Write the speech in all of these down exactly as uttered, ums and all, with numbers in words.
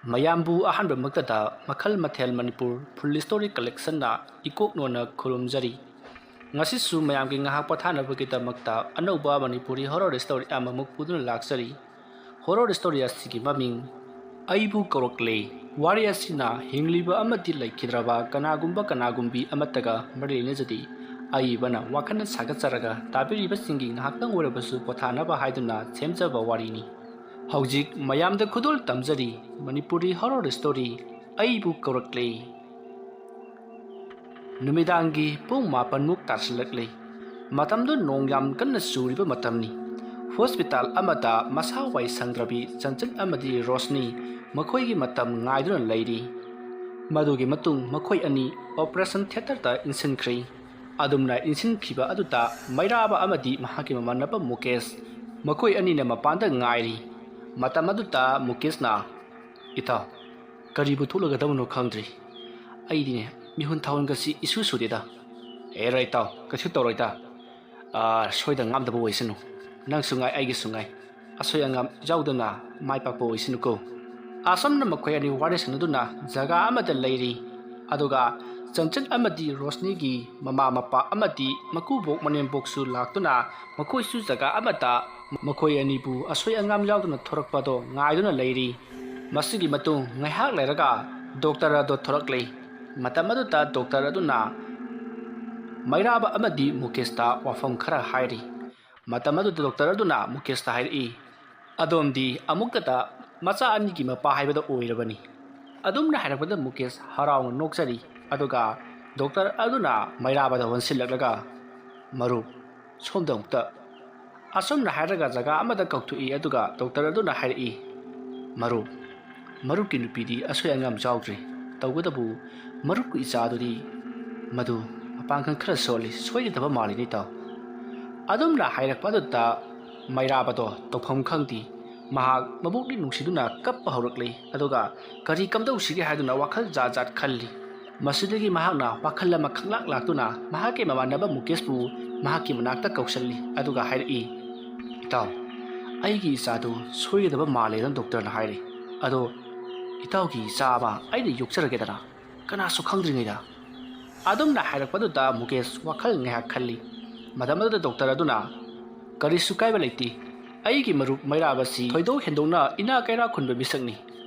ꯃꯌꯥꯝꯕꯨ ꯑꯍꯥꯟꯕꯃꯛꯇꯗ ꯃꯈꯜ ꯃꯊꯦꯜ ꯃꯅꯤꯄꯨꯔ ꯐꯨꯜ ꯁ꯭ꯇꯣꯔꯤ ꯀꯂꯦꯛꯁꯟꯅ ꯏꯀꯣꯛ ꯅꯣꯟꯅ ꯈꯨꯔꯨꯝꯖꯔꯤ꯫ ꯉꯁꯤꯁꯨ ꯃꯌꯥꯝꯒꯤ ꯉꯥꯏꯍꯥꯛ ꯄꯣꯊꯥꯅꯕꯒꯤꯗꯃꯛꯇ ꯑꯅꯧꯕ ꯃꯅꯤꯄꯨꯔꯤ ꯍꯣꯔꯔ ꯁ꯭ꯇꯣꯔꯤ ꯑꯃꯃꯨꯛ ꯄꯨꯗꯨꯅ ꯂꯥꯛꯆꯔꯤ꯫ ꯍꯣꯔꯔ ꯁ꯭ꯇꯣꯔꯤ ꯑꯁꯤꯒꯤ ꯃꯃꯤꯡ ꯑꯩꯕꯨ ꯀꯧꯔꯛꯂꯦ꯫ ꯋꯥꯔꯤ ꯑꯁꯤꯅ ꯍꯤꯡꯂꯤꯕ ꯑꯃꯗꯤ ꯂꯩꯈꯤꯗ꯭ꯔꯕ ꯀꯅꯥꯒꯨꯝꯕ ꯀꯅꯥꯒꯨꯝꯕꯤ ꯑꯃꯠꯇꯒ ꯃꯔꯤ ꯂꯩꯅꯖꯗꯦ꯫ ꯑꯏꯕꯅ ꯋꯥꯈꯜꯅ ꯁꯥꯒꯠꯆꯔꯒ ꯇꯥꯕꯤꯔꯤꯕꯁꯤꯡꯒꯤ ꯉꯥꯏꯍꯥꯛꯇꯪ ꯑꯣꯏꯔꯕꯁꯨ ꯄꯣꯊꯥꯅꯕ ꯍꯥꯏꯗꯨꯅ ꯁꯦꯝꯖꯕ ꯋꯥꯔꯤꯅꯤ꯫ ꯍꯧꯖꯤꯛ ꯃꯌꯥꯝꯗ ꯈꯨꯗꯣꯜ ꯇꯝꯖꯔꯤ ꯃꯅꯤꯄꯨꯔꯤ ꯍꯣꯔꯔ ꯁ꯭ꯇꯣꯔꯤ ꯑꯩꯕꯨ ꯀꯧꯔꯛꯂꯦ꯫ ꯅꯨꯃꯤꯗꯥꯡꯒꯤ ꯄꯨꯡ ꯃꯥꯄꯟꯃꯨꯛ ꯇꯥꯁꯤꯜꯂꯛꯂꯦ꯫ ꯃꯇꯝꯗꯨ ꯅꯣꯡ ꯌꯥꯝ ꯀꯟꯅ ꯆꯨꯔꯤꯕ ꯃꯇꯝꯅꯤ꯫ ꯍꯣꯁꯄꯤꯇꯥꯜ ꯑꯃꯗ ꯃꯁꯥ ꯋꯥꯏ ꯁꯪꯗ꯭ꯔꯕꯤ ꯆꯟꯆꯟ ꯑꯃꯗꯤ ꯔꯣꯁꯅꯤ ꯃꯈꯣꯏꯒꯤ ꯃꯇꯝ ꯉꯥꯏꯗꯨꯅ ꯂꯩꯔꯤ꯫ ꯃꯗꯨꯒꯤ ꯃꯇꯨꯡ ꯃꯈꯣꯏ ꯑꯅꯤ ꯑꯣꯄꯔꯦꯁꯟ ꯊꯤꯌꯦꯇꯔꯗ ꯏꯟꯁꯤꯟꯈ꯭ꯔꯦ꯫ ꯑꯗꯨꯝꯅ ꯏꯟꯁꯤꯟꯈꯤꯕ ꯑꯗꯨꯗ ꯃꯩꯔꯥꯕ ꯑꯃꯗꯤ ꯃꯍꯥꯛꯀꯤ ꯃꯃꯥꯟꯅꯕ ꯃꯨꯀꯦꯁ ꯃꯈꯣꯏ ꯑꯅꯤꯅ ꯃꯄꯥꯟꯗ ꯉꯥꯏꯔꯤ꯫ ꯃꯇꯝ ꯑꯗꯨꯗ ꯃꯨꯀꯦꯁꯅ, "ꯏꯇꯥꯎ, ꯀꯔꯤꯕꯨ ꯊꯣꯛꯂꯒꯗꯕꯅꯣ ꯈꯪꯗ꯭ꯔꯤ꯫ ꯑꯩꯗꯤꯅꯦ ꯃꯤꯍꯨꯟ ꯊꯥꯍꯨꯟꯒꯁꯤ ꯏꯁꯨ ꯁꯨꯗꯦꯗ꯫" "ꯑꯦꯔꯥ ꯏꯇꯥꯎ, ꯀꯩꯁꯨ ꯇꯧꯔꯣꯏꯗ꯫ ꯑꯥ, ꯁꯣꯏꯗ ꯉꯥꯝꯗꯕ ꯑꯣꯏꯁꯅꯨ꯫ ꯅꯪꯁꯨ ꯉꯥꯏ, ꯑꯩꯒꯤꯁꯨ ꯉꯥꯏ꯫ ꯑꯁꯣꯏ ꯑꯉꯥꯝ ꯌꯥꯎꯗꯅ ꯃꯥꯏ ꯄꯥꯛꯄ ꯑꯣꯏꯁꯅꯨꯀꯣ꯫" ꯑꯁꯨꯝꯅ ꯃꯈꯣꯏ ꯑꯅꯤ ꯋꯥꯔꯤ ꯁꯥꯟꯅꯗꯨꯅ ꯖꯒꯥ ꯑꯃꯗ ꯂꯩꯔꯤ꯫ ꯑꯗꯨꯒ ꯆꯟꯆꯟ ꯑꯃꯗꯤ ꯔꯣꯁꯅꯤꯒꯤ ꯃꯃꯥ ꯃꯄꯥ ꯑꯃꯗꯤ ꯃꯀꯨꯕꯣꯛ ꯃꯅꯦꯝꯕꯣꯛꯁꯨ ꯂꯥꯛꯇꯨꯅ ꯃꯈꯣꯏꯁꯨ ꯖꯒꯥ ꯑꯃꯗ ꯃꯈꯣꯏ ꯑꯅꯤꯕꯨ ꯑꯁꯣꯏ ꯑꯉꯥꯝ ꯌꯥꯎꯗꯅ ꯊꯣꯔꯛꯄꯗꯣ ꯉꯥꯏꯗꯨꯅ ꯂꯩꯔꯤ꯫ ꯃꯁꯤꯒꯤ ꯃꯇꯨꯡ ꯉꯥꯏꯍꯥꯛ ꯂꯩꯔꯒ ꯗꯣꯛꯇꯔ ꯑꯗꯣ ꯊꯣꯔꯛꯂꯦ꯫ ꯃꯇꯝ ꯑꯗꯨꯗ ꯗꯣꯛꯇꯔ ꯑꯗꯨꯅ ꯃꯩꯔꯥꯕ ꯑꯃꯗꯤ ꯃꯨꯀꯦꯁꯇ ꯋꯥꯐꯝ ꯈꯔ ꯍꯥꯏꯔꯤ꯫ ꯃꯇꯝ ꯑꯗꯨꯗ ꯗꯣꯛꯇꯔ ꯑꯗꯨꯅ ꯃꯨꯀꯦꯁꯇ ꯍꯥꯏꯔꯛꯏ, "ꯑꯗꯣꯝꯗꯤ ꯑꯃꯨꯛꯇꯗ ꯃꯆꯥ ꯑꯅꯤꯒꯤ ꯃꯄꯥ ꯍꯥꯏꯕꯗꯣ ꯑꯣꯏꯔꯕꯅꯤ꯫" ꯑꯗꯨꯝꯅ ꯍꯥꯏꯔꯛꯄꯗ ꯃꯨꯀꯦꯁ ꯍꯔꯥꯎꯅ ꯅꯣꯛꯆꯔꯤ꯫ ꯑꯗꯨꯒ ꯗꯣꯛꯇꯔ ꯑꯗꯨꯅ ꯃꯩꯔꯥꯕꯗ ꯑꯣꯟꯁꯤꯜꯂꯛꯂꯒ, "ꯃꯔꯨꯞ, ꯁꯣꯝꯗ ꯑꯃꯨꯛꯇ꯫" ꯑꯁꯨꯝꯅ ꯍꯥꯏꯔꯒ ꯖꯒꯥ ꯑꯃꯗ ꯀꯧꯊꯣꯛꯏ꯫ ꯑꯗꯨꯒ ꯗꯣꯛꯇꯔ ꯑꯗꯨꯅ ꯍꯥꯏꯔꯛꯏ, "ꯃꯔꯨꯞ, ꯃꯔꯨꯞꯀꯤ ꯅꯨꯄꯤꯗꯤ ꯑꯁꯣꯏ ꯑꯉꯥꯝ ꯌꯥꯎꯗ꯭ꯔꯤ꯫ ꯇꯧꯕꯇꯕꯨ ꯃꯔꯨꯞꯀꯤ ꯏꯆꯥꯗꯨꯗꯤ ꯃꯗꯨ ꯃꯄꯥꯡꯒꯜ ꯈꯔ ꯁꯣꯜꯂꯤ, ꯁꯣꯏꯒꯗꯕ ꯃꯥꯜꯂꯤꯅꯦ ꯏꯇꯥꯎ꯫" ꯑꯗꯨꯝꯅ ꯍꯥꯏꯔꯛꯄ ꯑꯗꯨꯗ ꯃꯩꯔꯥꯕꯗꯣ ꯇꯧꯐꯝ ꯈꯪꯗꯦ꯫ ꯃꯍꯥꯛ ꯃꯕꯨꯛꯅꯤꯡ ꯅꯨꯡꯁꯤꯗꯨꯅ ꯀꯞꯄ ꯍꯧꯔꯛꯂꯤ꯫ ꯑꯗꯨꯒ ꯀꯔꯤ ꯀꯝꯗꯧꯁꯤꯒꯦ ꯍꯥꯏꯗꯨꯅ ꯋꯥꯈꯜ ꯖꯥꯠ ꯖꯥꯠ ꯈꯜꯂꯤ꯫ ꯃꯁꯤꯗꯒꯤ ꯃꯍꯥꯛꯅ ꯋꯥꯈꯜ ꯑꯃ ꯈꯪꯂꯥꯛ ꯂꯥꯛꯇꯨꯅ ꯃꯍꯥꯛꯀꯤ ꯃꯃꯥꯟꯅꯕ ꯃꯨꯀꯦꯁꯄꯨ ꯃꯍꯥꯛꯀꯤ ꯃꯅꯥꯛꯇ ꯀꯧꯁꯜꯂꯤ꯫ ꯑꯗꯨꯒ ꯍꯥꯏꯔꯛꯏ, "ꯏꯇꯥꯎ, ꯑꯩꯒꯤ ꯏꯆꯥꯗꯨ ꯁꯣꯏꯒꯗꯕ ꯃꯥꯜꯂꯦꯅ ꯗꯣꯛꯇꯔꯅ ꯍꯥꯏꯔꯤ꯫ ꯑꯗꯣ "ꯏꯇꯥꯎꯒꯤ ꯏꯆꯥ ꯑꯃ ꯑꯩꯅ ꯌꯣꯛꯆꯔꯒꯦꯗꯅ, ꯀꯅꯥꯁꯨ ꯈꯪꯗ꯭ꯔꯤꯉꯩꯗ?" ꯑꯗꯨꯝꯅ ꯍꯥꯏꯔꯛꯄꯗꯨꯗ ꯃꯨꯀꯦꯁ ꯋꯥꯈꯜ ꯉꯥꯏꯍꯥꯛ ꯈꯜꯂꯤ꯫ ꯃꯇꯝ ꯑꯗꯨꯗ ꯗꯣꯛꯇꯔ ꯑꯗꯨꯅ, "ꯀꯔꯤꯁꯨ ꯀꯥꯏꯕ ꯂꯩꯇꯦ꯫ ꯑꯩꯒꯤ ꯃꯔꯨꯞ ꯃꯩꯔꯥꯕ ꯑꯁꯤ ꯊꯣꯏꯗꯣꯛ ꯍꯦꯟꯗꯣꯛꯅ ꯏꯅꯥꯛ ꯀꯩꯔꯥꯛ ꯈꯨꯟꯕ ꯃꯤꯁꯛꯅꯤ꯫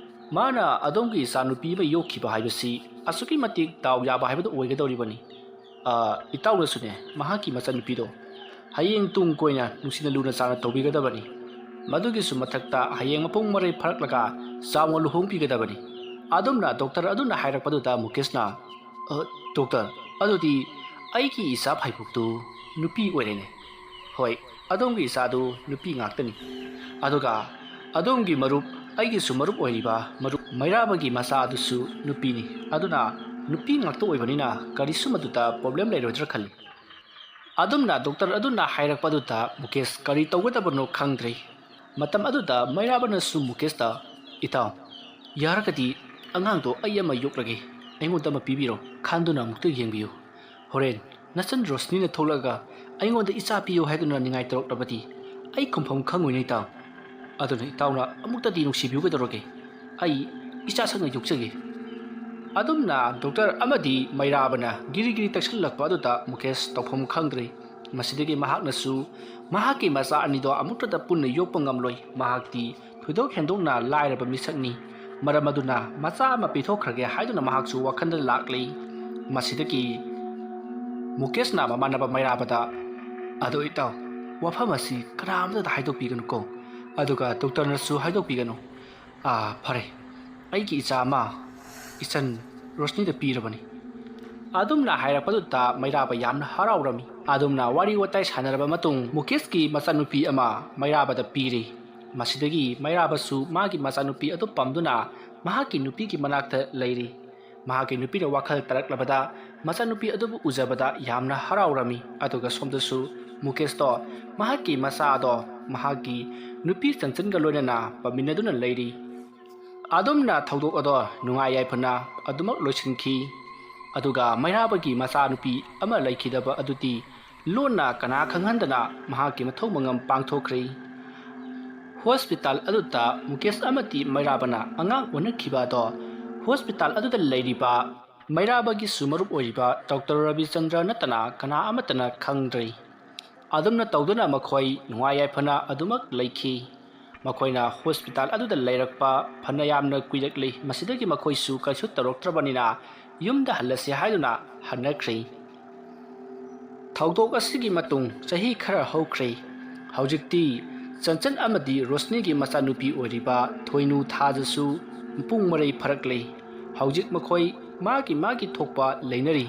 ꯃꯥꯅ ꯑꯗꯣꯝꯒꯤ ꯏꯆꯥꯅꯨꯄꯤ ꯑꯃ ꯌꯣꯛꯈꯤꯕ ꯍꯥꯏꯕꯁꯤ ꯑꯁꯨꯛꯀꯤ ꯃꯇꯤꯛ ꯗꯥꯎ ꯌꯥꯕ ꯍꯥꯏꯕꯗꯨ ꯑꯣꯏꯒꯗꯧꯔꯤꯕꯅꯤ꯫ ꯑ, ꯏꯇꯥꯎꯅꯁꯨꯅꯦ, ꯃꯍꯥꯛꯀꯤ ꯃꯆꯟꯅꯨꯄꯤꯗꯣ ꯍꯌꯦꯡ ꯇꯨꯡ ꯀꯣꯏꯅ ꯅꯨꯡꯁꯤꯅ ꯂꯨꯅ ꯆꯥꯟꯅ ꯇꯧꯕꯤꯒꯗꯕꯅꯤ꯫ ꯃꯗꯨꯒꯤꯁꯨ ꯃꯊꯛꯇ ꯍꯌꯦꯡ ꯃꯄꯨꯡ ꯃꯔꯩ ꯐꯥꯔꯛꯂꯒ ꯆꯥꯎꯅ ꯂꯨꯍꯣꯡꯕꯤꯒꯗꯕꯅꯤ꯫" ꯑꯗꯨꯝꯅ ꯗꯣꯛꯇꯔ ꯑꯗꯨꯅ ꯍꯥꯏꯔꯛꯄꯗꯨꯗ ꯃꯨꯀꯦꯁꯅ, "ꯑ, ꯗꯣꯛꯇꯔ, ꯑꯗꯨꯗꯤ ꯑꯩꯒꯤ ꯏꯆꯥ ꯐꯥꯏꯕꯣꯛꯇꯨ ꯅꯨꯄꯤ ꯑꯣꯏꯔꯦꯅꯦ꯫" "ꯍꯣꯏ, ꯑꯗꯣꯝꯒꯤ ꯏꯆꯥꯗꯨ ꯅꯨꯄꯤ ꯉꯥꯛꯇꯅꯤ꯫ ꯑꯗꯨꯒ ꯑꯗꯣꯝꯒꯤ ꯃꯔꯨꯞ, ꯑꯩꯒꯤꯁꯨ ꯃꯔꯨꯞ ꯑꯣꯏꯔꯤꯕ ꯃꯔꯨꯞ ꯃꯩꯔꯥꯕꯒꯤ ꯃꯆꯥ ꯑꯗꯨꯁꯨ ꯅꯨꯄꯤꯅꯤ꯫ ꯑꯗꯨꯅ ꯅꯨꯄꯤ ꯉꯥꯛꯇ ꯑꯣꯏꯕꯅꯤꯅ ꯀꯔꯤꯁꯨ ꯃꯗꯨꯗ ꯄ꯭ꯔꯣꯕ꯭ꯂꯦꯝ ꯂꯩꯔꯣꯏꯗ꯭ꯔꯥ ꯈꯜꯂꯤ꯫" ꯑꯗꯨꯝꯅ ꯗꯣꯛꯇꯔ ꯑꯗꯨꯅ ꯍꯥꯏꯔꯛꯄꯗꯨꯗ ꯃꯨꯀꯦꯁ ꯀꯔꯤ ꯇꯧꯒꯗꯕꯅꯣ ꯈꯪꯗ꯭ꯔꯦ꯫ ꯃꯇꯝ ꯑꯗꯨꯗ ꯃꯩꯔꯥꯕꯅꯁꯨ ꯃꯨꯀꯦꯁꯇ, "ꯏꯇꯥꯎ, ꯌꯥꯔꯒꯗꯤ ꯑꯉꯥꯡꯗꯣ ꯑꯩ ꯑꯃ ꯌꯣꯛꯂꯒꯦ, ꯑꯩꯉꯣꯟꯗ ꯑꯃ ꯄꯤꯕꯤꯔꯣ꯫ ꯈꯟꯗꯨꯅ ꯑꯃꯨꯛꯇ ꯌꯦꯡꯕꯤꯌꯨ꯫ ꯍꯣꯔꯦꯟ ꯅꯆꯟ ꯔꯣꯁꯅꯤꯅ ꯊꯣꯛꯂꯛꯑꯒ ꯑꯩꯉꯣꯟꯗ ꯏꯆꯥ ꯄꯤꯌꯨ ꯍꯥꯏꯗꯨꯅ ꯅꯤꯡꯉꯥꯏ ꯇꯧꯔꯛꯂꯕꯗꯤ ꯑꯩ ꯈꯨꯝꯐꯝ ꯈꯪꯉꯣꯏꯅꯦ ꯏꯇꯥꯎ꯫ ꯑꯗꯨꯅ ꯏꯇꯥꯎꯅ ꯑꯃꯨꯛꯇꯗꯤ ꯅꯨꯡꯁꯤꯕꯤꯌꯨ ꯀꯩꯗꯧꯔꯒꯦ? ꯑꯩ ꯏꯆꯥ ꯁꯛꯅ ꯌꯣꯛꯆꯒꯦ꯫" ꯑꯗꯨꯝꯅ ꯗꯣꯛꯇꯔ ꯑꯃꯗꯤ ꯃꯩꯔꯥꯕꯅ ꯒꯤꯔꯤ ꯒꯤꯔꯤ ꯇꯛꯁꯤꯜꯂꯛꯄ ꯑꯗꯨꯗ ꯃꯨꯀꯦꯁ ꯇꯧꯐꯝ ꯈꯪꯗ꯭ꯔꯦ꯫ ꯃꯁꯤꯗꯒꯤ ꯃꯍꯥꯛꯅꯁꯨ ꯃꯍꯥꯛꯀꯤ ꯃꯆꯥ ꯑꯅꯤꯗꯣ ꯑꯃꯨꯛꯇꯗ ꯄꯨꯟꯅ ꯌꯣꯛꯄ ꯉꯝꯂꯣꯏ꯫ ꯃꯍꯥꯛꯇꯤ ꯊꯣꯏꯗꯣꯛ ꯍꯦꯟꯗꯣꯛꯅ ꯂꯥꯏꯔꯕ ꯃꯤꯁꯛꯅꯤ꯫ ꯃꯔꯝ ꯑꯗꯨꯅ ꯃꯆꯥ ꯑꯃ ꯄꯤꯊꯣꯛꯈ꯭ꯔꯒꯦ ꯍꯥꯏꯗꯨꯅ ꯃꯍꯥꯛꯁꯨ ꯋꯥꯈꯜꯗ ꯂꯥꯛꯂꯤ꯫ ꯃꯁꯤꯗꯒꯤ ꯃꯨꯀꯦꯁꯅ ꯃꯃꯥꯟꯅꯕ ꯃꯩꯔꯥꯕꯗ, "ꯑꯗꯣ ꯏꯇꯥꯎ, ꯋꯥꯐꯝ ꯑꯁꯤ ꯀꯅꯥ ꯑꯃꯠꯇꯗ ꯍꯥꯏꯗꯣꯛꯄꯤꯒꯅꯨꯀꯣ꯫ ꯑꯗꯨꯒ ꯗꯣꯛꯇꯔꯅꯁꯨ ꯍꯥꯏꯗꯣꯛꯄꯤꯒꯅꯨ꯫ ꯑꯥ, ꯐꯔꯦ, ꯑꯩꯒꯤ ꯏꯆꯥ ꯑꯃ ꯏꯆꯟ ꯔꯣꯁꯅꯤꯗ ꯄꯤꯔꯕꯅꯤ꯫" ꯑꯗꯨꯝꯅ ꯍꯥꯏꯔꯛꯄꯗꯨꯗ ꯃꯩꯔꯥꯕ ꯌꯥꯝꯅ ꯍꯔꯥꯎꯔꯝꯃꯤ꯫ ꯑꯗꯨꯝꯅ ꯋꯥꯔꯤ ꯋꯥꯇꯥꯏ ꯁꯥꯟꯅꯔꯕ ꯃꯇꯨꯡ ꯃꯨꯀꯦꯁꯀꯤ ꯃꯆꯥꯅꯨꯄꯤ ꯑꯃ ꯃꯩꯔꯥꯕꯗ ꯄꯤꯔꯦ꯫ ꯃꯁꯤꯗꯒꯤ ꯃꯩꯔꯥꯕꯁꯨ ꯃꯥꯒꯤ ꯃꯆꯥꯅꯨꯄꯤ ꯑꯗꯨ ꯄꯥꯝꯗꯨꯅ ꯃꯍꯥꯛꯀꯤ ꯅꯨꯄꯤꯒꯤ ꯃꯅꯥꯛꯇ ꯂꯩꯔꯤ꯫ ꯃꯍꯥꯛꯀꯤ ꯅꯨꯄꯤꯅ ꯋꯥꯈꯜ ꯇꯥꯔꯛꯂꯕꯗ ꯃꯆꯥꯅꯨꯄꯤ ꯑꯗꯨꯕꯨ ꯎꯖꯕꯗ ꯌꯥꯝꯅ ꯍꯔꯥꯎꯔꯝꯃꯤ꯫ ꯑꯗꯨꯒ ꯁꯣꯝꯗꯁꯨ ꯃꯨꯀꯦꯁꯇꯣ ꯃꯍꯥꯛꯀꯤ ꯃꯆꯥꯗꯣ ꯃꯍꯥꯛꯀꯤ ꯅꯨꯄꯤ ꯆꯟꯆꯟꯒ ꯂꯣꯏꯅꯅ ꯄꯥꯝꯃꯤꯟꯅꯗꯨꯅ ꯂꯩꯔꯤ꯫ ꯑꯗꯨꯝꯅ ꯊꯧꯗꯣꯛ ꯑꯗꯣ ꯅꯨꯡꯉꯥꯏ ꯌꯥꯏꯐꯅ ꯑꯗꯨꯃꯛ ꯂꯣꯏꯁꯤꯟꯈꯤ꯫ ꯑꯗꯨꯒ ꯃꯩꯔꯥꯕꯒꯤ ꯃꯆꯥꯅꯨꯄꯤ ꯑꯃ ꯂꯩꯈꯤꯗꯕ ꯑꯗꯨꯗꯤ ꯂꯣꯟꯅ ꯀꯅꯥ ꯈꯪꯍꯟꯗꯅ ꯃꯍꯥꯛꯀꯤ ꯃꯊꯧ ꯃꯉꯝ ꯄꯥꯡꯊꯣꯛꯈ꯭ꯔꯦ꯫ ꯍꯣꯁꯄꯤꯇꯥꯜ ꯑꯗꯨꯗ ꯃꯨꯀꯦꯁ ꯑꯃꯗꯤ ꯃꯩꯔꯥꯕꯅ ꯑꯉꯥꯡ ꯑꯣꯟꯅꯈꯤꯕ ꯑꯗꯣ ꯍꯣꯁꯄꯤꯇꯥꯜ ꯑꯗꯨꯗ ꯂꯩꯔꯤꯕ ꯃꯩꯔꯥꯕꯒꯤꯁꯨ ꯃꯔꯨꯞ ꯑꯣꯏꯔꯤꯕ ꯗꯣꯛꯇꯔ ꯔꯕꯤꯆꯟꯗ꯭ꯔ ꯅꯠꯇꯅ ꯀꯅꯥ ꯑꯃꯠꯇꯅ ꯈꯪꯗ꯭ꯔꯤ꯫ ꯑꯗꯨꯝꯅ ꯇꯧꯗꯨꯅ ꯃꯈꯣꯏ ꯅꯨꯡꯉꯥꯏ ꯌꯥꯏꯐꯅ ꯑꯗꯨꯃꯛ ꯂꯩꯈꯤ꯫ ꯃꯈꯣꯏꯅ ꯍꯣꯁꯄꯤꯇꯥꯜ ꯑꯗꯨꯗ ꯂꯩꯔꯛꯄ ꯐꯅ ꯌꯥꯝꯅ ꯀꯨꯏꯔꯛꯂꯤ꯫ ꯃꯁꯤꯗꯒꯤ ꯃꯈꯣꯏꯁꯨ ꯀꯩꯁꯨ ꯇꯧꯔꯛꯇ꯭ꯔꯕꯅꯤꯅ ꯌꯨꯝꯗ ꯍꯜꯂꯁꯤ ꯍꯥꯏꯗꯨꯅ ꯍꯟꯅꯈ꯭ꯔꯦ꯫ ꯊꯧꯗꯣꯛ ꯑꯁꯤꯒꯤ ꯃꯇꯨꯡ ꯆꯍꯤ ꯈꯔ ꯍꯧꯈ꯭ꯔꯦ꯫ ꯍꯧꯖꯤꯛꯇꯤ ꯆꯟꯆꯟ ꯑꯃꯗꯤ ꯔꯣꯁꯅꯤꯒꯤ ꯃꯆꯥꯅꯨꯄꯤ ꯑꯣꯏꯔꯤꯕ ꯊꯣꯏꯅꯨ ꯊꯥꯖꯁꯨ ꯃꯄꯨꯡ ꯃꯔꯩ ꯐꯔꯛꯂꯦ꯫ ꯍꯧꯖꯤꯛ ꯃꯈꯣꯏ ꯃꯥꯒꯤ ꯃꯥꯒꯤ ꯊꯣꯛꯄ ꯂꯩꯅꯔꯤ꯫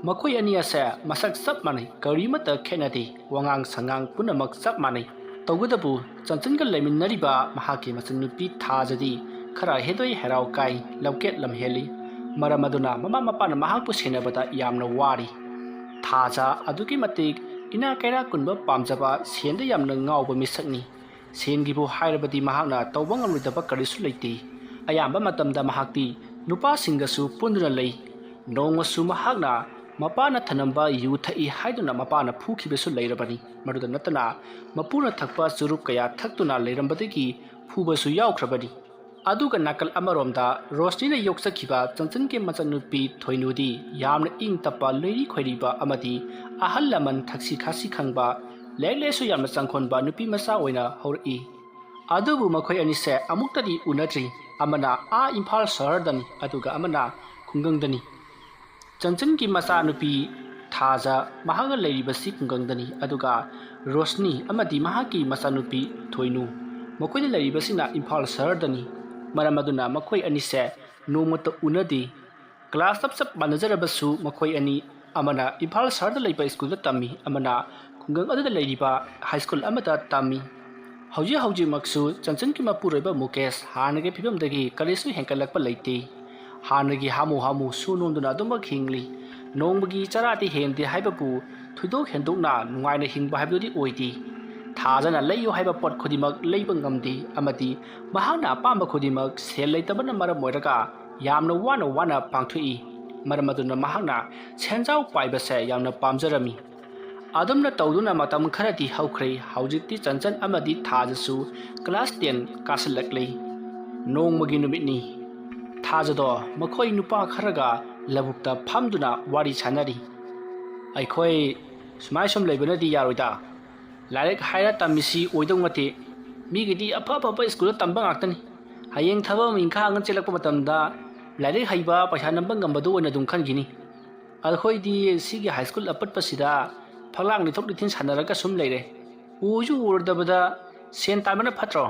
ꯃꯈꯣꯏ ꯑꯅꯤ ꯑꯁꯦ ꯃꯁꯛ ꯆꯞ ꯃꯥꯟꯅꯩ, ꯀꯔꯤꯃꯠꯇ ꯈꯦꯠꯅꯗꯦ, ꯋꯥꯉꯥꯡ ꯁꯉꯥꯡ ꯄꯨꯝꯅꯃꯛ ꯆꯞ ꯃꯥꯟꯅꯩ꯫ ꯇꯧꯕꯇꯕꯨ ꯆꯟꯆꯟꯒ ꯂꯩꯃꯤꯟꯅꯔꯤꯕ ꯃꯍꯥꯛꯀꯤ ꯃꯆꯟꯅꯨꯄꯤ ꯊꯥꯖꯗꯤ ꯈꯔ ꯍꯦꯟꯗꯣꯏ ꯍꯦꯔꯥꯎ ꯀꯥꯏ, ꯂꯝꯀꯦꯠ ꯂꯝꯍꯦꯜꯂꯤ꯫ ꯃꯔꯝ ꯑꯗꯨꯅ ꯃꯃꯥ ꯃꯄꯥꯅ ꯃꯍꯥꯛꯄꯨ ꯁꯦꯟꯅꯕꯗ ꯌꯥꯝꯅ ꯋꯥꯔꯤ꯫ ꯊꯥꯖ ꯑꯗꯨꯛꯀꯤ ꯃꯇꯤꯛ ꯏꯅꯥ ꯀꯩꯔꯥ ꯈꯨꯟꯕ ꯄꯥꯝꯖꯕ, ꯁꯦꯟꯗ ꯌꯥꯝꯅ ꯉꯥꯎꯕ ꯃꯤꯁꯛꯅꯤ꯫ ꯁꯦꯟꯒꯤꯕꯨ ꯍꯥꯏꯔꯕꯗꯤ ꯃꯍꯥꯛꯅ ꯇꯧꯕ ꯉꯝꯂꯣꯏꯗꯕ ꯀꯔꯤꯁꯨ ꯂꯩꯇꯦ꯫ ꯑꯌꯥꯝꯕ ꯃꯇꯝꯗ ꯃꯍꯥꯛꯇꯤ ꯅꯨꯄꯥꯁꯤꯡꯒꯁꯨ ꯄꯨꯟꯗꯨꯅ ꯂꯩ꯫ ꯅꯣꯡꯃꯁꯨ ꯃꯍꯥꯛꯅ ꯃꯄꯥꯅ ꯊꯅꯝꯕ ꯌꯨ ꯊꯛꯏ ꯍꯥꯏꯗꯨꯅ ꯃꯄꯥꯅ ꯐꯨꯈꯤꯕꯁꯨ ꯂꯩꯔꯕꯅꯤ꯫ ꯃꯗꯨꯗ ꯅꯠꯇꯅ ꯃꯄꯨꯅ ꯊꯛꯄ ꯆꯨꯔꯨꯞ ꯀꯌꯥ ꯊꯛꯇꯨꯅ ꯂꯩꯔꯝꯕꯗꯒꯤ ꯐꯨꯕꯁꯨ ꯌꯥꯎꯈ꯭ꯔꯕꯅꯤ꯫ ꯑꯗꯨꯒ ꯅꯥꯀꯜ ꯑꯃꯔꯣꯝꯗ ꯔꯣꯁꯅꯤꯅ ꯌꯣꯛꯆꯈꯤꯕ ꯆꯟꯆꯟꯒꯤ ꯃꯆꯟꯅꯨꯄꯤ ꯊꯣꯏꯅꯨꯗꯤ ꯌꯥꯝꯅ ꯏꯪ ꯇꯞꯄ, ꯂꯩꯔꯤ ꯈꯣꯏꯔꯤꯕ ꯑꯃꯗꯤ ꯑꯍꯜ ꯂꯃꯟ ꯊꯛꯁꯤ ꯈꯥꯁꯤ ꯈꯪꯕ, ꯂꯥꯏꯔꯤꯛ ꯂꯥꯏꯁꯨ ꯌꯥꯝꯅ ꯆꯪꯈꯣꯟꯕ ꯅꯨꯄꯤ ꯃꯆꯥ ꯑꯣꯏꯅ ꯍꯧꯔꯛꯏ꯫ ꯑꯗꯨꯕꯨ ꯃꯈꯣꯏ ꯑꯅꯤꯁꯦ ꯑꯃꯨꯛꯇꯗꯤ ꯎꯅꯗ꯭ꯔꯤ꯫ ꯑꯃꯅ ꯑꯥ ꯏꯝꯐꯥꯜ ꯁꯍꯔꯗꯅꯤ, ꯑꯗꯨꯒ ꯑꯃꯅ ꯈꯨꯡꯒꯪꯗꯅꯤ꯫ ꯆꯟꯆꯟꯒꯤ ꯃꯆꯥꯅꯨꯄꯤ ꯊꯥꯖ, ꯃꯍꯥꯛꯅ ꯂꯩꯔꯤꯕꯁꯤ ꯈꯨꯡꯒꯪꯗꯅꯤ, ꯑꯗꯨꯒ ꯔꯣꯁꯅꯤ ꯑꯃꯗꯤ ꯃꯍꯥꯛꯀꯤ ꯃꯆꯥꯅꯨꯄꯤ ꯊꯣꯏꯅꯨ, ꯃꯈꯣꯏꯅ ꯂꯩꯔꯤꯕꯁꯤꯅ ꯏꯝꯐꯥꯜ ꯁꯍꯔꯗꯅꯤ꯫ ꯃꯔꯝ ꯑꯗꯨꯅ ꯃꯈꯣꯏ ꯑꯅꯤꯁꯦ ꯅꯣꯡꯃꯇ ꯎꯅꯗꯦ꯫ ꯀ꯭ꯂꯥꯁ ꯆꯞ ꯆꯞ ꯃꯥꯟꯅꯖꯔꯕꯁꯨ ꯃꯈꯣꯏ ꯑꯅꯤ, ꯑꯃꯅ ꯏꯝꯐꯥꯜ ꯁꯍꯔꯗ ꯂꯩꯕ ꯁ꯭ꯀꯨꯜꯗ ꯇꯝꯃꯤ, ꯑꯃꯅ ꯈꯨꯡꯒꯪ ꯑꯗꯨꯗ ꯂꯩꯔꯤꯕ ꯍꯥꯏ ꯁ꯭ꯀꯨꯜ ꯑꯃꯗ ꯇꯝꯃꯤ꯫ ꯍꯧꯖꯤꯛ ꯍꯧꯖꯤꯛꯃꯛꯁꯨ ꯆꯟꯆꯟꯒꯤ ꯃꯄꯨꯔꯣꯏꯕ ꯃꯨꯀꯦꯁ ꯍꯥꯟꯅꯒꯤ ꯐꯤꯕꯝꯗꯒꯤ ꯀꯔꯤꯁꯨ ꯍꯦꯟꯒꯠꯂꯛꯄ ꯂꯩꯇꯦ꯫ ꯍꯥꯟꯅꯒꯤ ꯍꯥꯃꯨ ꯍꯥꯃꯨ ꯁꯨ ꯅꯣꯝꯗꯨꯅ ꯑꯗꯨꯃꯛ ꯍꯤꯡꯂꯤ꯫ ꯅꯣꯡꯃꯒꯤ ꯆꯔꯥꯗꯤ ꯍꯦꯟꯗꯦ ꯍꯥꯏꯕꯕꯨ ꯊꯣꯏꯗꯣꯛ ꯍꯦꯟꯗꯣꯛꯅ ꯅꯨꯡꯉꯥꯏꯅ ꯍꯤꯡꯕ ꯍꯥꯏꯕꯗꯨꯗꯤ ꯑꯣꯏꯗꯦ꯫ ꯊꯥꯖꯅ ꯂꯩꯌꯨ ꯍꯥꯏꯕ ꯄꯣꯠ ꯈꯨꯗꯤꯡꯃꯛ ꯂꯩꯕ ꯉꯝꯗꯦ, ꯑꯃꯗꯤ ꯃꯍꯥꯛꯅ ꯑꯄꯥꯝꯕ ꯈꯨꯗꯤꯡꯃꯛ ꯁꯦꯜ ꯂꯩꯇꯕꯅ ꯃꯔꯝ ꯑꯣꯏꯔꯒ ꯌꯥꯝꯅ ꯋꯥꯅ ꯋꯥꯅ ꯄꯥꯡꯊꯣꯛꯏ꯫ ꯃꯔꯝ ꯑꯗꯨꯅ ꯃꯍꯥꯛꯅ ꯁꯦꯟꯖꯥꯎ ꯄꯥꯏꯕꯁꯦ ꯌꯥꯝꯅ ꯄꯥꯝꯖꯔꯝꯃꯤ꯫ ꯑꯗꯨꯝꯅ ꯇꯧꯗꯨꯅ ꯃꯇꯝ ꯈꯔꯗꯤ ꯍꯧꯈ꯭ꯔꯦ꯫ ꯍꯧꯖꯤꯛꯇꯤ ꯆꯟꯆꯟ ꯑꯃꯗꯤ ꯊꯥꯖꯁꯨ class ten ꯀꯥꯁꯤꯜꯂꯛꯂꯦ꯫ ꯅꯣꯡꯃꯒꯤ ꯅꯨꯃꯤꯠꯅꯤ꯫ ꯊꯥꯖꯗꯣ ꯃꯈꯣꯏ ꯅꯨꯄꯥ ꯈꯔꯒ ꯂꯧꯕꯨꯛꯇ ꯐꯝꯗꯨꯅ ꯋꯥꯔꯤ ꯁꯥꯟꯅꯔꯤ꯫ "ꯑꯩꯈꯣꯏ ꯁꯨꯃꯥꯏ ꯁꯨꯝ ꯂꯩꯕꯅꯗꯤ ꯌꯥꯔꯣꯏꯗ꯫ ꯂꯥꯏꯔꯤꯛ ꯍꯥꯏꯔ ꯇꯝꯃꯤꯁꯤ ꯑꯣꯏꯗꯧ ꯅꯠꯇꯦ꯫ ꯃꯤꯒꯤꯗꯤ ꯑꯐ ꯑꯐꯕ ꯁ꯭ꯀꯨꯜꯗ ꯇꯝꯕ ꯉꯥꯛꯇꯅꯤ꯫ ꯍꯌꯦꯡ ꯊꯕꯛ ꯑꯃ ꯏꯪꯈꯥꯡ ꯑꯃ ꯆꯦꯜꯂꯛꯄ ꯃꯇꯝꯗ ꯂꯥꯏꯔꯤꯛ ꯍꯩꯕ, ꯄꯩꯁꯥ ꯅꯝꯕ ꯉꯝꯕꯗꯨ ꯑꯣꯏꯅ ꯑꯗꯨꯝ ꯈꯟꯈꯤꯅꯤ꯫ ꯑꯩꯈꯣꯏꯗꯤ ꯁꯤꯒꯤ ꯍꯥꯏ ꯁ꯭ꯀꯨꯜ ꯑꯄꯠꯄꯁꯤꯗ ꯐꯛꯂꯥꯡ ꯂꯤꯊꯣꯛ ꯂꯤꯊꯤꯟ ꯁꯥꯟꯅꯔꯒ ꯁꯨꯝ ꯂꯩꯔꯦ꯫ ꯎꯁꯨ ꯎꯔꯗꯕꯗ ꯁꯦꯟ ꯇꯥꯟꯕꯅ ꯐꯠꯇ꯭ꯔꯣ?"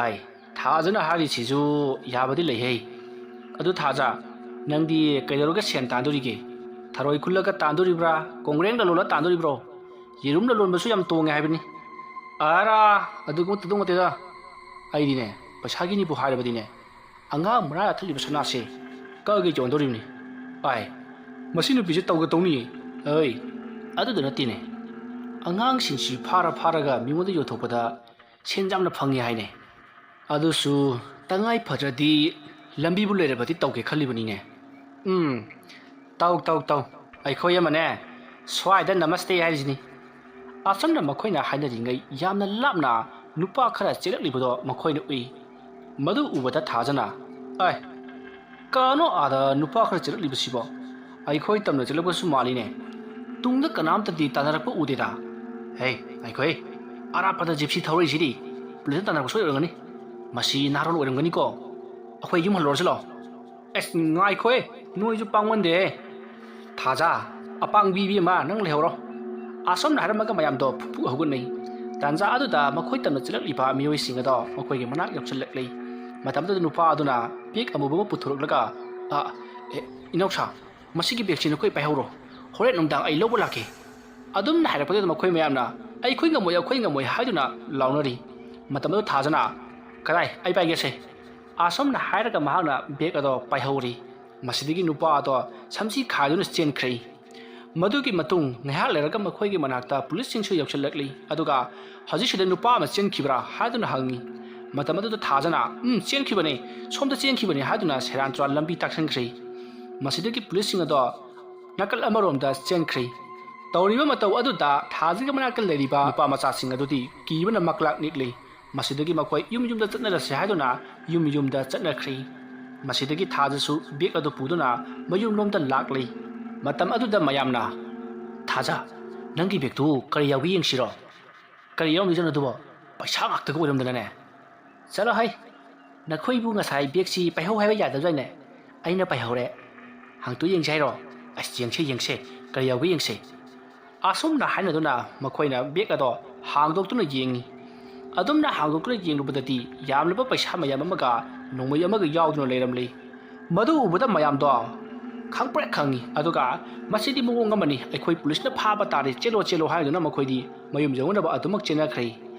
ꯑꯥꯏ, ꯊꯥꯖꯅ ꯍꯥꯏꯔꯤꯁꯤꯁꯨ ꯌꯥꯕꯗꯤ ꯂꯩꯍꯦ꯫ ꯑꯗꯨ ꯊꯥꯖ, ꯅꯪꯗꯤ ꯀꯩꯗꯧꯔꯒ ꯁꯦꯟ ꯇꯥꯟꯗꯣꯔꯤꯒꯦ? ꯊꯔꯣꯏ ꯈꯨꯜꯂꯒ ꯇꯥꯟꯗꯣꯔꯤꯕ꯭ꯔꯥ? ꯀꯣꯡꯒ꯭ꯔꯦꯡ ꯂꯂꯣꯜꯂ ꯇꯥꯟꯗꯣꯔꯤꯕ꯭ꯔꯣ? ꯌꯦꯔꯨꯝ ꯂꯂꯣꯟꯕꯁꯨ ꯌꯥꯝ ꯇꯣꯡꯉꯦ ꯍꯥꯏꯕꯅꯤ꯫ ꯑꯔꯥ, ꯑꯗꯨꯒꯨꯝꯕ ꯇꯧꯗꯧ ꯅꯠꯇꯦꯗ꯫ ꯑꯩꯗꯤꯅꯦ, ꯄꯩꯁꯥꯒꯤꯅꯤꯕꯨ ꯍꯥꯏꯔꯕꯗꯤꯅꯦ, ꯑꯉꯥꯡ ꯃꯔꯥ ꯊꯠꯂꯤꯕ ꯁꯅꯥꯁꯦ ꯀꯛꯑꯒ ꯌꯣꯟꯗꯧꯔꯤꯕꯅꯤ꯫ ꯑꯥꯏ, ꯃꯁꯤ ꯅꯨꯄꯤꯁꯦ ꯇꯧꯒ ꯇꯧꯅꯤꯌꯦ꯫ ꯑꯩ, ꯑꯗꯨꯗ ꯅꯠꯇꯦꯅꯦ, ꯑꯉꯥꯡꯁꯤꯡꯁꯤ ꯐꯥꯔ ꯐꯥꯔꯒ ꯃꯤꯉꯣꯟꯗ ꯌꯣꯟꯊꯣꯛꯄꯗ ꯁꯦꯟ ꯌꯥꯝꯅ ꯐꯪꯉꯤ ꯍꯥꯏꯅꯦ꯫ ꯑꯗꯨꯁꯨ ꯇꯉꯥꯏ ꯐꯗ꯭ꯔꯗꯤ ꯂꯝꯕꯤꯕꯨ ꯂꯩꯔꯕꯗꯤ ꯇꯧꯒꯦ ꯈꯜꯂꯤꯕꯅꯤꯅꯦ꯫ ꯎꯝ, ꯇꯧ, ꯇꯧ, ꯇꯧ꯫ ꯑꯩꯈꯣꯏ ꯑꯃꯅꯦ, ꯁ꯭ꯋꯥꯏꯗ ꯅꯃꯁꯇꯦ ꯍꯥꯏꯔꯤꯁꯤꯅꯤ꯫ ꯑꯁꯨꯝꯅ ꯃꯈꯣꯏꯅ ꯍꯥꯏꯅꯔꯤꯉꯩ ꯌꯥꯝꯅ ꯂꯥꯞꯅ ꯅꯨꯄꯥ ꯈꯔ ꯆꯦꯜꯂꯛꯂꯤꯕꯗꯣ ꯃꯈꯣꯏꯅ ꯎꯏ꯫ ꯃꯗꯨ ꯎꯕꯗ ꯊꯥꯖꯅ, "ꯑꯥꯏ, ꯀꯅꯥꯅꯣ ꯑꯥꯗ ꯅꯨꯄꯥ ꯈꯔ ꯆꯦꯜꯂꯛꯂꯤꯕꯁꯤꯕꯣ? ꯑꯩꯈꯣꯏ ꯇꯝꯅ ꯆꯦꯜꯂꯛꯄꯁꯨ ꯃꯥꯜꯂꯤꯅꯦ꯫ ꯇꯨꯡꯗ ꯀꯅꯥꯝꯇꯗꯤ ꯇꯥꯟꯅꯔꯛꯄ ꯎꯗꯦꯗ꯫ ꯍꯦ, ꯉꯥꯏꯈꯣꯍꯦ, ꯑꯔꯥꯞꯄꯗ ꯖꯤꯞꯁꯤ ꯊꯧꯔꯛꯏꯁꯤꯗꯤ ꯄꯨꯂꯤꯁꯅ ꯇꯥꯟꯅꯔꯛꯄ ꯁꯣꯏ ꯑꯣꯏꯔꯝꯒꯅꯤ꯫ ꯃꯁꯤ ꯅꯍꯥꯔꯣꯜ ꯑꯣꯏꯔꯝꯒꯅꯤꯀꯣ꯫ ꯑꯩꯈꯣꯏ ꯌꯨꯝ ꯍꯜꯂꯨꯔꯁꯤꯂꯣ?" "ꯑꯁ, ꯉꯥꯏꯈꯣꯍꯦ, ꯅꯣꯏꯁꯨ ꯄꯥꯡꯃꯟꯗꯦꯍꯦ꯫ ꯊꯥꯖ, ꯑꯄꯥꯡꯕꯤ ꯏꯕꯦꯝꯃ, ꯅꯪ ꯂꯩꯍꯧꯔꯣ꯫" ꯑꯁꯣꯝꯅ ꯍꯥꯏꯔꯝꯃꯒ ꯃꯌꯥꯝꯗꯣ ꯐꯨꯛ ꯐꯨꯛ ꯍꯧꯒꯠꯅꯩ꯫ ꯇꯥꯟꯖꯥ ꯑꯗꯨꯗ ꯃꯈꯣꯏ ꯇꯝꯅ ꯆꯦꯜꯂꯛꯂꯤꯕ ꯃꯤꯑꯣꯏꯁꯤꯡ ꯑꯗꯣ ꯃꯈꯣꯏꯒꯤ ꯃꯅꯥꯛ ꯌꯧꯁꯤꯜꯂꯛꯂꯤ꯫ ꯃꯇꯝꯗꯨꯗ ꯅꯨꯄꯥ ꯑꯗꯨꯅ ꯕꯦꯒ ꯑꯃꯨꯕ ꯑꯃ ꯄꯨꯊꯣꯔꯛꯂꯒ, "ꯑ, ꯑꯦ, ꯏꯅꯥꯎꯁꯥ, ꯃꯁꯤꯒꯤ ꯕꯦꯒꯁꯤ ꯅꯈꯣꯏ ꯄꯥꯏꯍꯧꯔꯣ꯫ ꯍꯣꯔꯦꯟ ꯅꯨꯡꯗꯥꯡ ꯑꯩ ꯂꯧꯕ ꯂꯥꯛꯀꯦ꯫" ꯑꯗꯨꯝꯅ ꯍꯥꯏꯔꯛꯄꯗꯨꯗ ꯃꯈꯣꯏ ꯃꯌꯥꯝꯅ, "ꯑꯩꯈꯣꯏ ꯉꯝꯃꯣꯏ, ꯑꯩꯈꯣꯏ ꯉꯝꯃꯣꯏ" ꯍꯥꯏꯗꯨꯅ ꯂꯥꯎꯅꯔꯤ꯫ ꯃꯇꯝ ꯑꯗꯨ ꯊꯥꯖꯅ, "ꯀꯗꯥꯏ, ꯑꯩ ꯄꯥꯏꯒꯦꯁꯦ꯫" ꯑꯁꯨꯝꯅ ꯍꯥꯏꯔꯒ ꯃꯍꯥꯛꯅ ꯕꯦꯒ ꯑꯗꯣ ꯄꯥꯏꯍꯧꯔꯤ꯫ ꯃꯁꯤꯗꯒꯤ ꯅꯨꯄꯥ ꯑꯗꯣ ꯁꯝꯁꯤ ꯈꯥꯏꯗꯨꯅ ꯆꯦꯟꯈ꯭ꯔꯦ꯫ ꯃꯗꯨꯒꯤ ꯃꯇꯨꯡ ꯉꯥꯏꯍꯥꯛ ꯂꯩꯔꯒ ꯃꯈꯣꯏꯒꯤ ꯃꯅꯥꯛꯇ ꯄꯨꯂꯤꯁꯁꯤꯡꯁꯨ ꯌꯧꯁꯤꯜꯂꯛꯂꯤ꯫ ꯑꯗꯨꯒ, "ꯍꯧꯖꯤꯛꯁꯤꯗ ꯅꯨꯄꯥ ꯑꯃ ꯆꯦꯟꯈꯤꯕ꯭ꯔꯥ?" ꯍꯥꯏꯗꯨꯅ ꯍꯪꯉꯤ꯫ ꯃꯇꯝ ꯑꯗꯨꯗ ꯊꯥꯖꯅ, "ꯎꯝ, ꯆꯦꯟꯈꯤꯕꯅꯤ, ꯁꯣꯝꯗ ꯆꯦꯟꯈꯤꯕꯅꯤ" ꯍꯥꯏꯗꯨꯅ ꯁꯦꯔꯥꯟ ꯇꯨꯔꯥꯟ ꯂꯝꯕꯤ ꯇꯥꯛꯁꯤꯟꯈ꯭ꯔꯦ꯫ ꯃꯁꯤꯗꯒꯤ ꯄꯨꯂꯤꯁꯁꯤꯡ ꯑꯗꯣ ꯅꯥꯀꯜ ꯑꯃꯔꯣꯝꯗ ꯆꯦꯟꯈ꯭ꯔꯦ꯫ ꯇꯧꯔꯤꯕ ꯃꯇꯧ ꯑꯗꯨꯗ ꯊꯥꯖꯒꯤ ꯃꯅꯥꯛꯇ ꯂꯩꯔꯤꯕ ꯅꯨꯄꯥ ꯃꯆꯥꯁꯤꯡ ꯑꯗꯨꯗꯤ ꯀꯤꯕꯅ ꯃꯀ꯭ꯂꯥꯛ ꯅꯤꯛꯂꯤ꯫ ꯃꯁꯤꯗꯒꯤ ꯃꯈꯣꯏ ꯌꯨꯝ ꯌꯨꯝꯗ ꯆꯠꯅꯔꯁꯤ ꯍꯥꯏꯗꯨꯅ ꯌꯨꯝ ꯌꯨꯝꯗ ꯆꯠꯅꯈ꯭ꯔꯦ꯫ ꯃꯁꯤꯗꯒꯤ ꯊꯥꯖꯁꯨ ꯕꯦꯒ ꯑꯗꯨ ꯄꯨꯗꯨꯅ ꯃꯌꯨꯝꯂꯣꯝꯗ ꯂꯥꯛꯂꯤ꯫ ꯃꯇꯝ ꯑꯗꯨꯗ ꯃꯌꯥꯝꯅ, "ꯊꯥꯖ, ꯅꯪꯒꯤ ꯕꯦꯒꯇꯨ ꯀꯔꯤ ꯌꯥꯎꯒꯦ ꯌꯦꯡꯁꯤꯔꯣ?" "ꯀꯔꯤ ꯌꯥꯎꯔꯝꯗꯣꯏꯖꯥꯠꯅꯣ ꯑꯗꯨꯕꯣ? ꯄꯩꯁꯥ ꯉꯥꯛꯇꯒ ꯑꯣꯏꯔꯝꯗꯅꯅꯦ꯫" "ꯆꯠꯂꯣ ꯍꯩ, ꯅꯈꯣꯏꯕꯨ ꯉꯁꯥꯏ ꯕꯦꯒꯁꯤ ꯄꯥꯏꯍꯧ ꯍꯥꯏꯕ ꯌꯥꯗꯕꯗꯥꯏꯅꯦ? ꯑꯩꯅ ꯄꯥꯏꯍꯧꯔꯦ꯫ ꯍꯥꯡꯇꯣꯛ ꯌꯦꯡꯁꯤ ꯍꯥꯏꯔꯣ?" "ꯑꯁ, ꯌꯦꯡꯁꯦ, ꯌꯦꯡꯁꯦ, ꯀꯔꯤ ꯌꯥꯎꯒꯦ ꯌꯦꯡꯁꯦ꯫" ꯑꯁꯨꯝꯅ ꯍꯥꯏꯅꯗꯨꯅ ꯃꯈꯣꯏꯅ ꯕꯦꯒ ꯑꯗꯣ ꯍꯥꯡꯗꯣꯛꯇꯨꯅ ꯌꯦꯡꯉꯤ꯫ ꯑꯗꯨꯝꯅ ꯍꯥꯡꯗꯣꯛꯇꯨꯅ ꯌꯦꯡꯂꯨꯕꯗꯗꯤ ꯌꯥꯝꯂꯕ ꯄꯩꯁꯥ ꯃꯌꯥꯝ ꯑꯃꯒ ꯅꯣꯡꯃꯩ ꯑꯃꯒ ꯌꯥꯎꯗꯨꯅ ꯂꯩꯔꯝꯂꯤ꯫ ꯃꯗꯨ ꯎꯕꯗ ꯃꯌꯥꯝꯗꯣ ꯈꯪꯄ꯭ꯔꯦꯛ ꯈꯪꯉꯤ꯫ ꯑꯗꯨꯒ "ꯃꯁꯤꯗꯤ ꯃꯑꯣꯡ ꯑꯃꯅꯤ, ꯑꯩꯈꯣꯏ ꯄꯨꯂꯤꯁꯅ ꯐꯥꯕ ꯇꯥꯔꯦ, ꯆꯦꯜꯂꯣ, ꯆꯦꯜꯂꯣ" ꯍꯥꯏꯗꯨꯅ ꯃꯈꯣꯏꯗꯤ ꯃꯌꯨꯝ ꯌꯧꯅꯅꯕ ꯑꯗꯨꯃꯛ ꯆꯦꯟꯅꯈ꯭ꯔꯦ꯫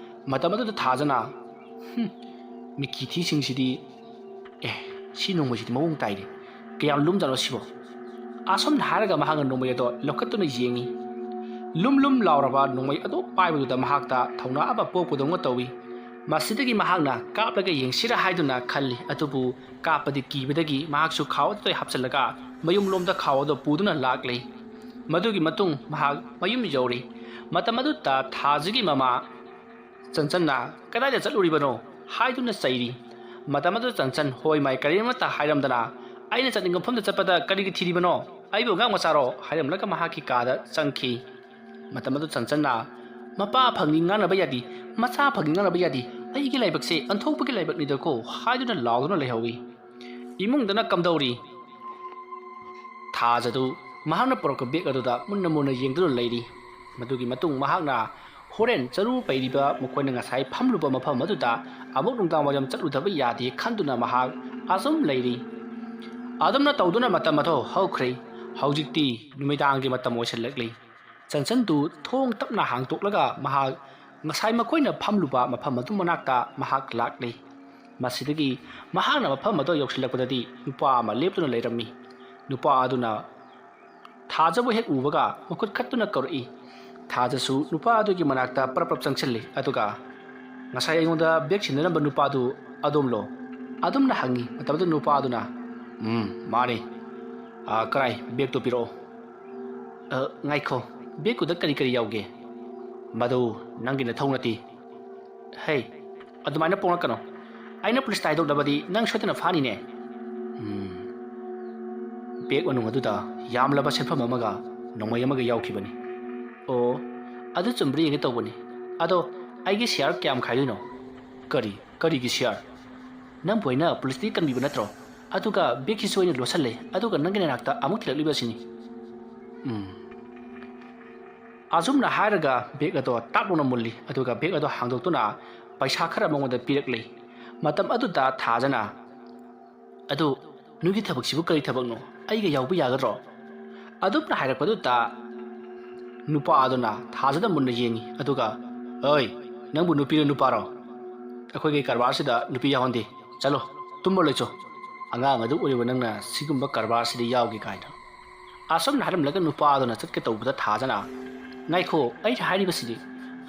ꯃꯇꯝ ꯑꯗꯨꯗ ꯊꯥꯖꯅ, "ꯍꯨꯝ, ꯃꯤꯀꯤ ꯊꯤꯁꯤꯡꯁꯤꯗꯤ, ꯑꯦ, ꯁꯤ ꯅꯣꯡꯃꯩꯁꯤꯗꯤ ꯃꯑꯣꯡ ꯇꯥꯏꯅꯦ, ꯀꯌꯥꯝ ꯂꯨꯝꯖꯥꯠꯅꯣ ꯁꯤꯕꯣ?" ꯑꯁꯨꯝꯅ ꯍꯥꯏꯔꯒ ꯃꯍꯥꯛꯅ ꯅꯣꯡꯃꯩ ꯑꯗꯣ ꯂꯧꯈꯠꯇꯨꯅ ꯌꯦꯡꯉꯤ꯫ ꯂꯨꯝ ꯂꯨꯝ ꯂꯥꯎꯔꯕ ꯅꯣꯡꯃꯩ ꯑꯗꯨ ꯄꯥꯏꯕꯗꯨꯗ ꯃꯍꯥꯛꯇ ꯊꯧꯅꯥ ꯑꯃ ꯄꯣꯛꯄꯗꯧꯅ ꯇꯧꯏ꯫ ꯃꯁꯤꯗꯒꯤ ꯃꯍꯥꯛꯅ ꯀꯥꯞꯂꯒ ꯌꯦꯡꯁꯤꯔꯥ ꯍꯥꯏꯗꯨꯅ ꯈꯜꯂꯤ, ꯑꯗꯨꯕꯨ ꯀꯥꯞꯄꯗꯤ ꯀꯤꯕꯗꯒꯤ ꯃꯍꯥꯛꯁꯨ ꯈꯥꯎ ꯑꯗꯨꯗ ꯍꯥꯞꯆꯤꯜꯂꯒ ꯃꯌꯨꯝꯂꯣꯝꯗ ꯈꯥꯎ ꯑꯗꯨ ꯄꯨꯗꯨꯅ ꯂꯥꯛꯂꯤ꯫ ꯃꯗꯨꯒꯤ ꯃꯇꯨꯡ ꯃꯍꯥꯛ ꯃꯌꯨꯝ ꯌꯧꯔꯤ꯫ ꯃꯇꯝ ꯑꯗꯨꯗ ꯊꯥꯖꯒꯤ ꯃꯃꯥ ꯆꯟꯆꯟꯅ, "ꯀꯗꯥꯏꯗ ꯆꯠꯂꯨꯔꯤꯕꯅꯣ?" ꯍꯥꯏꯗꯨꯅ ꯆꯩꯔꯤ꯫ ꯃꯇꯝ ꯑꯗꯨꯗ ꯆꯟꯆꯟ, "ꯍꯣꯏ ꯃꯥꯏ, ꯀꯔꯤꯃꯠꯇ ꯍꯥꯏꯔꯝꯗꯅ ꯑꯩꯅ ꯆꯠꯅꯤꯡꯕ ꯃꯐꯝꯗ ꯆꯠꯄꯗ ꯀꯔꯤꯒꯤ ꯊꯤꯔꯤꯕꯅꯣ? ꯑꯩꯕꯨ ꯑꯉꯥꯡ ꯃꯆꯥꯔꯣ?" ꯍꯥꯏꯔꯝꯂꯒ ꯃꯍꯥꯛꯀꯤ ꯀꯥꯗ ꯆꯪꯈꯤ꯫ ꯃꯇꯝ ꯑꯗꯨ ꯆꯟꯆꯟꯅ, "ꯃꯄꯥ ꯐꯪꯉꯤ ꯉꯥꯡꯅꯕ ꯌꯥꯗꯦ, ꯃꯆꯥ ꯐꯪꯉꯤ ꯉꯥꯡꯅꯕ ꯌꯥꯗꯦ, ꯑꯩꯒꯤ ꯂꯥꯏꯕꯛꯁꯦ ꯑꯣꯟꯊꯣꯛꯄꯒꯤ ꯂꯥꯏꯕꯛꯅꯤꯗꯀꯣ" ꯍꯥꯏꯗꯨꯅ ꯂꯥꯎꯗꯨꯅ ꯂꯩꯍꯧꯏ꯫ ꯏꯃꯨꯡꯗꯅ ꯀꯝꯗꯧꯔꯤ? ꯊꯥꯖꯗꯨ ꯃꯍꯥꯛꯅ ꯄꯨꯔꯛꯄ ꯕꯦꯒ ꯑꯗꯨꯗ ꯃꯨꯟꯅ ꯃꯨꯟꯅ ꯌꯦꯡꯗꯨꯅ ꯂꯩꯔꯤ꯫ ꯃꯗꯨꯒꯤ ꯃꯇꯨꯡ ꯃꯍꯥꯛꯅ ꯍꯣꯔꯦꯟ ꯆꯔꯨ ꯄꯩꯔꯤꯕ ꯃꯈꯣꯏꯅ ꯉꯁꯥꯏ ꯐꯝꯂꯨꯕ ꯃꯐꯝ ꯑꯗꯨꯗ ꯑꯃꯨꯛ ꯅꯨꯡꯗꯥꯡ ꯋꯥꯏꯔꯝ ꯆꯠꯂꯨꯗꯕ ꯌꯥꯗꯦ ꯈꯟꯗꯨꯅ ꯃꯍꯥꯛ ꯑꯁꯨꯝ ꯂꯩꯔꯤ꯫ ꯑꯗꯨꯝꯅ ꯇꯧꯗꯨꯅ ꯃꯇꯝ ꯑꯗꯨ ꯍꯧꯈ꯭ꯔꯦ꯫ ꯍꯧꯖꯤꯛꯇꯤ ꯅꯨꯃꯤꯗꯥꯡꯒꯤ ꯃꯇꯝ ꯑꯣꯏꯁꯤꯜꯂꯛꯂꯤ꯫ ꯆꯟꯆꯟꯗꯨ ꯊꯣꯡ ꯇꯞꯅ ꯍꯥꯡꯗꯣꯛꯂꯒ ꯃꯍꯥꯛ ꯉꯁꯥꯏ ꯃꯈꯣꯏꯅ ꯐꯝꯂꯨꯕ ꯃꯐꯝ ꯑꯗꯨ ꯃꯅꯥꯛꯇ ꯃꯍꯥꯛ ꯂꯥꯛꯂꯤ꯫ ꯃꯁꯤꯗꯒꯤ ꯃꯍꯥꯛꯅ ꯃꯐꯝ ꯑꯗꯨ ꯌꯧꯁꯤꯜꯂꯛꯄꯗꯗꯤ ꯅꯨꯄꯥ ꯑꯃ ꯂꯦꯞꯇꯨꯅ ꯂꯩꯔꯝꯃꯤ꯫ ꯅꯨꯄꯥ ꯑꯗꯨꯅ ꯊꯥꯖꯕꯨ ꯍꯦꯛ ꯎꯕꯒ ꯃꯈꯨꯠ ꯈꯠꯇꯨꯅ ꯀꯧꯔꯛꯏ꯫ ꯊꯥꯖꯁꯨ ꯅꯨꯄꯥ ꯑꯗꯨꯒꯤ ꯃꯅꯥꯛꯇ ꯄꯔꯞ ꯄꯔꯞ ꯆꯪꯁꯤꯜꯂꯤ, ꯑꯗꯨꯒ "ꯉꯁꯥꯏ ꯑꯩꯉꯣꯟꯗ ꯕꯦꯒ ꯁꯤꯟꯅꯔꯝꯕ ꯅꯨꯄꯥꯗꯨ ꯑꯗꯣꯝꯂꯣ?" ꯑꯗꯨꯝꯅ ꯍꯪꯉꯤ꯫ ꯃꯇꯝꯗꯨꯗ ꯅꯨꯄꯥ ꯑꯗꯨꯅ, "ꯎꯝ, ꯃꯥꯅꯤ꯫ ꯑꯥ, ꯀꯔꯥꯏ, ꯕꯦꯒꯇꯨ ꯄꯤꯔꯛꯑꯣ꯫" "ꯑ, ꯉꯥꯏꯈꯣ, ꯕꯦꯒꯇꯨꯗ ꯀꯔꯤ ꯀꯔꯤ ꯌꯥꯎꯒꯦ? ꯃꯗꯨ ꯅꯪꯒꯤ ꯅꯊꯧ ꯅꯠꯇꯦ꯫ ꯍꯦ, ꯑꯗꯨꯃꯥꯏꯅ ꯄꯣꯡꯂꯛꯀꯅꯣ꯫ ꯑꯩꯅ ꯄꯨꯂꯤꯁꯇ ꯍꯥꯏꯗꯣꯛꯂꯕꯗꯤ ꯅꯪ ꯁꯣꯏꯗꯅ ꯐꯥꯅꯤꯅꯦ꯫ ꯎꯝ, ꯕꯦꯒ ꯃꯅꯨꯡ ꯑꯗꯨꯗ ꯌꯥꯝꯂꯕ ꯁꯦꯟꯐꯝ ꯑꯃꯒ ꯅꯣꯡꯃꯩ ꯑꯃꯒ ꯌꯥꯎꯈꯤꯕꯅꯤ꯫ ꯑꯣ, ꯑꯗꯨ ꯆꯨꯝꯕ꯭ꯔꯥ ꯌꯦꯡꯒꯦ ꯇꯧꯕꯅꯤ꯫ ꯑꯗꯣ ꯑꯩꯒꯤ ꯁꯤꯌꯥꯔ ꯀꯌꯥꯝ ꯈꯥꯏꯗꯣꯏꯅꯣ? ꯀꯔꯤ? ꯀꯔꯤꯒꯤ ꯁꯤꯌꯥꯔ? ꯅꯪꯕꯨ ꯑꯩꯅ ꯄꯨꯂꯤꯁꯇꯒꯤ ꯀꯟꯕꯤꯕ ꯅꯠꯇ꯭ꯔꯣ? ꯑꯗꯨꯒ ꯕꯦꯒꯁꯤꯁꯨ ꯑꯩꯅ ꯂꯣꯠꯁꯜꯂꯦ, ꯑꯗꯨꯒ ꯅꯪꯒꯤ ꯅꯅꯥꯛꯇ ꯑꯃꯨꯛ ꯊꯤꯜꯂꯛꯂꯤꯕ ꯑꯁꯤꯅꯤ꯫ ꯎꯝ꯫ ꯑꯁꯨꯝꯅ ꯍꯥꯏꯔꯒ ꯕꯦꯒ ꯑꯗꯣ ꯇꯥꯞ ꯂꯥꯎꯅ ꯃꯨꯜꯂꯤ, ꯑꯗꯨꯒ ꯕꯦꯒ ꯑꯗꯣ ꯍꯥꯡꯗꯣꯛꯇꯨꯅ ꯄꯩꯁꯥ ꯈꯔ ꯃꯉꯣꯟꯗ ꯄꯤꯔꯛꯂꯤ꯫ ꯃꯇꯝ ꯑꯗꯨꯗ ꯊꯥꯖꯅ, "ꯑꯗꯨ ꯅꯣꯏꯒꯤ ꯊꯕꯛꯁꯤꯕꯨ ꯀꯔꯤ ꯊꯕꯛꯅꯣ? ꯑꯩꯒ ꯌꯥꯎꯕ ꯌꯥꯒꯗ꯭ꯔꯣ?" ꯑꯗꯨꯝꯅ ꯍꯥꯏꯔꯛꯄꯗꯨꯗ ꯅꯨꯄꯥ ꯑꯗꯨꯅ ꯊꯥꯖꯅ ꯃꯨꯟꯅ ꯌꯦꯡꯉꯤ, ꯑꯗꯨꯒ, "ꯑꯣꯏ, ꯅꯪꯕꯨ ꯅꯨꯄꯤꯔꯣ ꯅꯨꯄꯥꯔꯣ? ꯑꯩꯈꯣꯏꯒꯤ ꯀꯔꯕꯥꯔꯁꯤꯗ ꯅꯨꯄꯤ ꯌꯥꯎꯍꯟꯗꯦ꯫ ꯆꯠꯂꯣ, ꯇꯨꯝꯕ ꯂꯩꯆꯣ꯫ ꯑꯉꯥꯡ ꯑꯗꯨ ꯑꯣꯏꯔꯤꯕ ꯅꯪꯅ ꯁꯤꯒꯨꯝꯕ ꯀꯔꯕꯥꯔꯁꯤꯗ ꯌꯥꯎꯒꯦ ꯀꯥꯏꯅ?" ꯑꯁꯨꯝꯅ ꯍꯥꯏꯔꯝꯂꯒ ꯅꯨꯄꯥ ꯑꯗꯨꯅ ꯆꯠꯀꯦ ꯇꯧꯕꯗ ꯊꯥꯖꯅ, "ꯉꯥꯏꯈꯣ, ꯑꯩꯅ ꯍꯥꯏꯔꯤꯕꯁꯤꯗꯤ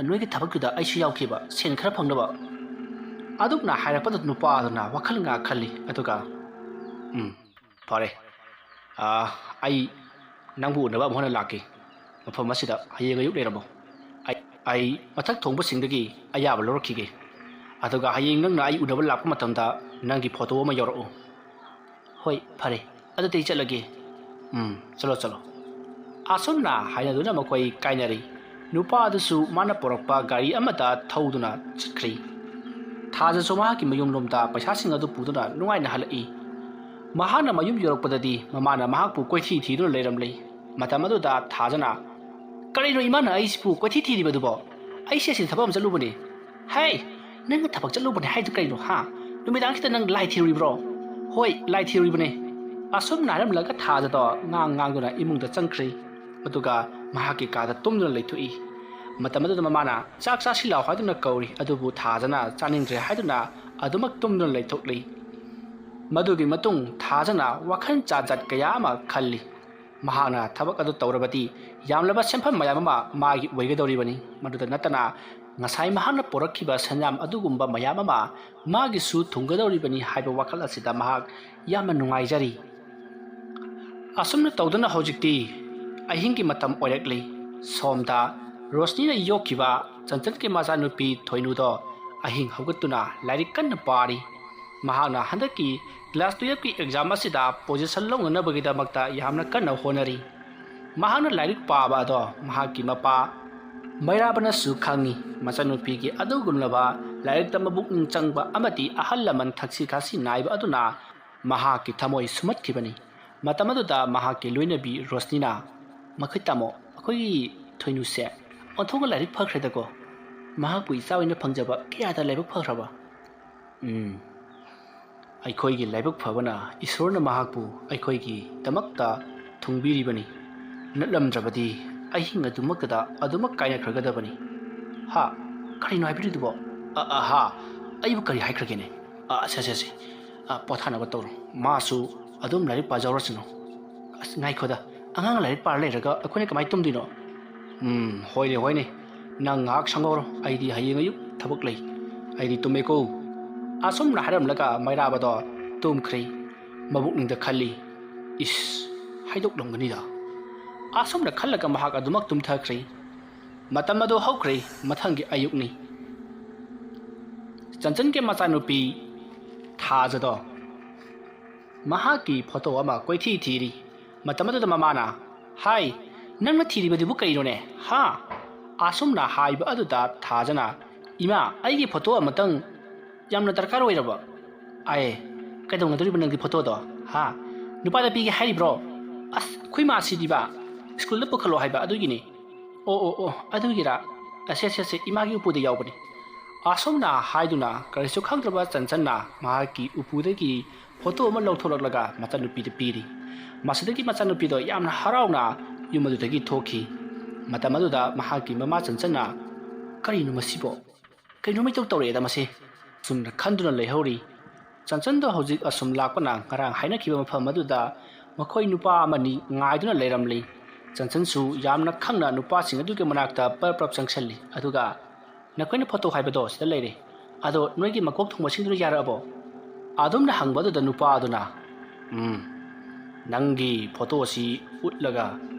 ꯅꯣꯏꯒꯤ ꯊꯕꯛꯇꯨꯗ ꯑꯩꯁꯨ ꯌꯥꯎꯈꯤꯕ, ꯁꯦꯟ ꯈꯔ ꯐꯪꯅꯕ꯫" ꯑꯗꯨꯝꯅ ꯍꯥꯏꯔꯛꯄꯗ ꯅꯨꯄꯥ ꯑꯗꯨꯅ ꯋꯥꯈꯜ ꯉꯥꯛ ꯈꯜꯂꯤ, ꯑꯗꯨꯒ, "ꯎꯝ, ꯐꯔꯦ꯫ ꯑꯥ, ꯑꯩ ꯅꯪꯕꯨ ꯎꯅꯕ ꯑꯃꯨꯛ ꯍꯟꯅ ꯂꯥꯛꯀꯦ꯫ ꯃꯐꯝ ꯑꯁꯤꯗ ꯍꯌꯦꯡ ꯑꯌꯨꯛ ꯂꯩꯔꯝꯃꯣ꯫ ꯑꯩ, ꯑꯩ ꯃꯊꯛ ꯊꯣꯡꯕꯁꯤꯡꯗꯒꯤ ꯑꯌꯥꯕ ꯂꯧꯔꯛꯈꯤꯒꯦ꯫ ꯑꯗꯨꯒ ꯍꯌꯦꯡ ꯅꯪꯅ ꯑꯩ ꯎꯅꯕ ꯂꯥꯛꯄ ꯃꯇꯝꯗ ꯅꯪꯒꯤ ꯐꯣꯇꯣ ꯑꯃ ꯌꯥꯎꯔꯛꯎ꯫" "ꯍꯣꯏ, ꯐꯔꯦ꯫ ꯑꯗꯨꯗꯤ ꯑꯩ ꯆꯠꯂꯒꯦ꯫" "ꯎꯝ, ꯆꯠꯂꯣ, ꯆꯠꯂꯣ꯫" ꯑꯁꯨꯝꯅ ꯍꯥꯏꯅꯗꯨꯅ ꯃꯈꯣꯏ ꯀꯥꯏꯅꯔꯤ꯫ ꯅꯨꯄꯥ ꯑꯗꯨꯁꯨ ꯃꯥꯅ ꯄꯨꯔꯛꯄ ꯒꯥꯔꯤ ꯑꯃꯗ ꯊꯧꯗꯨꯅ ꯆꯠꯈ꯭ꯔꯤ꯫ ꯊꯥꯖꯁꯨ ꯃꯍꯥꯛꯀꯤ ꯃꯌꯨꯝꯂꯣꯝꯗ ꯄꯩꯁꯥꯁꯤꯡ ꯑꯗꯨ ꯄꯨꯗꯨꯅ ꯅꯨꯡꯉꯥꯏꯅ ꯍꯜꯂꯛꯏ꯫ ꯃꯍꯥꯛꯅ ꯃꯌꯨꯝ ꯌꯧꯔꯛꯄꯗꯗꯤ ꯃꯃꯥꯅ ꯃꯍꯥꯛꯄꯨ ꯀꯣꯏꯊꯤ ꯊꯤꯗꯨꯅ ꯂꯩꯔꯝꯂꯤ꯫ ꯃꯇꯝ ꯑꯗꯨꯗ ꯊꯥꯖꯅ, "ꯀꯔꯤꯅꯣ ꯏꯃꯥꯅ ꯑꯩꯁꯤꯕꯨ ꯀꯣꯏꯊꯤ ꯊꯤꯔꯤꯕꯗꯨꯕꯣ? ꯑꯩꯁꯦ ꯑꯁꯤꯗ ꯊꯕꯛ ꯑꯃ ꯆꯠꯂꯨꯕꯅꯤ꯫" "ꯍꯦ, ꯅꯪꯅ ꯊꯕꯛ ꯆꯠꯂꯨꯕꯅꯤ ꯍꯥꯏꯗꯨ ꯀꯔꯤꯅꯣ, ꯍꯥ? ꯅꯨꯃꯤꯗꯥꯡꯁꯤꯗ ꯅꯪ ꯂꯥꯏ ꯊꯤꯔꯨꯔꯤꯕ꯭ꯔꯣ?" "ꯍꯣꯏ, ꯂꯥꯏ ꯊꯤꯔꯨꯔꯤꯕꯅꯤ꯫" ꯑꯁꯨꯝꯅ ꯍꯥꯏꯔꯝꯂꯒ ꯊꯥꯖꯗꯣ ꯉꯥꯡ ꯉꯥꯡꯗꯨꯅ ꯏꯃꯨꯡꯗ ꯆꯪꯈ꯭ꯔꯤ꯫ ꯑꯗꯨꯒ ꯃꯍꯥꯛꯀꯤ ꯀꯥꯗ ꯇꯨꯝꯗꯨꯅ ꯂꯩꯊꯣꯛꯏ꯫ ꯃꯇꯝ ꯑꯗꯨꯗ ꯃꯃꯥꯅ, "ꯆꯥꯛ ꯆꯥꯁꯤ ꯂꯥꯎ" ꯍꯥꯏꯗꯨꯅ ꯀꯧꯔꯤ, ꯑꯗꯨꯕꯨ ꯊꯥꯖꯅ ꯆꯥꯅꯤꯡꯗ꯭ꯔꯦ ꯍꯥꯏꯗꯨꯅ ꯑꯗꯨꯃꯛ ꯇꯨꯝꯗꯨꯅ ꯂꯩꯊꯣꯛꯂꯤ꯫ ꯃꯗꯨꯒꯤ ꯃꯇꯨꯡ ꯊꯥꯖꯅ ꯋꯥꯈꯜ ꯖꯥꯠ ꯖꯥꯠ ꯀꯌꯥ ꯑꯃ ꯈꯜꯂꯤ꯫ ꯃꯍꯥꯛꯅ ꯊꯕꯛ ꯑꯗꯨ ꯇꯧꯔꯕꯗꯤ ꯌꯥꯝꯂꯕ ꯁꯦꯟꯐꯝ ꯃꯌꯥꯝ ꯑꯃ ꯃꯥꯒꯤ ꯑꯣꯏꯒꯗꯧꯔꯤꯕꯅꯤ꯫ ꯃꯗꯨꯗ ꯅꯠꯇꯅ ꯉꯁꯥꯏ ꯃꯍꯥꯛꯅ ꯄꯨꯔꯛꯈꯤꯕ ꯁꯦꯟꯌꯥꯝ ꯑꯗꯨꯒꯨꯝꯕ ꯃꯌꯥꯝ ꯑꯃ ꯃꯥꯒꯤꯁꯨ ꯊꯨꯡꯒꯗꯧꯔꯤꯕꯅꯤ ꯍꯥꯏꯕ ꯋꯥꯈꯜ ꯑꯁꯤꯗ ꯃꯍꯥꯛ ꯌꯥꯝꯅ ꯅꯨꯡꯉꯥꯏꯖꯔꯤ꯫ ꯑꯁꯨꯝꯅ ꯇꯧꯗꯨꯅ ꯍꯧꯖꯤꯛꯇꯤ ꯑꯍꯤꯡꯒꯤ ꯃꯇꯝ ꯑꯣꯏꯔꯛꯂꯤ꯫ ꯁꯣꯝꯗ ꯔꯣꯁꯅꯤꯅ ꯌꯣꯛꯈꯤꯕ ꯆꯟꯆꯟꯒꯤ ꯃꯆꯥꯅꯨꯄꯤ ꯊꯣꯏꯅꯨꯗꯣ ꯑꯍꯤꯡ ꯍꯧꯒꯠꯇꯨꯅ ꯂꯥꯏꯔꯤꯛ ꯀꯟꯅ ꯄꯥꯔꯤ꯫ ꯃꯍꯥꯛꯅ ꯍꯟꯗꯛꯀꯤ ꯀ꯭ꯂꯥꯁ ꯇꯨꯌꯦꯜꯐꯀꯤ ꯑꯦꯛꯖꯥꯝ ꯑꯁꯤꯗ ꯄꯣꯖꯤꯁꯟ ꯂꯧꯅꯅꯕꯒꯤꯗꯃꯛꯇ ꯌꯥꯝꯅ ꯀꯟꯅ ꯍꯣꯠꯅꯔꯤ꯫ ꯃꯍꯥꯛꯅ ꯂꯥꯏꯔꯤꯛ ꯄꯥꯕ ꯑꯗꯣ ꯃꯍꯥꯛꯀꯤ ꯃꯄꯥ ꯃꯩꯔꯥꯕꯅꯁꯨ ꯈꯪꯏ꯫ ꯃꯆꯥꯅꯨꯄꯤꯒꯤ ꯑꯗꯨꯒꯨꯝꯂꯕ ꯂꯥꯏꯔꯤꯛ ꯇꯝꯕ ꯄꯨꯛꯅꯤꯡ ꯆꯪꯕ ꯑꯃꯗꯤ ꯑꯍꯜ ꯂꯃꯟ ꯊꯛꯁꯤ ꯈꯥꯁꯤ ꯅꯥꯏꯕ ꯑꯗꯨꯅ ꯃꯍꯥꯛꯀꯤ ꯊꯃꯣꯏ ꯁꯨꯝꯍꯠꯈꯤꯕꯅꯤ꯫ ꯃꯇꯝ ꯑꯗꯨꯗ ꯃꯍꯥꯛꯀꯤ ꯂꯣꯏꯅꯕꯤ ꯔꯣꯁꯅꯤꯅ, "ꯃꯈꯣꯏ ꯇꯥꯃꯣ, ꯑꯩꯈꯣꯏꯒꯤ ꯊꯣꯏꯅꯨꯁꯦ ꯑꯣꯟꯊꯣꯛꯅ ꯂꯥꯏꯔꯤꯛ ꯐꯈ꯭ꯔꯦꯗꯀꯣ꯫ ꯃꯍꯥꯛꯄꯨ ꯏꯆꯥ ꯑꯣꯏꯅ ꯐꯪꯖꯕ ꯀꯌꯥꯗ ꯂꯥꯏꯕꯛ ꯐꯈ꯭ꯔꯕ!" ꯎꯝ, ꯑꯩꯈꯣꯏꯒꯤ ꯂꯥꯏꯕꯛ ꯐꯕꯅ ꯏꯁꯣꯔꯅ ꯃꯍꯥꯛꯄꯨ ꯑꯩꯈꯣꯏꯒꯤꯗꯃꯛꯇ ꯊꯨꯡꯕꯤꯔꯤꯕꯅꯤ꯫ ꯅꯠꯂꯝꯗ꯭ꯔꯕꯗꯤ ꯑꯍꯤꯡ ꯑꯗꯨꯃꯛꯇꯗ ꯑꯗꯨꯃꯛ ꯀꯥꯏꯅꯈ꯭ꯔꯒꯗꯕꯅꯤ꯫ ꯍꯥ? ꯀꯔꯤꯅꯣ ꯍꯥꯏꯕꯤꯔꯤꯗꯨꯕꯣ? ꯑ, ꯑ, ꯍꯥ? ꯑꯩꯕꯨ ꯀꯔꯤ ꯍꯥꯏꯈ꯭ꯔꯒꯦꯅꯦ? ꯑ, ꯁꯦ, ꯁꯦ, ꯁꯦ꯫ ꯑ, ꯄꯣꯊꯥꯅꯕ ꯇꯧꯔꯣ꯫ ꯃꯥꯁꯨ ꯑꯗꯨꯝ ꯂꯥꯏꯔꯤꯛ ꯄꯥꯖꯍꯧꯔꯁꯅꯨ꯫ ꯑꯁ, ꯉꯥꯏꯈꯣꯗ, ꯑꯉꯥꯡꯅ ꯂꯥꯏꯔꯤꯛ ꯄꯥꯔ ꯂꯩꯔꯒ ꯑꯩꯈꯣꯏꯅ ꯀꯃꯥꯏꯅ ꯇꯨꯝꯗꯣꯏꯅꯣ? ꯎꯝ, ꯍꯣꯏꯅꯦ, ꯍꯣꯏꯅꯦ꯫ ꯅꯪ ꯉꯥꯏꯍꯥꯛ ꯁꯪꯍꯧꯔꯣ, ꯑꯩꯗꯤ ꯍꯌꯦꯡ ꯑꯌꯨꯛ ꯊꯕꯛ ꯂꯩ꯫ ꯑꯩꯗꯤ ꯇꯨꯝꯃꯦꯀꯣ꯫ ꯑꯁꯨꯝꯅ ꯍꯥꯏꯔꯝꯂꯒ ꯃꯩꯔꯥꯕꯗꯣ ꯇꯨꯝꯈ꯭ꯔꯦ꯫ ꯃꯕꯨꯛꯅꯤꯡꯗ ꯈꯜꯂꯤ, "ꯏꯁ, ꯍꯥꯏꯗꯣꯛꯂꯝꯒꯅꯤꯗ"꯫ ꯑꯁꯨꯝꯅ ꯈꯜꯂꯒ ꯃꯍꯥꯛ ꯑꯗꯨꯃꯛ ꯇꯨꯝꯊꯈ꯭ꯔꯦ꯫ ꯃꯇꯝ ꯑꯗꯨ ꯍꯧꯈ꯭ꯔꯦ꯫ ꯃꯊꯪꯒꯤ ꯑꯌꯨꯛꯅꯤ꯫ ꯆꯟꯆꯟꯒꯤ ꯃꯆꯥꯅꯨꯄꯤ ꯊꯥꯖꯗꯣ ꯃꯍꯥꯛꯀꯤ ꯐꯣꯇꯣ ꯑꯃ ꯀꯣꯏꯊꯤ ꯊꯤꯔꯤ꯫ ꯃꯇꯝ ꯑꯗꯨꯗ ꯃꯃꯥꯅ, "ꯍꯥꯏ, ꯅꯪꯅ ꯊꯤꯔꯤꯕꯗꯨꯕꯨ ꯀꯩꯅꯣꯅꯦ? ꯍꯥ?" ꯑꯁꯨꯝꯅ ꯍꯥꯏꯕ ꯑꯗꯨꯗ ꯊꯥꯖꯅ, "ꯏꯃꯥ, ꯑꯩꯒꯤ ꯐꯣꯇꯣ ꯑꯃꯇꯪ ꯌꯥꯝꯅ ꯗꯔꯀꯥꯔ ꯑꯣꯏꯔꯕ꯫" "ꯑꯥꯏ, ꯀꯩꯗꯧꯅꯗꯣꯔꯤꯕ ꯅꯪꯒꯤ ꯐꯣꯇꯣꯗꯣ? ꯍꯥ? ꯅꯨꯄꯥꯗ ꯄꯤꯒꯦ ꯍꯥꯏꯔꯤꯕ꯭ꯔꯣ?" "ꯑꯁ, ꯑꯩꯈꯣꯏ ꯃꯥ ꯁꯤꯗꯤꯕ, ꯁ꯭ꯀꯨꯜꯗ ꯄꯨꯈꯠꯂꯣ ꯍꯥꯏꯕ ꯑꯗꯨꯒꯤꯅꯤ꯫" "ꯑꯣ, ꯑꯣ, ꯑꯣ, ꯑꯗꯨꯒꯤꯔꯥ? ꯑꯁꯦ, ꯑꯁꯦ, ꯑꯁꯦ, ꯏꯃꯥꯒꯤ ꯎꯄꯨꯗ ꯌꯥꯎꯕꯅꯤ꯫" ꯑꯁꯨꯝꯅ ꯍꯥꯏꯗꯨꯅ ꯀꯔꯤꯁꯨ ꯈꯪꯗ꯭ꯔꯕ ꯆꯟꯆꯟꯅ ꯃꯍꯥꯛꯀꯤ ꯎꯄꯨꯗꯒꯤ ꯐꯣꯇꯣ ꯑꯃ ꯂꯧꯊꯣꯛꯂꯛꯂꯒ ꯃꯆꯥꯅꯨꯄꯤꯗ ꯄꯤꯔꯤ꯫ ꯃꯁꯤꯗꯒꯤ ꯃꯆꯥꯅꯨꯄꯤꯗꯣ ꯌꯥꯝꯅ ꯍꯔꯥꯎꯅ ꯌꯨꯝ ꯑꯗꯨꯗꯒꯤ ꯊꯣꯛꯈꯤ꯫ ꯃꯇꯝ ꯑꯗꯨꯗ ꯃꯍꯥꯛꯀꯤ ꯃꯃꯥ ꯆꯟꯆꯟꯅ, "ꯀꯔꯤꯅꯣ ꯃꯁꯤꯕꯣ? ꯀꯩꯅꯣꯝ ꯏꯇꯧ ꯇꯧꯔꯛꯑꯦꯗ ꯃꯁꯤ꯫" ꯑꯁꯨꯝꯅ ꯈꯟꯗꯨꯅ ꯂꯩꯍꯧꯔꯤ꯫ ꯆꯟꯆꯟꯗꯣ ꯍꯧꯖꯤꯛ ꯑꯁꯨꯝ ꯂꯥꯛꯄꯅ ꯉꯔꯥꯡ ꯍꯥꯏꯅꯈꯤꯕ ꯃꯐꯝ ꯑꯗꯨꯗ ꯃꯈꯣꯏ ꯅꯨꯄꯥ ꯑꯃꯅꯤ ꯉꯥꯏꯗꯨꯅ ꯂꯩꯔꯝꯂꯤ꯫ ꯆꯟꯆꯟꯁꯨ ꯌꯥꯝꯅ ꯈꯪꯅ ꯅꯨꯄꯥꯁꯤꯡ ꯑꯗꯨꯒꯤ ꯃꯅꯥꯛꯇ ꯄꯔꯞ ꯄꯔꯞ ꯆꯪꯁꯤꯜꯂꯤ꯫ ꯑꯗꯨꯒ, "ꯅꯈꯣꯏꯅ ꯐꯣꯇꯣ ꯍꯥꯏꯕꯗꯣ ꯁꯤꯗ ꯂꯩꯔꯦ꯫ ꯑꯗꯣ ꯅꯣꯏꯒꯤ ꯃꯀꯣꯛ ꯊꯣꯡꯕꯁꯤꯡꯗꯨꯅ ꯌꯥꯔꯛꯑꯕꯣ?" ꯑꯗꯨꯝꯅ ꯍꯪꯕ ꯑꯗꯨꯗ ꯅꯨꯄꯥ ꯑꯗꯨꯅ, "ꯎꯝ, ꯅꯪꯒꯤ ꯐꯣꯇꯣ ꯑꯁꯤ ꯎꯠꯂꯒ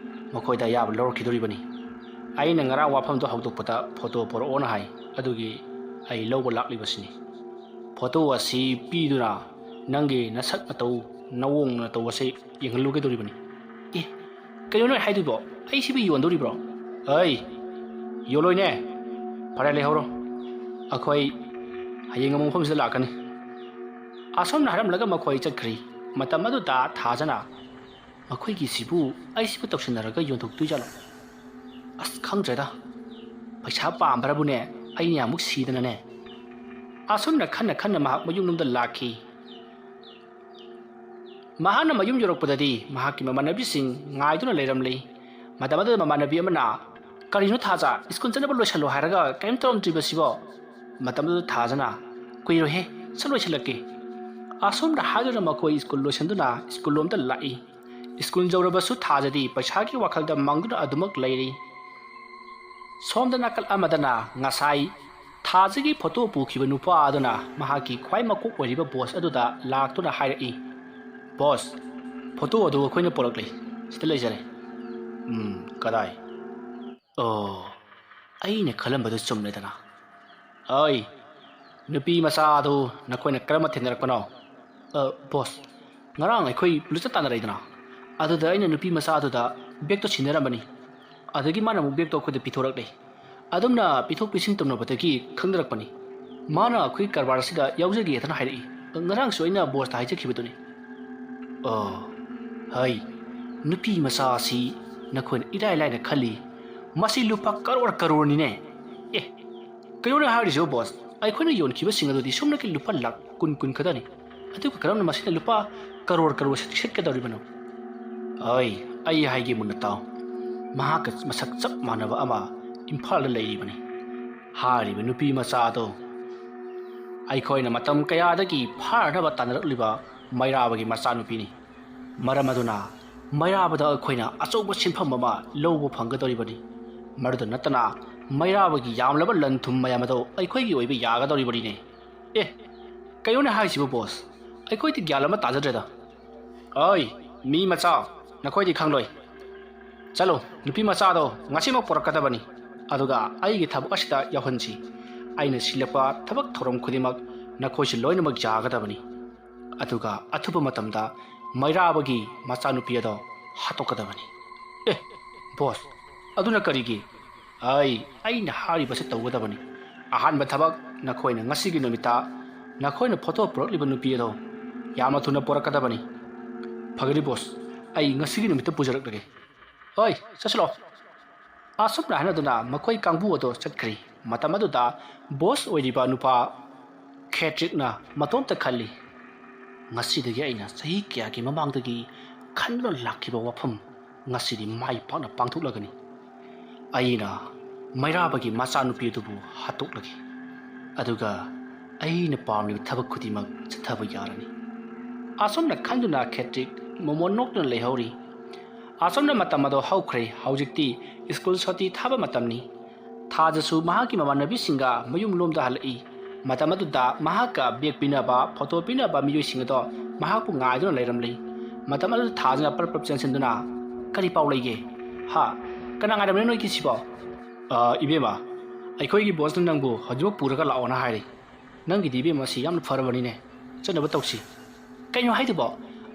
ꯃꯈꯣꯏꯗ ꯑꯌꯥꯕ ꯂꯧꯔꯛꯈꯤꯗꯣꯔꯤꯕꯅꯤ꯫ ꯑꯩꯅ ꯉꯔꯥꯡ ꯋꯥꯐꯝꯗꯣ ꯍꯧꯗꯣꯛꯄꯗ ꯐꯣꯇꯣ ꯄꯣꯔꯛꯑꯣꯅ ꯍꯥꯏ, ꯑꯗꯨꯒꯤ ꯑꯩ ꯂꯧꯕ ꯂꯥꯛꯂꯤꯕꯁꯤꯅꯤ꯫ ꯐꯣꯇꯣ ꯑꯁꯤ ꯄꯤꯗꯨꯅ ꯅꯪꯒꯤ ꯅꯁꯛ ꯅꯇꯧ, ꯅꯑꯣꯡ ꯅꯇꯧ ꯑꯁꯤ ꯌꯦꯡꯍꯜꯂꯨꯒꯗꯧꯔꯤꯕꯅꯤ꯫ ꯑꯦ, ꯀꯩꯅꯣ ꯅꯣꯏ ꯍꯥꯏꯗꯨꯕꯣ? ꯑꯩ ꯁꯤꯕꯨ ꯌꯣꯟꯗꯧꯔꯤꯕ꯭ꯔꯣ? ꯑꯩ ꯌꯣꯜꯂꯣꯏꯅꯦ꯫ ꯐꯔꯦ, ꯂꯩꯍꯧꯔꯣ꯫ ꯑꯩꯈꯣꯏ ꯍꯌꯦꯡ ꯑꯃꯨꯛ ꯃꯐꯝꯁꯤꯗ ꯂꯥꯛꯀꯅꯤ꯫ ꯑꯁꯣꯝꯅ ꯍꯥꯏꯔꯝꯂꯒ ꯃꯈꯣꯏ ꯆꯠꯈ꯭ꯔꯤ꯫ ꯃꯇꯝ ꯑꯗꯨꯗ ꯊꯥꯖꯅ, "ꯃꯈꯣꯏꯒꯤꯁꯤꯕꯨ ꯑꯩꯁꯤꯕꯨ ꯇꯧꯁꯤꯟꯅꯔꯒ ꯌꯣꯟꯊꯣꯛꯇꯣꯏꯖꯥꯠꯂꯣ? ꯑꯁ, ꯈꯪꯗ꯭ꯔꯦꯗ꯫ ꯄꯩꯁꯥ ꯄꯥꯝꯕ꯭ꯔꯕꯨꯅꯦ, ꯑꯩꯅ ꯑꯃꯨꯛ ꯁꯤꯗꯅꯅꯦ"꯫ ꯑꯁꯨꯝꯅ ꯈꯟꯅ ꯈꯟꯅ ꯃꯍꯥꯛ ꯃꯌꯨꯝꯂꯣꯝꯗ ꯂꯥꯛꯈꯤ꯫ ꯃꯍꯥꯛꯅ ꯃꯌꯨꯝ ꯌꯧꯔꯛꯄꯗꯗꯤ ꯃꯍꯥꯛꯀꯤ ꯃꯃꯥꯟꯅꯕꯤꯁꯤꯡ ꯉꯥꯏꯗꯨꯅ ꯂꯩꯔꯝꯂꯤ꯫ ꯃꯇꯝ ꯑꯗꯨꯗ ꯃꯃꯥꯟꯅꯕꯤ ꯑꯃꯅ, "ꯀꯔꯤꯅꯣ ꯊꯥꯖ, ꯁ꯭ꯀꯨꯜ ꯆꯠꯅꯕ ꯂꯣꯏꯁꯜꯂꯣ ꯍꯥꯏꯔꯒ ꯀꯔꯤꯝ ꯇꯧꯔꯝꯗ꯭ꯔꯤꯕꯁꯤꯕꯣ?" ꯃꯇꯝ ꯑꯗꯨꯗ ꯊꯥꯖꯅ, "ꯀꯨꯏꯔꯣꯏꯍꯦ, ꯁꯠ ꯂꯣꯏꯁꯤꯜꯂꯛꯀꯦ"꯫ ꯑꯁꯨꯝꯅ ꯍꯥꯏꯗꯨꯅ ꯃꯈꯣꯏ ꯁ꯭ꯀꯨꯜ ꯂꯣꯏꯁꯤꯟꯗꯨꯅ ꯁ꯭ꯀꯨꯜ ꯂꯣꯝꯗ ꯂꯥꯛꯏ꯫ ꯁ꯭ꯀꯨꯜ ꯌꯧꯔꯕꯁꯨ ꯊꯥꯖꯗꯤ ꯄꯩꯁꯥꯒꯤ ꯋꯥꯈꯜꯗ ꯃꯪꯗꯨꯅ ꯑꯗꯨꯃꯛ ꯂꯩꯔꯤ꯫ ꯁꯣꯝꯗ ꯅꯥꯀꯜ ꯑꯃꯗꯅ ꯉꯁꯥꯏ ꯊꯥꯖꯒꯤ ꯐꯣꯇꯣ ꯄꯨꯈꯤꯕ ꯅꯨꯄꯥ ꯑꯗꯨꯅ ꯃꯍꯥꯛꯀꯤ ꯈ꯭ꯋꯥꯏ ꯃꯀꯣꯛ ꯑꯣꯏꯔꯤꯕ ꯕꯣꯁ ꯑꯗꯨꯗ ꯂꯥꯛꯇꯨꯅ ꯍꯥꯏꯔꯛꯏ, "ꯕꯣꯁ, ꯐꯣꯇꯣ ꯑꯗꯨ ꯑꯩꯈꯣꯏꯅ ꯄꯨꯔꯛꯂꯦ, ꯁꯤꯗ ꯂꯩꯖꯔꯦ"꯫ "ꯎꯝ, ꯀꯗꯥꯏ?" "ꯑꯣ, ꯑꯩꯅ ꯈꯜꯂꯝꯕꯗꯨ ꯆꯨꯝꯂꯦꯗꯅ꯫ ꯑꯩ, ꯅꯨꯄꯤ ꯃꯆꯥ ꯑꯗꯨ ꯅꯈꯣꯏꯅ ꯀꯔꯝꯅ ꯊꯦꯡꯅꯔꯛꯄꯅꯣ?" "ꯑ, ꯕꯣꯁ, ꯉꯔꯥꯡ ꯑꯩꯈꯣꯏ ꯂꯨꯆꯠ ꯇꯥꯟꯅꯔꯛꯏꯗꯅ, ꯑꯗꯨꯗ ꯑꯩꯅ ꯅꯨꯄꯤ ꯃꯆꯥ ꯑꯗꯨꯗ ꯕꯦꯒꯇꯣ ꯁꯤꯟꯅꯔꯝꯕꯅꯤ꯫ ꯑꯗꯒꯤ ꯃꯥꯅ ꯑꯃꯨꯛ ꯕꯦꯒꯇꯣ ꯑꯩꯈꯣꯏꯗ ꯄꯤꯊꯣꯔꯛꯂꯦ꯫ ꯑꯗꯨꯝꯅ ꯄꯤꯊꯣꯛ ꯄꯤꯁꯤꯟ ꯇꯧꯅꯕꯗꯒꯤ ꯈꯪꯅꯔꯛꯄꯅꯤ꯫ ꯃꯥꯅ ꯑꯩꯈꯣꯏ ꯀꯔꯕꯥꯔ ꯑꯁꯤꯗ ꯌꯥꯎꯖꯒꯦꯗꯅ ꯍꯥꯏꯔꯛꯏ꯫ ꯉꯔꯥꯡꯁꯨ ꯑꯩꯅ ꯕꯣꯁꯇ ꯍꯥꯏꯖꯈꯤꯕꯗꯨꯅꯤ"꯫ "ꯑꯣ, ꯍꯩ, ꯅꯨꯄꯤ ꯃꯆꯥ ꯑꯁꯤ ꯅꯈꯣꯏꯅ ꯏꯔꯥꯏ ꯂꯥꯏꯅ ꯈꯜꯂꯤ꯫ ꯃꯁꯤ ꯂꯨꯄꯥ ꯀꯔꯣꯔ ꯀꯔꯣꯔꯅꯤꯅꯦ꯫ ꯑꯦ, ꯀꯩꯅꯣꯅꯦ ꯍꯥꯏꯔꯤꯁꯤꯕꯣ, ꯕꯣꯁ? ꯑꯩꯈꯣꯏꯅ ꯌꯣꯟꯈꯤꯕꯁꯤꯡ ꯑꯗꯨꯗꯤ ꯁꯨꯞꯅꯒꯤ ꯂꯨꯄꯥ ꯂꯥꯈ ꯀꯨꯟ, ꯀꯨꯟ ꯈꯛꯇꯅꯤ꯫ ꯑꯗꯨꯒ ꯀꯔꯝꯅ ꯃꯁꯤꯅ ꯂꯨꯄꯥ ꯀꯔꯣꯔ ꯀꯔꯣꯔ ꯁꯤꯠ-, ꯁꯤꯠꯀꯗꯧꯔꯤꯕꯅꯣ?" "ꯑꯩ, ꯑꯩ ꯍꯥꯏꯒꯦ ꯃꯨꯟꯅ ꯇꯥꯎ꯫ ꯃꯍꯥꯛꯀ ꯃꯁꯛ ꯆꯞ ꯃꯥꯟꯅꯕ ꯑꯃ ꯏꯝꯐꯥꯜꯗ ꯂꯩꯔꯤꯕꯅꯤ꯫ ꯍꯥꯏꯔꯤꯕ ꯅꯨꯄꯤ ꯃꯆꯥ ꯑꯗꯣ ꯑꯩꯈꯣꯏꯅ ꯃꯇꯝ ꯀꯌꯥꯗꯒꯤ ꯐꯥꯅꯅꯕ ꯇꯥꯟꯅꯔꯛꯂꯤꯕ ꯃꯩꯔꯥꯕꯒꯤ ꯃꯆꯥꯅꯨꯄꯤꯅꯤ꯫ ꯃꯔꯝ ꯑꯗꯨꯅ ꯃꯩꯔꯥꯕꯗ ꯑꯩꯈꯣꯏꯅ ꯑꯆꯧꯕ ꯁꯦꯟꯐꯝ ꯑꯃ ꯂꯧꯕ ꯐꯪꯒꯗꯧꯔꯤꯕꯅꯤ꯫ ꯃꯗꯨꯗ ꯅꯠꯇꯅ ꯃꯩꯔꯥꯕꯒꯤ ꯌꯥꯝꯂꯕ ꯂꯟ ꯊꯨꯝ ꯃꯌꯥꯝ ꯑꯗꯣ ꯑꯩꯈꯣꯏꯒꯤ ꯑꯣꯏꯕ ꯌꯥꯒꯗꯧꯔꯤꯕꯅꯤꯅꯦ"꯫ "ꯑꯦ, ꯀꯩꯅꯣꯅꯦ ꯍꯥꯏꯁꯤꯕꯨ, ꯕꯣꯁ? ꯑꯩꯈꯣꯏꯗꯤ ꯒ꯭ꯌꯥꯟ ꯑꯃ ꯇꯥꯖꯗ꯭ꯔꯦꯗ"꯫ "ꯑꯣꯏ, ꯃꯤ ꯃꯆꯥ, ꯅꯈꯣꯏꯗꯤ ꯈꯪꯂꯣꯏ꯫ "ꯆꯠꯂꯣ, ꯅꯨꯄꯤ ꯃꯆꯥꯗꯣ ꯉꯁꯤꯃꯛ ꯄꯨꯔꯛꯀꯗꯕꯅꯤ, ꯑꯗꯨꯒ ꯑꯩꯒꯤ ꯊꯕꯛ ꯑꯁꯤꯗ ꯌꯥꯎꯍꯟꯁꯤ꯫ ꯑꯩꯅ ꯁꯤꯜꯂꯛꯄ ꯊꯕꯛ ꯊꯧꯔꯝ ꯈꯨꯗꯤꯡꯃꯛ ꯅꯈꯣꯏꯁꯨ ꯂꯣꯏꯅꯃꯛ ꯌꯥꯒꯗꯕꯅꯤ, ꯑꯗꯨꯒ ꯑꯊꯨꯕ ꯃꯇꯝꯗ ꯃꯩꯔꯥꯕꯒꯤ ꯃꯆꯥꯅꯨꯄꯤ ꯑꯗꯣ ꯍꯥꯠꯇꯣꯛꯀꯗꯕꯅꯤ꯫" "ꯑꯦ, ꯕꯣꯁ, ꯑꯗꯨꯅ ꯀꯔꯤꯒꯤ? ꯑꯩ, ꯑꯩꯅ ꯍꯥꯏꯔꯤꯕꯁꯤ ꯇꯧꯒꯗꯕꯅꯤ꯫ ꯑꯍꯥꯟꯕ ꯊꯕꯛ, ꯅꯈꯣꯏꯅ ꯉꯁꯤꯒꯤ ꯅꯨꯃꯤꯠꯇ ꯅꯈꯣꯏꯅ ꯐꯣꯇꯣ ꯄꯨꯔꯛꯂꯤꯕ ꯅꯨꯄꯤ ꯑꯗꯣ ꯌꯥꯝꯅ ꯊꯨꯅ ꯄꯨꯔꯛꯀꯗꯕꯅꯤ꯫" "ꯐꯒꯅꯤ ꯕꯣꯁ, ꯑꯩ ꯉꯁꯤꯒꯤ ꯅꯨꯃꯤꯠꯇ ꯄꯨꯖꯔꯛꯂꯒꯦ꯫" "ꯍꯣꯏ, ꯆꯠꯁꯤꯜꯂꯣ꯫" ꯑꯁꯨꯝꯅ ꯍꯥꯏꯅꯗꯨꯅ ꯃꯈꯣꯏ ꯀꯥꯡꯕꯨ ꯑꯗꯨ ꯆꯠꯈ꯭ꯔꯤ꯫ ꯃꯇꯝ ꯑꯗꯨꯗ ꯕꯣꯁ ꯑꯣꯏꯔꯤꯕ ꯅꯨꯄꯥ ꯈꯦꯇ꯭ꯔꯤꯛꯅ ꯃꯇꯣꯝꯇ ꯈꯜꯂꯤ, "ꯉꯁꯤꯗꯒꯤ ꯑꯩꯅ ꯆꯍꯤ ꯀꯌꯥꯒꯤ ꯃꯃꯥꯡꯗꯒꯤ ꯈꯟꯗꯨꯅ ꯂꯥꯛꯈꯤꯕ ꯋꯥꯐꯝ ꯉꯁꯤꯗꯤ ꯃꯥꯏ ꯄꯥꯛꯅ ꯄꯥꯡꯊꯣꯛꯂꯒꯅꯤ꯫ ꯑꯩꯅ ꯃꯩꯔꯥꯕꯒꯤ ꯃꯆꯥꯅꯨꯄꯤ ꯑꯗꯨꯕꯨ ꯍꯥꯠꯇꯣꯛꯂꯒꯦ, ꯑꯗꯨꯒ ꯑꯩꯅ ꯄꯥꯝꯂꯤꯕ ꯊꯕꯛ ꯈꯨꯗꯤꯡꯃꯛ ꯆꯠꯊꯕ ꯌꯥꯔꯅꯤ꯫" ꯑꯁꯨꯝꯅ ꯈꯟꯗꯨꯅ ꯈꯦꯇ꯭ꯔꯤꯛ ꯃꯣꯃꯣꯟ ꯅꯣꯛꯇꯨꯅ ꯂꯩꯍꯧꯔꯤ꯫ ꯑꯁꯨꯝꯅ ꯃꯇꯝ ꯑꯗꯣ ꯍꯧꯈ꯭ꯔꯦ꯫ ꯍꯧꯖꯤꯛꯇꯤ ꯁ꯭ꯀꯨꯜ ꯁꯨꯇꯤ ꯊꯥꯕ ꯃꯇꯝꯅꯤ꯫ ꯊꯥꯖꯁꯨ ꯃꯍꯥꯛꯀꯤ ꯃꯃꯥꯟꯅꯕꯤꯁꯤꯡꯒ ꯃꯌꯨꯝ ꯂꯣꯝꯗ ꯍꯜꯂꯛꯏ꯫ ꯃꯇꯝ ꯑꯗꯨꯗ ꯃꯍꯥꯛꯀ ꯕꯦꯒ ꯄꯤꯅꯕ, ꯐꯣꯇꯣ ꯄꯤꯅꯕ ꯃꯤꯑꯣꯏꯁꯤꯡ ꯑꯗꯣ ꯃꯍꯥꯛꯄꯨ ꯉꯥꯏꯗꯨꯅ ꯂꯩꯔꯝꯂꯤ꯫ ꯃꯇꯝ ꯑꯗꯨꯗ ꯊꯥꯖꯅ ꯄꯔꯞ ꯄꯔꯞ ꯆꯦꯟꯁꯤꯟꯗꯨꯅ, "ꯀꯔꯤ ꯄꯥꯎ ꯂꯩꯒꯦ? ꯍꯥ? ꯀꯅꯥ ꯉꯥꯏꯔꯝꯂꯤꯅꯣ ꯅꯣꯏꯒꯤꯁꯤꯕꯣ?" "ꯑ, ꯏꯕꯦꯝꯃ, ꯑꯩꯈꯣꯏꯒꯤ ꯕꯣꯁꯅ ꯅꯪꯕꯨ ꯍꯧꯖꯤꯛꯃꯛ ꯄꯨꯔꯒ ꯂꯥꯛꯑꯣꯅ ꯍꯥꯏꯔꯤ꯫ ꯅꯪꯒꯤꯗꯤ ꯏꯕꯦꯝꯃ ꯁꯤ ꯌꯥꯝꯅ ꯐꯔꯕꯅꯤꯅꯦ꯫ ꯆꯠꯅꯕ ꯇꯧꯁꯤ꯫" "ꯀꯩꯅꯣ ꯍꯥꯏꯗꯨꯕꯣ?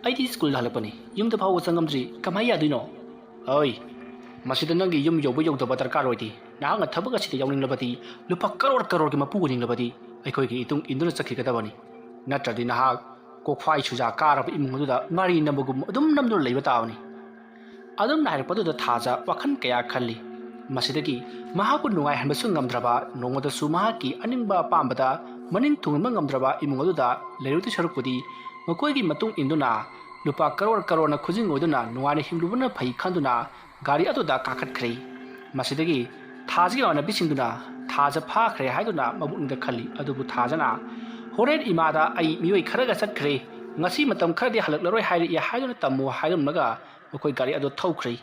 ꯑꯩꯗꯤ ꯁ꯭ꯀꯨꯜꯗ ꯍꯜꯂꯛꯄꯅꯤ, ꯌꯨꯝꯗ ꯐꯥꯎꯕ ꯆꯪꯉꯝꯗ꯭ꯔꯤ, ꯀꯃꯥꯏ ꯌꯥꯗꯣꯏꯅꯣ?" "ꯑꯣꯏ, ꯃꯁꯤꯗ ꯅꯪꯒꯤ ꯌꯨꯝ ꯌꯧꯕ ꯌꯧꯗꯕ ꯗꯔꯀꯥꯔ ꯑꯣꯏꯗꯦ꯫ ꯅꯍꯥꯛꯅ ꯊꯕꯛ ꯑꯁꯤꯗ ꯌꯥꯎꯅꯤꯡꯂꯕꯗꯤ, ꯂꯨꯄꯥ ꯀꯔꯣꯔ ꯀꯔꯣꯔꯒꯤ ꯃꯄꯨ ꯑꯣꯏꯅꯤꯡꯂꯕꯗꯤ, ꯑꯩꯈꯣꯏꯒꯤ ꯏꯇꯨꯡ ꯏꯟꯗꯨꯅ ꯆꯠꯈꯤꯒꯗꯕꯅꯤ꯫ ꯅꯠꯇ꯭ꯔꯗꯤ ꯅꯍꯥꯛ ꯀꯣꯛꯐꯥꯏ ꯁꯨꯖꯥ ꯀꯥꯔꯕ ꯏꯃꯨꯡ ꯑꯗꯨꯗ ꯉꯥꯔꯤ ꯅꯝꯕꯒꯨꯝ ꯑꯗꯨꯝ ꯅꯝꯗꯨꯅ ꯂꯩꯕ ꯇꯥꯕꯅꯤ꯫" ꯑꯗꯨꯝꯅ ꯍꯥꯏꯔꯛꯄꯗꯨꯗ ꯊꯥꯖ ꯋꯥꯈꯜ ꯀꯌꯥ ꯈꯜꯂꯤ꯫ ꯃꯁꯤꯗꯒꯤ ꯃꯍꯥꯛꯄꯨ ꯅꯨꯡꯉꯥꯏꯍꯟꯕꯁꯨ ꯉꯝꯗ꯭ꯔꯕ, ꯅꯣꯡꯃꯗꯁꯨ ꯃꯍꯥꯛꯀꯤ ꯑꯅꯤꯡꯕ ꯑꯄꯥꯝꯕꯗ ꯃꯅꯤꯡ ꯊꯨꯡꯍꯟꯕ ꯉꯝꯗ꯭ꯔꯕ ꯏꯃꯨꯡ ꯑꯗꯨꯗ ꯂꯩꯔꯨꯗꯤ ꯁꯔꯨꯛꯄꯨꯗꯤ, ꯃꯈꯣꯏꯒꯤ ꯃꯇꯨꯡ ꯏꯟꯗꯨꯅ ꯂꯨꯄꯥ ꯀꯔꯣꯔ ꯀꯔꯣꯔꯅ ꯈꯨꯖꯤꯡ ꯑꯣꯏꯗꯨꯅ ꯅꯨꯡꯉꯥꯏꯅ ꯍꯤꯡꯂꯨꯕꯅ ꯐꯩ ꯈꯟꯗꯨꯅ, ꯒꯥꯔꯤ ꯑꯗꯨꯗ ꯀꯥꯈꯠꯈ꯭ꯔꯦ꯫ ꯃꯁꯤꯗꯒꯤ ꯊꯥꯖꯒꯤ ꯃꯃꯥꯟꯅꯕꯤꯁꯤꯡꯗꯨꯅ ꯊꯥꯖ ꯐꯥꯈ꯭ꯔꯦ ꯍꯥꯏꯗꯨꯅ ꯃꯕꯨꯛꯅꯤꯡꯗ ꯈꯜꯂꯤ꯫ ꯑꯗꯨꯕꯨ ꯊꯥꯖꯅ, "ꯍꯣꯔꯦꯟ ꯏꯃꯥꯗ ꯑꯩ ꯃꯤꯑꯣꯏ ꯈꯔꯒ ꯆꯠꯈ꯭ꯔꯦ, ꯉꯁꯤ ꯃꯇꯝ ꯈꯔꯗꯤ ꯍꯜꯂꯛꯂꯔꯣꯏ ꯍꯥꯏꯔꯛꯏ" ꯍꯥꯏꯗꯨꯅ ꯇꯝꯃꯨ ꯍꯥꯏꯔꯝꯂꯒ ꯃꯈꯣꯏ ꯒꯥꯔꯤ ꯑꯗꯨ ꯊꯧꯈ꯭ꯔꯦ꯫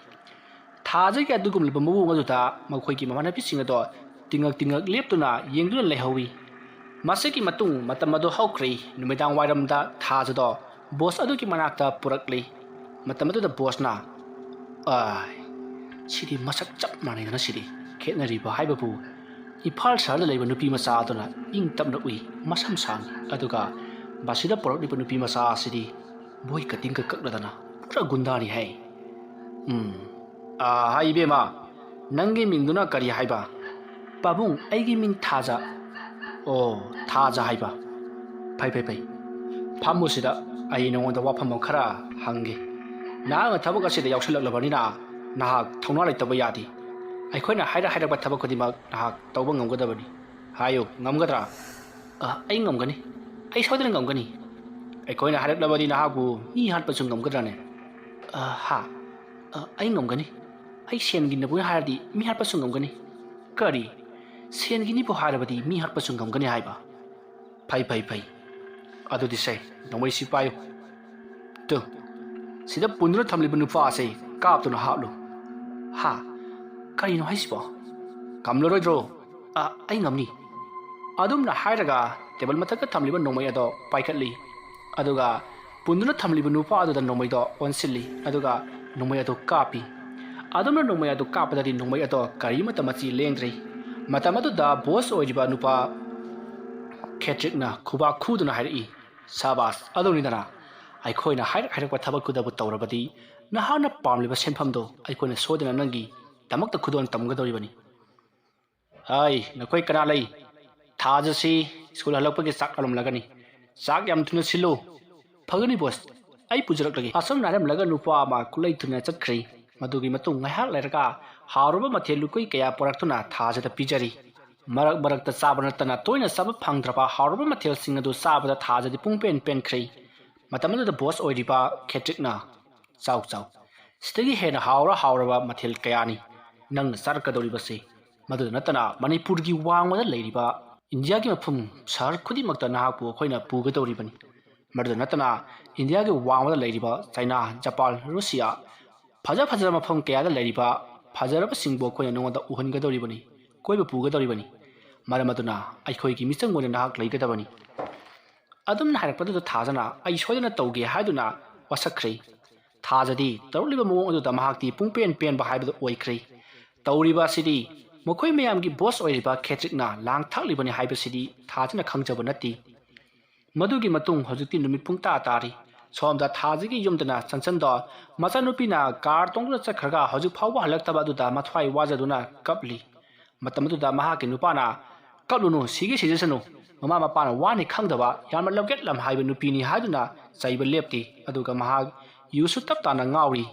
ꯊꯥꯖꯒꯤ ꯑꯗꯨꯒꯨꯝꯂꯕ ꯃꯑꯣꯡ ꯑꯗꯨꯗ ꯃꯈꯣꯏꯒꯤ ꯃꯃꯥꯟꯅꯕꯤꯁꯤꯡ ꯑꯗꯣ ꯇꯤꯉꯛ ꯇꯤꯉꯛ ꯂꯦꯞꯇꯨꯅ ꯌꯦꯡꯗꯨꯅ ꯂꯩꯍꯧꯏ꯫ ꯃꯁꯤꯒꯤ ꯃꯇꯨꯡ ꯃꯇꯝ ꯑꯗꯨ ꯍꯧꯈ꯭ꯔꯦ꯫ ꯅꯨꯃꯤꯗꯥꯡ ꯋꯥꯏꯔꯝꯗ ꯊꯥꯖꯗꯣ ꯕꯣꯁ ꯑꯗꯨꯒꯤ ꯃꯅꯥꯛꯇ ꯄꯨꯔꯛꯂꯤ꯫ ꯃꯇꯝ ꯑꯗꯨꯗ ꯕꯣꯁꯅ, "ꯑꯥꯏ, ꯁꯤꯗꯤ ꯃꯁꯛ ꯆꯞ ꯃꯥꯟꯅꯩꯗꯅ꯫ ꯁꯤꯗꯤ ꯈꯦꯠꯅꯔꯤꯕ ꯍꯥꯏꯕꯕꯨ, ꯏꯝꯐꯥꯜ ꯁꯍꯔꯗ ꯂꯩꯕ ꯅꯨꯄꯤ ꯃꯆꯥ ꯑꯗꯨꯅ ꯏꯪ ꯇꯞꯅ ꯎꯏ, ꯃꯁꯝ ꯁꯥꯡꯏ, ꯑꯗꯨꯒ ꯃꯁꯤꯗ ꯄꯣꯔꯛꯂꯤꯕ ꯅꯨꯄꯤ ꯃꯆꯥ ꯑꯁꯤꯗꯤ ꯕꯣꯏ ꯀꯇꯤꯡꯒ ꯀꯛꯂꯗꯅ ꯄꯨꯔꯥ ꯒꯨꯟꯗꯥꯅꯤ ꯍꯥꯏ꯫ ꯎꯝ, ꯑꯥ, ꯍꯥꯏ ꯏꯕꯦꯝꯃ, ꯅꯪꯒꯤ ꯃꯤꯡꯗꯨꯅ ꯀꯔꯤ ꯍꯥꯏꯕ? ꯄꯥꯕꯨꯡ, ꯑꯩꯒꯤ ꯃꯤꯡ ꯊꯥꯖ꯫ ꯑꯣ, ꯊꯥꯖ ꯍꯥꯏꯕ꯫ ꯐꯩ, ꯐꯩ, ꯐꯩ꯫ ꯐꯝꯃꯨ ꯁꯤꯗ, ꯑꯩ ꯅꯉꯣꯟꯗ ꯋꯥꯐꯝ ꯑꯃ ꯈꯔ ꯍꯪꯒꯦ꯫ ꯅꯍꯥꯛꯅ ꯊꯕꯛ ꯑꯁꯤꯗ ꯌꯥꯎꯁꯜꯂꯛꯂꯕꯅꯤꯅ ꯅꯍꯥꯛ ꯊꯧꯅꯥ ꯂꯩꯇꯕ ꯌꯥꯗꯦ꯫ ꯑꯩꯈꯣꯏꯅ ꯍꯥꯏꯔꯛ ꯍꯥꯏꯔꯛꯄ ꯊꯕꯛ ꯈꯨꯗꯤꯡꯃꯛ ꯅꯍꯥꯛ ꯇꯧꯕ ꯉꯝꯒꯗꯕꯅꯤ꯫ ꯍꯥꯏꯌꯨ, ꯉꯝꯒꯗ꯭ꯔꯥ? ꯑ, ꯑꯩ ꯉꯝꯒꯅꯤ꯫ ꯑꯩ ꯁꯣꯏꯗꯅ ꯉꯝꯒꯅꯤ꯫ ꯑꯩꯈꯣꯏꯅ ꯍꯥꯏꯔꯛꯂꯕꯗꯤ ꯅꯍꯥꯛꯄꯨ ꯃꯤ ꯍꯥꯠꯄꯁꯨ ꯉꯝꯒꯗ꯭ꯔꯥꯅꯦ? ꯑ, ꯍꯥ? ꯑ, ꯑꯩ ꯉꯝꯒꯅꯤ꯫ ꯑꯩ ꯁꯦꯟꯒꯤꯅꯕꯨ ꯍꯥꯏꯔꯗꯤ ꯃꯤ ꯍꯥꯠꯄꯁꯨ ꯉꯝꯒꯅꯤ꯫ ꯀꯔꯤ? ꯁꯦꯟꯒꯤꯅꯤꯕꯨ ꯍꯥꯏꯔꯕꯗꯤ ꯃꯤ ꯍꯥꯠꯄꯁꯨ ꯉꯝꯒꯅꯤ ꯍꯥꯏꯕ? ꯐꯩ, ꯐꯩ, ꯐꯩ꯫ ꯑꯗꯨꯗꯤ ꯁꯦ, ꯅꯣꯡꯃꯩꯁꯤ ꯄꯥꯏꯌꯨ꯫ ꯇꯨ, ꯁꯤꯗ ꯄꯨꯟꯗꯨꯅ ꯊꯝꯂꯤꯕ ꯅꯨꯄꯥ ꯑꯁꯦ ꯀꯥꯞꯇꯨꯅ ꯍꯥꯠꯂꯨ꯫ ꯍꯥ? ꯀꯔꯤꯅꯣ ꯍꯥꯏꯁꯤꯕꯣ? ꯉꯝꯂꯔꯣꯏꯗ꯭ꯔꯣ? ꯑ, ꯑꯩ ꯉꯝꯅꯤ꯫ ꯑꯗꯨꯝꯅ ꯍꯥꯏꯔꯒ ꯇꯦꯕꯜ ꯃꯊꯛꯇ ꯊꯝꯂꯤꯕ ꯅꯣꯡꯃꯩ ꯑꯗꯣ ꯄꯥꯏꯈꯠꯂꯤ꯫ ꯑꯗꯨꯒ ꯄꯨꯟꯗꯨꯅ ꯊꯝꯂꯤꯕ ꯅꯨꯄꯥ ꯑꯗꯨꯗ ꯅꯣꯡꯃꯩꯗꯣ ꯑꯣꯟꯁꯤꯜꯂꯤ꯫ ꯑꯗꯨꯒ ꯅꯣꯡꯃꯩ ꯑꯗꯨ ꯀꯥꯞꯄꯤ꯫ ꯑꯗꯨꯝꯅ ꯅꯣꯡꯃꯩ ꯑꯗꯨ ꯀꯥꯞꯄꯗꯗꯤ ꯅꯣꯡꯃꯩ ꯑꯗꯣ ꯀꯔꯤꯃꯠꯇ ꯃꯆꯤ ꯂꯦꯡꯗ꯭ꯔꯤ꯫ ꯃꯇꯝ ꯑꯗꯨꯗ ꯕꯣꯁ ꯑꯣꯏꯔꯤꯕ ꯅꯨꯄꯥ ꯈꯦꯇ꯭ꯔꯤꯛꯅ ꯈꯨꯕꯥꯛ ꯈꯨꯗꯨꯅ ꯍꯥꯏꯔꯛꯏ, "ꯁꯥꯕꯥꯁ, ꯑꯗꯨꯅꯤꯗꯅ꯫ ꯑꯩꯈꯣꯏꯅ ꯍꯥꯏꯔꯛ ꯍꯥꯏꯔꯛꯄ ꯊꯕꯛꯇꯨꯗꯕꯨ ꯇꯧꯔꯕꯗꯤ ꯅꯍꯥꯛꯅ ꯄꯥꯝꯂꯤꯕ ꯁꯦꯟꯐꯝꯗꯣ ꯑꯩꯈꯣꯏꯅ ꯁꯣꯏꯗꯅ ꯅꯪꯒꯤ ꯗꯃꯛꯇ ꯈꯨꯗꯣꯜ ꯇꯝꯒꯗꯧꯔꯤꯕꯅꯤ꯫" "ꯍꯥꯏ, ꯅꯈꯣꯏ ꯀꯅꯥ ꯂꯩ? ꯊꯥꯖꯁꯤ ꯁ꯭ꯀꯨꯜ ꯍꯜꯂꯛꯄꯒꯤ ꯆꯥꯛ ꯂꯥꯝꯂꯝꯂꯒꯅꯤ꯫ ꯆꯥꯛ ꯌꯥꯝ ꯊꯨꯅ ꯁꯤꯜꯂꯨ꯫" "ꯐꯒꯅꯤ ꯕꯣꯁ, ꯑꯩ ꯄꯨꯖꯔꯛꯂꯒꯦ꯫" ꯑꯁꯨꯝꯅ ꯍꯥꯏꯔꯝꯂꯒ ꯅꯨꯄꯥ ꯑꯃ ꯈꯨꯠꯂꯩ ꯊꯨꯅ ꯆꯠꯈ꯭ꯔꯦ꯫ ꯃꯗꯨꯒꯤ ꯃꯇꯨꯡ ꯉꯥꯏꯍꯥꯛ ꯂꯩꯔꯒ ꯍꯥꯎꯔꯕ ꯃꯊꯦꯜ ꯂꯨꯀꯣꯏ ꯀꯌꯥ ꯄꯨꯔꯛꯇꯨꯅ ꯊꯥꯖꯗ ꯄꯤꯖꯔꯤ꯫ ꯃꯔꯛ ꯃꯔꯛꯇ ꯆꯥꯕ ꯅꯠꯇꯅ ꯇꯣꯏꯅ ꯆꯥꯕ ꯐꯪꯗ꯭ꯔꯕ ꯍꯥꯎꯔꯕ ꯃꯊꯦꯜꯁꯤꯡ ꯑꯗꯨ ꯆꯥꯕꯗ ꯊꯥꯖꯗꯤ ꯄꯨꯡ ꯄꯦꯟ ꯄꯦꯟꯈ꯭ꯔꯦ꯫ ꯃꯇꯝ ꯑꯗꯨꯗ ꯕꯣꯁ ꯑꯣꯏꯔꯤꯕ ꯈꯦꯇ꯭ꯔꯤꯛꯅ, "ꯆꯥꯎ, ꯆꯥꯎ, ꯁꯤꯗꯒꯤ ꯍꯦꯟꯅ ꯍꯥꯎꯔ ꯍꯥꯎꯔꯕ ꯃꯊꯦꯜ ꯀꯌꯥꯅꯤ ꯅꯪꯅ ꯆꯥꯔꯛꯀꯗꯧꯔꯤꯕꯁꯤ꯫ ꯃꯗꯨꯗ ꯅꯠꯇꯅ ꯃꯅꯤꯄꯨꯔꯒꯤ ꯋꯥꯡꯃꯗ ꯂꯩꯔꯤꯕ ꯏꯟꯗꯤꯌꯥꯒꯤ ꯃꯐꯝ ꯁꯍꯔ ꯈꯨꯗꯤꯡꯃꯛꯇ ꯅꯍꯥꯛꯄꯨ ꯑꯩꯈꯣꯏꯅ ꯄꯨꯒꯗꯧꯔꯤꯕꯅꯤ꯫ ꯃꯗꯨꯗ ꯅꯠꯇꯅ ꯏꯟꯗꯤꯌꯥꯒꯤ ꯋꯥꯡꯃꯗ ꯂꯩꯔꯤꯕ ꯆꯥꯏꯅꯥ, ꯖꯄꯥꯟ, ꯔꯨꯁꯤꯌꯥ, ꯐꯖ ꯐꯖꯕ ꯃꯐꯝ ꯀꯌꯥꯗ ꯂꯩꯔꯤꯕ ꯐꯖꯔꯕꯁꯤꯡꯕꯨ ꯑꯩꯈꯣꯏꯅ ꯅꯉꯣꯟꯗ ꯎꯍꯟꯒꯗꯧꯔꯤꯕꯅꯤ, ꯀꯣꯏꯕ ꯄꯨꯒꯗꯧꯔꯤꯕꯅꯤ꯫ ꯃꯔꯝ ꯑꯗꯨꯅ ꯑꯩꯈꯣꯏꯒꯤ ꯃꯤꯆꯪ ꯑꯣꯏꯅ ꯅꯍꯥꯛ ꯂꯩꯒꯗꯕꯅꯤ꯫" ꯑꯗꯨꯝꯅ ꯍꯥꯏꯔꯛꯄꯗꯨꯗ ꯊꯥꯖꯅ ꯑꯩ ꯁꯣꯏꯗꯅ ꯇꯧꯒꯦ ꯍꯥꯏꯗꯨꯅ ꯋꯥꯁꯛꯈ꯭ꯔꯦ꯫ ꯊꯥꯖꯗꯤ ꯇꯧꯔꯛꯂꯤꯕ ꯃꯑꯣꯡ ꯑꯗꯨꯗ ꯃꯍꯥꯛꯇꯤ ꯄꯨꯡꯄꯦꯟ ꯄꯦꯟꯕ ꯍꯥꯏꯕꯗꯨ ꯑꯣꯏꯈ꯭ꯔꯦ꯫ ꯇꯧꯔꯤꯕ ꯑꯁꯤꯗꯤ ꯃꯈꯣꯏ ꯃꯌꯥꯝꯒꯤ ꯕꯣꯁ ꯑꯣꯏꯔꯤꯕ ꯈꯦꯇ꯭ꯔꯤꯛꯅ ꯂꯥꯡ ꯊꯥꯛꯂꯤꯕꯅꯤ ꯍꯥꯏꯕꯁꯤꯗꯤ ꯊꯥꯖꯅ ꯈꯪꯖꯕ ꯅꯠꯇꯦ꯫ ꯃꯗꯨꯒꯤ ꯃꯇꯨꯡ ꯍꯧꯖꯤꯛꯇꯤ ꯅꯨꯃꯤꯠ ꯄꯨꯡ ꯇꯥ ꯇꯥꯔꯤ꯫ ꯁꯣꯝꯗ ꯊꯥꯖꯒꯤ ꯌꯨꯝꯗꯅ ꯆꯟꯆꯟꯗꯣ ꯃꯆꯥꯅꯨꯄꯤꯅ ꯀꯥꯔ ꯇꯣꯡꯗꯨꯅ ꯆꯠꯈ꯭ꯔꯒ ꯍꯧꯖꯤꯛ ꯐꯥꯎꯕ ꯍꯜꯂꯛꯇꯕ ꯑꯗꯨꯗ ꯃꯊ꯭ꯋꯥꯏ ꯋꯥꯖꯗꯨꯅ ꯀꯞꯂꯤ꯫ ꯃꯇꯝ ꯑꯗꯨꯗ ꯃꯍꯥꯛꯀꯤ ꯅꯨꯄꯥꯅ, "ꯀꯞꯂꯨꯅꯨ, ꯁꯤꯒꯦ ꯁꯤꯖꯁꯅꯨ, ꯃꯃꯥ ꯃꯄꯥꯅ ꯋꯥꯅꯤ ꯈꯪꯗꯕ ꯌꯥꯝꯅ ꯂꯝꯒꯦꯠ ꯂꯝ ꯍꯥꯏꯕ ꯅꯨꯄꯤꯅꯤ" ꯍꯥꯏꯗꯨꯅ ꯆꯩꯕ ꯂꯦꯞꯇꯦ꯫ ꯑꯗꯨꯒ ꯃꯍꯥꯛ ꯌꯨꯁꯨ ꯇꯞ ꯇꯥꯅ ꯉꯥꯎꯔꯤ꯫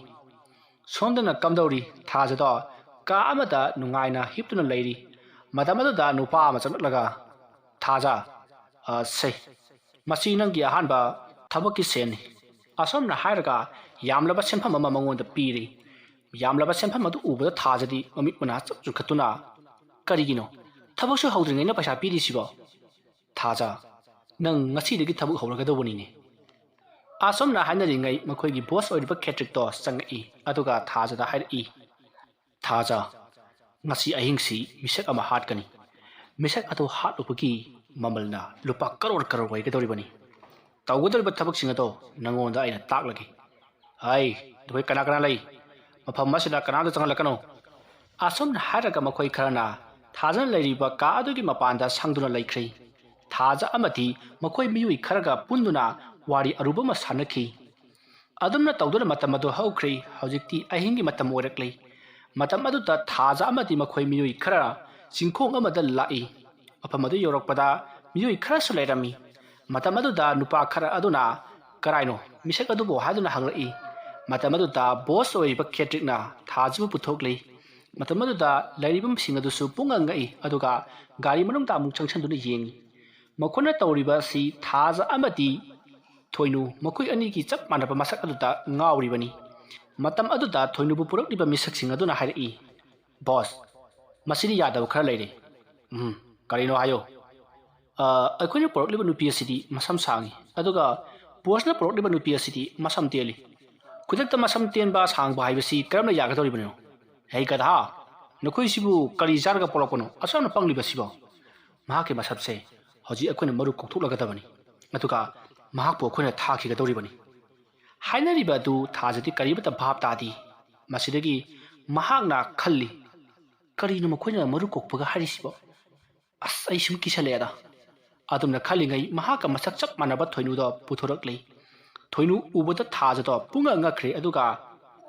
ꯁꯣꯝꯗꯅ ꯀꯝꯗꯧꯔꯤ? ꯊꯥꯖꯗꯣ ꯀꯥ ꯑꯃꯗ ꯅꯨꯡꯉꯥꯏꯅ ꯍꯤꯞꯇꯨꯅ ꯂꯩꯔꯤ꯫ ꯃꯇꯝ ꯑꯗꯨꯗ ꯅꯨꯄꯥ ꯑꯃ ꯆꯪꯂꯛꯂꯒ, "ꯊꯥꯖ, ꯑ, ꯁꯦ, ꯃꯁꯤ ꯅꯪꯒꯤ ꯑꯍꯥꯟꯕ ꯊꯕꯛꯀꯤ ꯁꯦꯟꯅꯤ" ꯑꯁꯣꯝꯅ ꯍꯥꯏꯔꯒ ꯌꯥꯝꯂꯕ ꯁꯦꯟꯐꯝ ꯑꯃ ꯃꯉꯣꯟꯗ ꯄꯤꯔꯤ꯫ ꯌꯥꯝꯂꯕ ꯁꯦꯟꯐꯝ ꯑꯗꯨ ꯎꯕꯗ ꯊꯥꯖꯗꯤ ꯃꯃꯤꯠ ꯃꯅꯥ ꯆꯞ ꯆꯨꯡꯈꯠꯇꯨꯅ, "ꯀꯔꯤꯒꯤꯅꯣ ꯊꯕꯛꯁꯨ ꯍꯧꯗ꯭ꯔꯤꯉꯩꯅ ꯄꯩꯁꯥ ꯄꯤꯔꯤꯁꯤꯕꯣ?" "ꯊꯥꯖ, ꯅꯪ ꯉꯁꯤꯗꯒꯤ ꯊꯕꯛ ꯍꯧꯔꯒꯗꯧꯕꯅꯤꯅꯦ"꯫ ꯑꯁꯣꯝꯅ ꯍꯥꯏꯅꯔꯤꯉꯩ ꯃꯈꯣꯏꯒꯤ ꯕꯣꯁ ꯑꯣꯏꯔꯤꯕ ꯈꯦꯇ꯭ꯔꯤꯛꯇꯣ ꯆꯪꯉꯛꯏ, ꯑꯗꯨꯒ ꯊꯥꯖꯗ ꯍꯥꯏꯔꯛꯏ, "ꯊꯥꯖ, ꯉꯁꯤ ꯑꯍꯤꯡꯁꯤ ꯃꯤꯁꯛ ꯑꯃ ꯍꯥꯠꯀꯅꯤ꯫ ꯃꯤꯁꯛ ꯑꯗꯨ ꯍꯥꯠꯂꯨꯕꯒꯤ ꯃꯃꯜꯅ ꯂꯨꯄꯥ ꯀꯔꯣꯔ ꯀꯔꯣꯔ ꯑꯣꯏꯒꯗꯧꯔꯤꯕꯅꯤ꯫ ꯇꯧꯒꯗꯧꯔꯤꯕ ꯊꯕꯛꯁꯤꯡ ꯑꯗꯣ ꯅꯉꯣꯟꯗ ꯑꯩꯅ ꯇꯥꯛꯂꯒꯦ꯫ ꯍꯥꯏ, ꯅꯈꯣꯏ ꯀꯅꯥ ꯀꯅꯥ ꯂꯩ? ꯃꯐꯝ ꯑꯁꯤꯗ ꯀꯅꯥꯝꯇ ꯆꯪꯍꯜꯂꯛꯀꯅꯨ"꯫ ꯑꯁꯨꯝꯅ ꯍꯥꯏꯔꯒ ꯃꯈꯣꯏ ꯈꯔꯅ ꯊꯥꯖꯅ ꯂꯩꯔꯤꯕ ꯀꯥ ꯑꯗꯨꯒꯤ ꯃꯄꯥꯟꯗ ꯁꯪꯗꯨꯅ ꯂꯩꯈ꯭ꯔꯦ꯫ ꯊꯥꯖ ꯑꯃꯗꯤ ꯃꯈꯣꯏ ꯃꯤꯑꯣꯏ ꯈꯔꯒ ꯄꯨꯟꯗꯨꯅ ꯋꯥꯔꯤ ꯑꯔꯨꯕ ꯑꯃ ꯁꯥꯟꯅꯈꯤ꯫ ꯑꯗꯨꯝꯅ ꯇꯧꯗꯨꯅ ꯃꯇꯝ ꯑꯗꯨ ꯍꯧꯈ꯭ꯔꯦ꯫ ꯍꯧꯖꯤꯛꯇꯤ ꯑꯍꯤꯡꯒꯤ ꯃꯇꯝ ꯑꯣꯏꯔꯛꯂꯦ꯫ ꯃꯇꯝ ꯑꯗꯨꯗ ꯊꯥꯖ ꯑꯃꯗꯤ ꯃꯈꯣꯏ ꯃꯤꯑꯣꯏ ꯈꯔ ꯆꯤꯡꯈꯣꯡ ꯑꯃꯗ ꯂꯥꯛꯏ꯫ ꯃꯐꯝ ꯑꯗꯨ ꯌꯧꯔꯛꯄꯗ ꯃꯤꯑꯣꯏ ꯈꯔꯁꯨ ꯂꯩꯔꯝꯃꯤ꯫ ꯃꯇꯝ ꯑꯗꯨꯗ ꯅꯨꯄꯥ ꯈꯔ ꯑꯗꯨꯅ, "ꯀꯔꯥꯏꯅꯣ ꯃꯤꯁꯛ ꯑꯗꯨꯕꯨ?" ꯍꯥꯏꯗꯨꯅ ꯍꯪꯂꯛꯏ꯫ ꯃꯇꯝ ꯑꯗꯨꯗ ꯕꯣꯁ ꯑꯣꯏꯔꯤꯕ ꯈꯦꯇ꯭ꯔꯤꯛꯅ ꯊꯥꯖꯕꯨ ꯄꯨꯊꯣꯛꯂꯤ꯫ ꯃꯇꯝ ꯑꯗꯨꯗ ꯂꯩꯔꯤꯕꯁꯤꯡ ꯑꯗꯨꯁꯨ ꯄꯨꯡꯉꯛ ꯉꯛꯏ, ꯑꯗꯨꯒ ꯒꯥꯔꯤ ꯃꯅꯨꯡꯗ ꯑꯃꯨꯛ ꯆꯪꯁꯤꯟꯗꯨꯅ ꯌꯦꯡꯏ꯫ ꯃꯈꯣꯏꯅ ꯇꯧꯔꯤꯕ ꯑꯁꯤ ꯊꯥꯖ ꯑꯃꯗꯤ ꯊꯣꯏꯅꯨ, ꯃꯈꯣꯏ ꯑꯅꯤꯒꯤ ꯆꯞ ꯃꯥꯟꯅꯕ ꯃꯁꯛ ꯑꯗꯨꯗ ꯉꯥꯎꯔꯤꯕꯅꯤ꯫ ꯃꯇꯝ ꯑꯗꯨꯗ ꯊꯣꯏꯅꯨꯕꯨ ꯄꯨꯔꯛꯂꯤꯕ ꯃꯤꯁꯛꯁꯤꯡ ꯑꯗꯨꯅ ꯍꯥꯏꯔꯛꯏ, "ꯕꯣꯁ, ꯃꯁꯤꯗꯤ ꯌꯥꯗꯕ ꯈꯔ ꯂꯩꯔꯦ"꯫ "ꯎꯝ, ꯀꯔꯤꯅꯣ ꯍꯥꯏꯌꯣ"꯫ "ꯑ, ꯑꯩꯈꯣꯏꯅ ꯄꯨꯔꯛꯂꯤꯕ ꯅꯨꯄꯤ ꯑꯁꯤꯗꯤ ꯃꯁꯝ ꯁꯥꯡꯉꯤ, ꯑꯗꯨꯒ ꯕꯣꯁꯅ ꯄꯨꯔꯛꯂꯤꯕ ꯅꯨꯄꯤ ꯑꯁꯤꯗꯤ ꯃꯁꯝ ꯇꯦꯜꯂꯤ꯫ ꯈꯨꯗꯛꯇ ꯃꯁꯝ ꯇꯦꯟꯕ ꯁꯥꯡꯕ ꯍꯥꯏꯕꯁꯤ ꯀꯔꯝꯅ ꯌꯥꯒꯗꯧꯔꯤꯕꯅꯣ?" "ꯍꯩ ꯒꯙꯥ, ꯅꯈꯣꯏꯁꯤꯕꯨ ꯀꯔꯤ ꯆꯥꯔꯒ ꯄꯣꯛꯂꯛꯄꯅꯣ ꯑꯁꯨꯛ ꯌꯥꯝꯅ ꯄꯪꯂꯤꯕꯁꯤꯕꯣ? ꯃꯍꯥꯛꯀꯤ ꯃꯁꯝꯁꯦ ꯍꯧꯖꯤꯛ ꯑꯩꯈꯣꯏꯅ ꯃꯔꯨ ꯀꯣꯛꯊꯣꯛꯂꯒꯗꯕꯅꯤ, ꯑꯗꯨꯒ ꯃꯍꯥꯛꯄꯨ ꯑꯩꯈꯣꯏꯅ ꯊꯥꯈꯤꯒꯗꯧꯔꯤꯕꯅꯤ"꯫ ꯍꯥꯏꯅꯔꯤꯕ ꯑꯗꯨ ꯊꯥꯖꯗꯤ ꯀꯔꯤꯃꯠꯇ ꯚꯥꯞ ꯇꯥꯗꯦ꯫ ꯃꯁꯤꯗꯒꯤ ꯃꯍꯥꯛꯅ ꯈꯜꯂꯤ, "ꯀꯔꯤꯅꯣ ꯃꯈꯣꯏꯅ ꯃꯔꯨ ꯀꯣꯛꯄꯒ ꯍꯥꯏꯔꯤꯁꯤꯕꯣ? ꯑꯁ, ꯑꯩ ꯁꯨꯝ ꯀꯤꯁꯜꯂꯛꯑꯦꯗ"꯫ ꯑꯗꯨꯝꯅ ꯈꯜꯂꯤꯉꯩ ꯃꯍꯥꯛꯀ ꯃꯁꯛ ꯆꯞ ꯃꯥꯟꯅꯕ ꯊꯣꯏꯅꯨꯗꯣ ꯄꯨꯊꯣꯔꯛꯂꯤ꯫ ꯊꯣꯏꯅꯨ ꯎꯕꯗ ꯊꯥꯖꯗꯣ ꯄꯨꯡꯉꯛ ꯉꯛꯈ꯭ꯔꯦ, ꯑꯗꯨꯒ,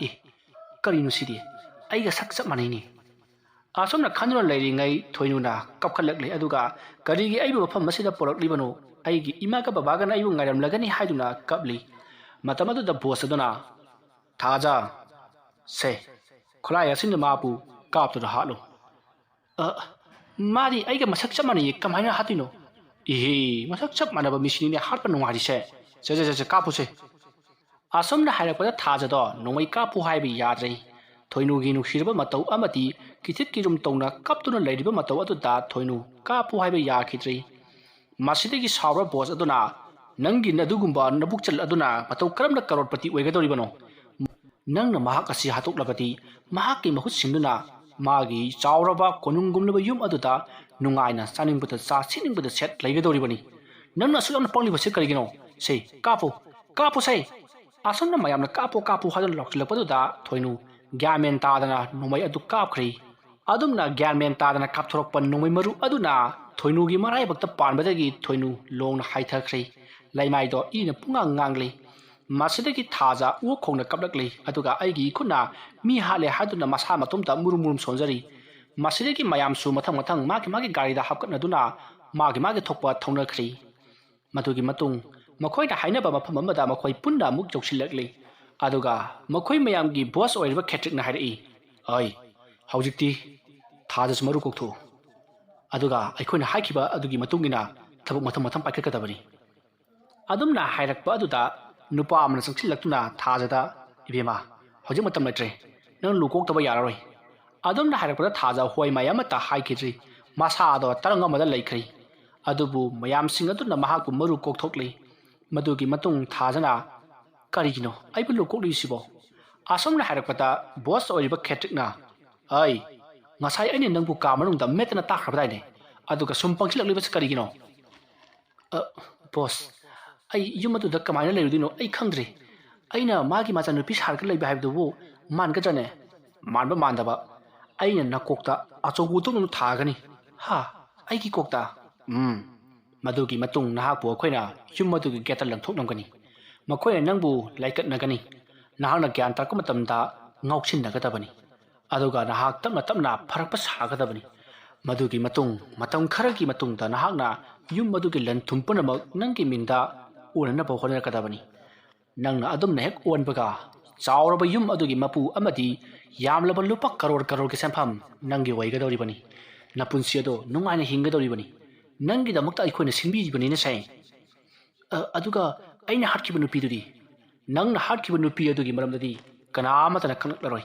"ꯑꯦ, ꯀꯔꯤꯅꯣ ꯁꯤꯗꯤ? ꯑꯩꯒ ꯁꯛ ꯆꯞ ꯃꯥꯟꯅꯩꯅꯦ"꯫ ꯑꯁꯨꯝꯅ ꯈꯟꯗꯨꯅ ꯂꯩꯔꯤꯉꯩ ꯊꯣꯏꯅꯨꯅ ꯀꯞꯈꯠꯂꯛꯂꯦ, ꯑꯗꯨꯒ, "ꯀꯔꯤꯒꯤ ꯑꯩꯕꯨ ꯃꯐꯝ ꯑꯁꯤꯗ ꯄꯨꯔꯛꯂꯤꯕꯅꯣ? ꯑꯩꯒꯤ ꯏꯃꯥꯒ ꯕꯕꯥꯒꯅ ꯑꯩꯕꯨ ꯉꯥꯏꯔꯝꯂꯒꯅꯤ" ꯍꯥꯏꯗꯨꯅ ꯀꯞꯂꯤ꯫ ꯃꯇꯝ ꯑꯗꯨꯗ ꯕꯣꯁ ꯑꯗꯨꯅ, "ꯊꯥꯖ, ꯁꯦ, ꯈꯨꯠꯂꯥꯏ ꯑꯁꯤꯅ ꯃꯥꯕꯨ ꯀꯥꯞꯇꯨꯅ ꯍꯥꯠꯂꯨ"꯫ "ꯑ, ꯃꯥꯗꯤ ꯑꯩꯒ ꯃꯁꯛ ꯆꯞ ꯃꯥꯟꯅꯩꯌꯦ, ꯀꯃꯥꯏꯅ ꯍꯥꯠꯇꯣꯏꯅꯣ?" "ꯏꯍꯦ, ꯃꯁꯛ ꯆꯞ ꯃꯥꯟꯅꯕ ꯃꯤꯁꯤꯅꯤꯅꯦ ꯍꯥꯠꯄ ꯅꯨꯡꯉꯥꯏꯔꯤꯁꯦ꯫ ꯁꯦ, ꯁꯦ, ꯁꯦ, ꯁꯦ, ꯀꯥꯞꯄꯨꯁꯦ"꯫ ꯑꯁꯨꯝꯅ ꯍꯥꯏꯔꯛꯄꯗ ꯊꯥꯖꯗꯣ ꯅꯣꯡꯃꯩ ꯀꯥꯞꯄꯨ ꯍꯥꯏꯕ ꯌꯥꯗ꯭ꯔꯦ꯫ ꯊꯣꯏꯅꯨꯒꯤ ꯅꯨꯡꯁꯤꯔꯕ ꯃꯇꯧ ꯑꯃꯗꯤ ꯀꯤꯊꯤꯠ ꯀꯤꯔꯨꯝ ꯇꯧꯅ ꯀꯞꯇꯨꯅ ꯂꯩꯔꯤꯕ ꯃꯇꯧ ꯑꯗꯨꯗ ꯊꯣꯏꯅꯨ ꯀꯥꯞꯄꯨ ꯍꯥꯏꯕ ꯌꯥꯈꯤꯗ꯭ꯔꯦ꯫ ꯃꯁꯤꯗꯒꯤ ꯁꯥꯎꯔꯕ ꯕꯣꯁ ꯑꯗꯨꯅ, "ꯅꯪꯒꯤ ꯅꯗꯨꯒꯨꯝꯕ ꯅꯕꯨꯛꯆꯜ ꯑꯗꯨꯅ ꯃꯇꯧ ꯀꯔꯝꯅ ꯀꯔꯣꯔꯄꯇꯤ ꯑꯣꯏꯒꯗꯧꯔꯤꯕꯅꯣ? ꯅꯪꯅ ꯃꯍꯥꯛ ꯑꯁꯤ ꯍꯥꯠꯇꯣꯛꯂꯕꯗꯤ ꯃꯍꯥꯛꯀꯤ ꯃꯍꯨꯠ ꯁꯤꯟꯗꯨꯅ ꯃꯥꯒꯤ ꯆꯥꯎꯔꯕ ꯀꯣꯅꯨꯡꯒꯨꯝꯂꯕ ꯌꯨꯝ ꯑꯗꯨꯗ ꯅꯨꯡꯉꯥꯏꯅ ꯆꯥꯅꯤꯡꯕꯗ ꯆꯥ, ꯁꯦꯠꯅꯤꯡꯕꯗ ꯁꯦꯠ ꯂꯩꯒꯗꯧꯔꯤꯕꯅꯤ꯫ ꯅꯪꯅ ꯑꯁꯨꯛ ꯌꯥꯝꯅ ꯄꯪꯂꯤꯕꯁꯤ ꯀꯔꯤꯒꯤꯅꯣ? ꯁꯦ, ꯀꯥꯞꯄꯨ, ꯀꯥꯞꯄꯨꯁꯦ!" ꯑꯁꯨꯝꯅ ꯃꯌꯥꯝꯅ "ꯀꯥꯞꯄꯣ, ꯀꯥꯞꯄꯣ" ꯍꯥꯏꯗꯨꯅ ꯂꯥꯎꯁꯤꯜꯂꯛꯄꯗꯨꯗ ꯊꯣꯏꯅꯨ ꯒ꯭ꯌꯥꯟ ꯃꯦꯟ ꯇꯥꯗꯅ ꯅꯣꯡꯃꯩ ꯑꯗꯨ ꯀꯥꯞꯈ꯭ꯔꯦ꯫ ꯑꯗꯨꯝꯅ ꯒ꯭ꯌꯥꯟ ꯃꯦꯟ ꯇꯥꯗꯅ ꯀꯥꯞꯊꯣꯔꯛꯄ ꯅꯣꯡꯃꯩ ꯃꯔꯨ ꯑꯗꯨꯅ ꯊꯣꯏꯅꯨꯒꯤ ꯃꯔꯥꯏꯕꯛꯇ ꯄꯥꯟꯕꯗꯒꯤ ꯊꯣꯏꯅꯨ ꯂꯣꯡꯅ ꯍꯥꯏꯊꯈ꯭ꯔꯦ꯫ ꯂꯩꯃꯥꯏꯗꯣ ꯏꯅ ꯄꯨꯡꯉꯥꯡ ꯉꯥꯡꯂꯤ꯫ ꯃꯁꯤꯗꯒꯤ ꯊꯥꯖ ꯑꯣꯛ ꯈꯣꯡꯅ ꯀꯞꯂꯛꯂꯤ, ꯑꯗꯨꯒ ꯑꯩꯒꯤ ꯏꯈꯨꯠꯅ ꯃꯤ ꯍꯥꯠꯂꯦ ꯍꯥꯏꯗꯨꯅ ꯃꯁꯥ ꯃꯇꯣꯝꯇ ꯃꯨꯔꯨꯝ ꯃꯨꯔꯨꯝ ꯁꯣꯟꯖꯔꯤ꯫ ꯃꯁꯤꯗꯒꯤ ꯃꯌꯥꯝꯁꯨ ꯃꯊꯪ ꯃꯊꯪ ꯃꯥꯒꯤ ꯃꯥꯒꯤ ꯒꯥꯔꯤꯗ ꯍꯥꯞꯀꯠꯅꯗꯨꯅ ꯃꯥꯒꯤ ꯃꯥꯒꯤ ꯊꯣꯛꯄ ꯊꯧꯅꯈ꯭ꯔꯤ꯫ ꯃꯗꯨꯒꯤ ꯃꯇꯨꯡ ꯃꯈꯣꯏꯅ ꯍꯥꯏꯅꯕ ꯃꯐꯝ ꯑꯃꯗ ꯃꯈꯣꯏ ꯄꯨꯟꯅ ꯑꯃꯨꯛ ꯌꯧꯁꯤꯜꯂꯛꯂꯤ꯫ ꯑꯗꯨꯒ ꯃꯈꯣꯏ ꯃꯌꯥꯝꯒꯤ ꯕꯣꯁ ꯑꯣꯏꯔꯤꯕ ꯈꯦꯇ꯭ꯔꯤꯛꯅ ꯍꯥꯏꯔꯛꯏ, "ꯑꯩ, ꯍꯧꯖꯤꯛꯇꯤ ꯊꯥꯗꯁꯨ ꯃꯔꯨ ꯀꯣꯛꯊꯣꯛꯎ꯫ ꯑꯗꯨꯒ ꯑꯩꯈꯣꯏꯅ ꯍꯥꯏꯈꯤꯕ ꯑꯗꯨꯒꯤ ꯃꯇꯨꯡ ꯏꯟꯅ ꯊꯕꯛ ꯃꯊꯪ ꯃꯊꯪ ꯄꯥꯏꯈꯠꯀꯗꯕꯅꯤ"꯫ ꯑꯗꯨꯝꯅ ꯍꯥꯏꯔꯛꯄ ꯑꯗꯨꯗ ꯅꯨꯄꯥ ꯑꯃꯅ ꯆꯪꯁꯤꯜꯂꯛꯇꯨꯅ ꯊꯥꯖꯗ, "ꯏꯕꯦꯝꯃ, ꯍꯧꯖꯤꯛ ꯃꯇꯝ ꯂꯩꯇ꯭ꯔꯦ꯫ ꯅꯪ ꯂꯨ ꯀꯣꯛꯇꯕ ꯌꯥꯔꯔꯣꯏ"꯫ ꯑꯗꯨꯝꯅ ꯍꯥꯏꯔꯛꯄꯗ ꯊꯥꯖ ꯍꯣꯏ ꯃꯥꯏ ꯑꯃꯠꯇ ꯍꯥꯏꯈꯤꯗ꯭ꯔꯤ꯫ ꯃꯁꯥꯗꯣ ꯇꯔꯪ ꯑꯃꯗ ꯂꯩꯈ꯭ꯔꯤ꯫ ꯑꯗꯨꯕꯨ ꯃꯌꯥꯝꯁꯤꯡ ꯑꯗꯨꯅ ꯃꯍꯥꯛꯄꯨ ꯃꯔꯨ ꯀꯣꯛꯊꯣꯛꯂꯤ꯫ ꯃꯗꯨꯒꯤ ꯃꯇꯨꯡ ꯊꯥꯖꯅ, "ꯀꯔꯤꯒꯤꯅꯣ ꯑꯩꯕꯨ ꯂꯨ ꯀꯣꯛꯂꯤꯁꯤꯕꯣ?" ꯑꯁꯨꯝꯅ ꯍꯥꯏꯔꯛꯄꯗ ꯕꯣꯁ ꯑꯣꯏꯔꯤꯕ ꯈꯦꯇ꯭ꯔꯤꯛꯅ, "ꯑꯩ, ꯉꯁꯥꯏ ꯑꯩꯅ ꯅꯪꯕꯨ ꯀꯥ ꯃꯅꯨꯡꯗ ꯃꯦꯠꯇꯅ ꯇꯥꯛꯈ꯭ꯔꯕꯗꯥꯏꯅꯦ? ꯑꯗꯨꯒ ꯁꯨꯝ ꯄꯪꯁꯤꯜꯂꯛꯂꯤꯕꯁꯤ ꯀꯔꯤꯒꯤꯅꯣ?" "ꯑ, ꯕꯣꯁ, ꯑꯩ ꯌꯨꯝ ꯑꯗꯨꯗ ꯀꯃꯥꯏꯅ ꯂꯩꯔꯨꯗꯣꯏꯅꯣ ꯑꯩ ꯈꯪꯗ꯭ꯔꯦ꯫ ꯑꯩꯅ ꯃꯥꯒꯤ ꯃꯆꯥꯅꯨꯄꯤ ꯁꯥꯔꯒ ꯂꯩꯕ ꯍꯥꯏꯕꯗꯨꯕꯨ ꯃꯥꯟꯒꯗ꯭ꯔꯅꯦ? ꯃꯥꯟꯕ ꯃꯥꯟꯗꯕ, ꯑꯩꯅ ꯅꯀꯣꯛꯇ ꯑꯆꯧꯕ ꯎꯇꯣꯡ ꯑꯃ ꯊꯥꯒꯅꯤ꯫ ꯍꯥ? ꯑꯩꯒꯤ ꯀꯣꯛꯇ? ꯎꯝ꯫ ꯃꯗꯨꯒꯤ ꯃꯇꯨꯡ ꯅꯍꯥꯛꯄꯨ ꯑꯩꯈꯣꯏꯅ ꯌꯨꯝ ꯑꯗꯨꯒꯤ ꯒꯦꯠꯇ ꯂꯪꯊꯣꯛꯂꯝꯒꯅꯤ꯫ ꯃꯈꯣꯏꯅ ꯅꯪꯕꯨ ꯂꯥꯏꯀꯠꯅꯒꯅꯤ꯫ ꯅꯍꯥꯛꯅ ꯒ꯭ꯌꯥꯟ ꯇꯥꯔꯛꯄ ꯃꯇꯝꯗ ꯉꯥꯎꯁꯤꯟꯅꯒꯗꯕꯅꯤ꯫ ꯑꯗꯨꯒ ꯅꯍꯥꯛ ꯇꯞꯅ ꯇꯞꯅ ꯐꯔꯛꯄ ꯁꯥꯒꯗꯕꯅꯤ꯫ ꯃꯗꯨꯒꯤ ꯃꯇꯨꯡ, ꯃꯇꯝ ꯈꯔꯒꯤ ꯃꯇꯨꯡꯗ ꯅꯍꯥꯛꯅ ꯌꯨꯝ ꯑꯗꯨꯒꯤ ꯂꯟ ꯊꯨꯝ ꯄꯨꯝꯅꯃꯛ ꯅꯪꯒꯤ ꯃꯤꯡꯗ ꯑꯣꯟꯅꯅꯕ ꯍꯣꯠꯅꯔꯛꯀꯗꯕꯅꯤ꯫ ꯅꯪꯅ ꯑꯗꯨꯝꯅ ꯍꯦꯛ ꯑꯣꯟꯕꯒ, ꯆꯥꯎꯔꯕ ꯌꯨꯝ ꯑꯗꯨꯒꯤ ꯃꯄꯨ ꯑꯃꯗꯤ ꯌꯥꯝꯂꯕ ꯂꯨꯄꯥ ꯀꯔꯣꯔ ꯀꯔꯣꯔꯒꯤ ꯁꯦꯟꯐꯝ ꯅꯪꯒꯤ ꯑꯣꯏꯒꯗꯧꯔꯤꯕꯅꯤ꯫ ꯅꯄꯨꯟꯁꯤ ꯑꯗꯨ ꯅꯨꯡꯉꯥꯏꯅ ꯍꯤꯡꯒꯗꯧꯔꯤꯕꯅꯤ꯫ ꯅꯪꯒꯤꯗꯃꯛꯇ ꯑꯩꯈꯣꯏꯅ ꯁꯤꯟꯕꯤꯔꯤꯕꯅꯤꯅ ꯁꯦ꯫ ꯑ, ꯑꯗꯨꯒ ꯑꯩꯅ ꯍꯥꯠꯈꯤꯕ ꯅꯨꯄꯤꯗꯨꯗꯤ? ꯅꯪꯅ ꯍꯥꯠꯈꯤꯕ ꯅꯨꯄꯤ ꯑꯗꯨꯒꯤ ꯃꯔꯝꯗꯗꯤ ꯀꯅꯥ ꯑꯃꯠꯇꯅ ꯈꯪꯂꯛꯂꯔꯣꯏ꯫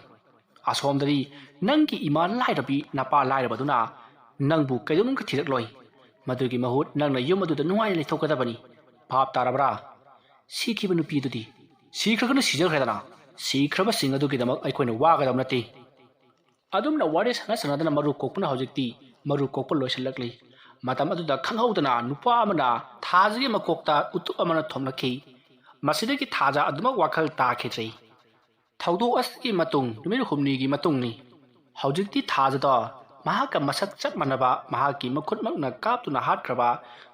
ꯑꯁꯣꯝꯗꯗꯤ ꯅꯪꯒꯤ ꯏꯃꯥ ꯂꯥꯏꯔꯕꯤ, ꯅꯄꯥ ꯂꯥꯏꯔꯕꯗꯨꯅ ꯅꯪꯕꯨ ꯀꯩꯗꯧꯅꯨꯡꯗ ꯊꯤꯔꯛꯂꯣꯏ꯫ ꯃꯗꯨꯒꯤ ꯃꯍꯨꯠ ꯅꯪꯅ ꯌꯨꯝ ꯑꯗꯨꯗ ꯅꯨꯡꯉꯥꯏꯅ ꯂꯩꯊꯣꯛꯀꯗꯕꯅꯤ꯫ ꯚꯥꯞ ꯇꯥꯔꯕ꯭ꯔꯥ? ꯁꯤꯈꯤꯕ ꯅꯨꯄꯤ ꯑꯗꯨꯗꯤ? ꯁꯤꯈ꯭ꯔꯒꯅ ꯁꯤꯖꯈ꯭ꯔꯦꯗꯅ꯫ ꯁꯤꯈ꯭ꯔꯕꯁꯤꯡ ꯑꯗꯨꯒꯤꯗꯃꯛ ꯑꯩꯈꯣꯏꯅ ꯋꯥꯒꯗꯕ ꯅꯠꯇꯦ꯫ ꯑꯗꯨꯝꯅ ꯋꯥꯔꯤ ꯁꯥꯟꯅ ꯁꯥꯟꯅꯗꯅ ꯃꯔꯨ ꯀꯣꯛꯄꯅ ꯍꯧꯖꯤꯛꯇꯤ ꯃꯔꯨ ꯀꯣꯛꯄ ꯂꯣꯏꯁꯤꯜꯂꯛꯂꯤ꯫ ꯃꯇꯝ ꯑꯗꯨꯗ ꯈꯪꯍꯧꯗꯅ ꯅꯨꯄꯥ ꯑꯃꯅ ꯊꯥꯖꯒꯤ ꯃꯀꯣꯛꯇ ꯎꯇꯨꯞ ꯑꯃꯅ ꯊꯣꯝꯂꯛꯈꯤ꯫ ꯃꯁꯤꯗꯒꯤ ꯊꯥꯖ ꯑꯗꯨꯃꯛ ꯋꯥꯈꯜ ꯇꯥꯈꯤꯗ꯭ꯔꯤ꯫ ꯊꯧꯗꯣꯛ ꯑꯁꯤꯒꯤ ꯃꯇꯨꯡ ꯅꯨꯃꯤꯠ ꯍꯨꯝꯅꯤꯒꯤ ꯃꯇꯨꯡꯅꯤ꯫ ꯍꯧꯖꯤꯛꯇꯤ ꯊꯥꯖꯗꯣ ꯃꯍꯥꯛꯀ ꯃꯁꯛ ꯆꯞ ꯃꯥꯟꯅꯕ, ꯃꯍꯥꯛꯀꯤ ꯃꯈꯨꯠꯃꯛꯅ ꯀꯥꯞꯇꯨꯅ ꯍꯥꯠꯈ꯭ꯔꯕ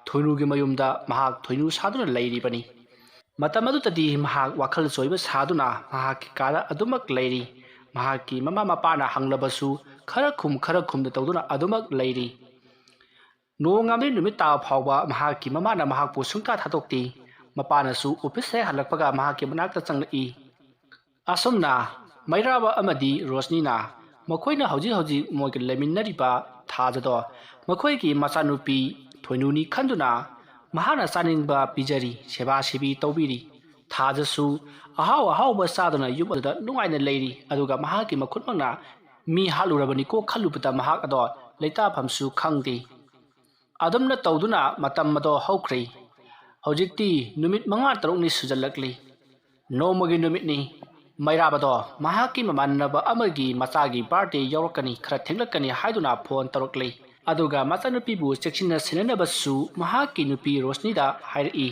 ꯊꯣꯏꯅꯨꯒꯤ ꯃꯌꯨꯝꯗ ꯃꯍꯥꯛ ꯊꯣꯏꯅꯨ ꯁꯥꯗꯨꯅ ꯂꯩꯔꯤꯕꯅꯤ꯫ ꯃꯇꯝ ꯑꯗꯨꯗꯗꯤ ꯃꯍꯥꯛ ꯋꯥꯈꯜ ꯆꯣꯏꯕ ꯁꯥꯗꯨꯅ ꯃꯍꯥꯛꯀꯤ ꯀꯥꯗ ꯑꯗꯨꯃꯛ ꯂꯩꯔꯤ꯫ ꯃꯍꯥꯛꯀꯤ ꯃꯃꯥ ꯃꯄꯥꯅ ꯍꯪꯂꯕꯁꯨ ꯈꯔ ꯈꯨꯝ ꯈꯔ ꯈꯨꯝꯗ ꯇꯧꯗꯨꯅ ꯑꯗꯨꯃꯛ ꯂꯩꯔꯤ꯫ ꯅꯣꯡꯉꯥꯟꯕꯗꯒꯤ ꯅꯨꯃꯤꯠ ꯇꯥꯕ ꯐꯥꯎꯕ ꯃꯍꯥꯛꯀꯤ ꯃꯃꯥꯅ ꯃꯍꯥꯛꯄꯨ ꯁꯨꯡꯊꯥ ꯊꯥꯗꯣꯛꯇꯦ꯫ ꯃꯄꯥꯅꯁꯨ ꯑꯣꯐꯤꯁ ꯍꯦꯛ ꯍꯜꯂꯛꯄꯒ ꯃꯍꯥꯛꯀꯤ ꯃꯅꯥꯛꯇ ꯆꯪꯂꯛꯏ꯫ ꯑꯁꯨꯝꯅ ꯃꯩꯔꯥꯕ ꯑꯃꯗꯤ ꯔꯣꯁꯅꯤꯅ ꯃꯈꯣꯏꯅ ꯍꯧꯖꯤꯛ ꯍꯧꯖꯤꯛ ꯃꯣꯏꯒ ꯂꯩꯃꯤꯟꯅꯔꯤꯕ ꯊꯥꯖꯗꯣ ꯃꯈꯣꯏꯒꯤ ꯃꯆꯥꯅꯨꯄꯤ ꯊꯣꯏꯅꯨꯅꯤ ꯈꯟꯗꯨꯅ ꯃꯍꯥꯛꯅ ꯆꯥꯅꯤꯡꯕ ꯄꯤꯖꯔꯤ, ꯁꯦꯕꯥ ꯁꯦꯕꯤ ꯇꯧꯕꯤꯔꯤ꯫ ꯊꯥꯖꯁꯨ ꯑꯍꯥꯎ ꯑꯍꯥꯎꯕ ꯆꯥꯗꯨꯅ ꯌꯨꯝ ꯑꯗꯨꯗ ꯅꯨꯡꯉꯥꯏꯅ ꯂꯩꯔꯤ꯫ ꯑꯗꯨꯒ ꯃꯍꯥꯛꯀꯤ ꯃꯈꯨꯠꯃꯛꯅ ꯃꯤ ꯍꯥꯠꯂꯨꯔꯕꯅꯤꯀꯣ ꯈꯜꯂꯨꯕꯗ ꯃꯍꯥꯛ ꯑꯗꯣ ꯂꯩꯇꯥꯐꯝꯁꯨ ꯈꯪꯗꯦ꯫ ꯑꯗꯨꯝꯅ ꯇꯧꯗꯨꯅ ꯃꯇꯝ ꯑꯗꯣ ꯍꯧꯈ꯭ꯔꯦ꯫ ꯍꯧꯖꯤꯛꯇꯤ ꯅꯨꯃꯤꯠ ꯃꯉꯥ ꯇꯔꯨꯛꯅꯤ ꯁꯨꯖꯜꯂꯛꯂꯤ꯫ ꯅꯣꯡꯃꯒꯤ ꯅꯨꯃꯤꯠꯅꯤ꯫ ꯃꯩꯔꯥꯕꯗꯣ ꯃꯍꯥꯛꯀꯤ ꯃꯃꯥꯟꯅꯕ ꯑꯃꯒꯤ ꯃꯆꯥꯒꯤ ꯕꯥꯔꯗꯦ ꯌꯥꯎꯔꯛꯀꯅꯤ, ꯈꯔ ꯊꯦꯡꯂꯛꯀꯅꯤ ꯍꯥꯏꯗꯨꯅ ꯐꯣꯟ ꯇꯧꯔꯛꯂꯤ꯫ ꯑꯗꯨꯒ ꯃꯆꯥꯅꯨꯄꯤꯕꯨ ꯆꯦꯛꯁꯤꯟꯅ ꯁꯦꯟꯅꯅꯕꯁꯨ ꯃꯍꯥꯛꯀꯤ ꯅꯨꯄꯤ ꯔꯣꯁꯅꯤꯗ ꯍꯥꯏꯔꯛꯏ꯫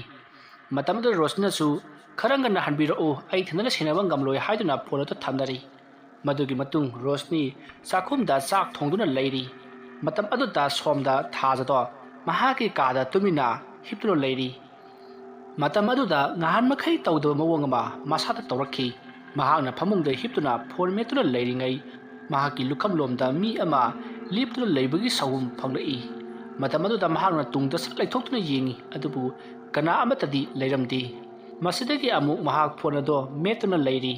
ꯃꯇꯝ ꯑꯗꯨꯗ ꯔꯣꯁꯅꯤꯅꯁꯨ, "ꯈꯔ ꯉꯟꯅ ꯍꯟꯕꯤꯔꯛꯎ, ꯑꯩ ꯏꯊꯟꯗꯅ ꯁꯦꯟꯅꯕ ꯉꯝꯂꯣꯏ" ꯍꯥꯏꯗꯨꯅ ꯐꯣꯟ ꯑꯗꯨ ꯊꯝꯅꯔꯤ꯫ ꯃꯗꯨꯒꯤ ꯃꯇꯨꯡ ꯔꯣꯁꯅꯤ ꯆꯥꯛꯈꯨꯝꯗ ꯆꯥꯛ ꯊꯣꯡꯗꯨꯅ ꯂꯩꯔꯤ꯫ ꯃꯇꯝ ꯑꯗꯨꯗ ꯁꯣꯝꯗ ꯊꯥꯖꯗꯣ ꯃꯍꯥꯛꯀꯤ ꯀꯥꯗ ꯇꯨꯃꯤꯟꯅ ꯍꯤꯞꯇꯨꯅ ꯂꯩꯔꯤ꯫ ꯃꯇꯝ ꯑꯗꯨꯗ ꯉꯍꯥꯟ ꯃꯈꯩ ꯇꯧꯗꯕ ꯃꯑꯣꯡ ꯑꯃ ꯃꯁꯥꯗ ꯇꯧꯔꯛꯈꯤ꯫ ꯃꯍꯥꯛꯅ ꯐꯃꯨꯡꯗ ꯍꯤꯞꯇꯨꯅ ꯐꯣꯟ ꯃꯦꯠꯇꯨꯅ ꯂꯩꯔꯤꯉꯩ, ꯃꯍꯥꯛꯀꯤ ꯂꯨꯈꯝꯂꯣꯝꯗ ꯃꯤ ꯑꯃ ꯂꯦꯞꯇꯨꯅ ꯂꯩꯕꯒꯤ ꯁꯥꯎꯍꯨꯝ ꯐꯪꯂꯛꯏ꯫ ꯃꯇꯝ ꯑꯗꯨꯗ ꯃꯍꯥꯛꯅ ꯇꯨꯡꯗ ꯁꯠ ꯂꯩꯊꯣꯛꯇꯨꯅ ꯌꯦꯡꯉꯤ, ꯑꯗꯨꯕꯨ ꯀꯅꯥ ꯑꯃꯠꯇꯗꯤ ꯂꯩꯔꯝꯗꯦ꯫ ꯃꯁꯤꯗꯒꯤ ꯑꯃꯨꯛ ꯃꯍꯥꯛ ꯐꯣꯟ ꯑꯗꯣ ꯃꯦꯠꯇꯨꯅ ꯂꯩꯔꯤ꯫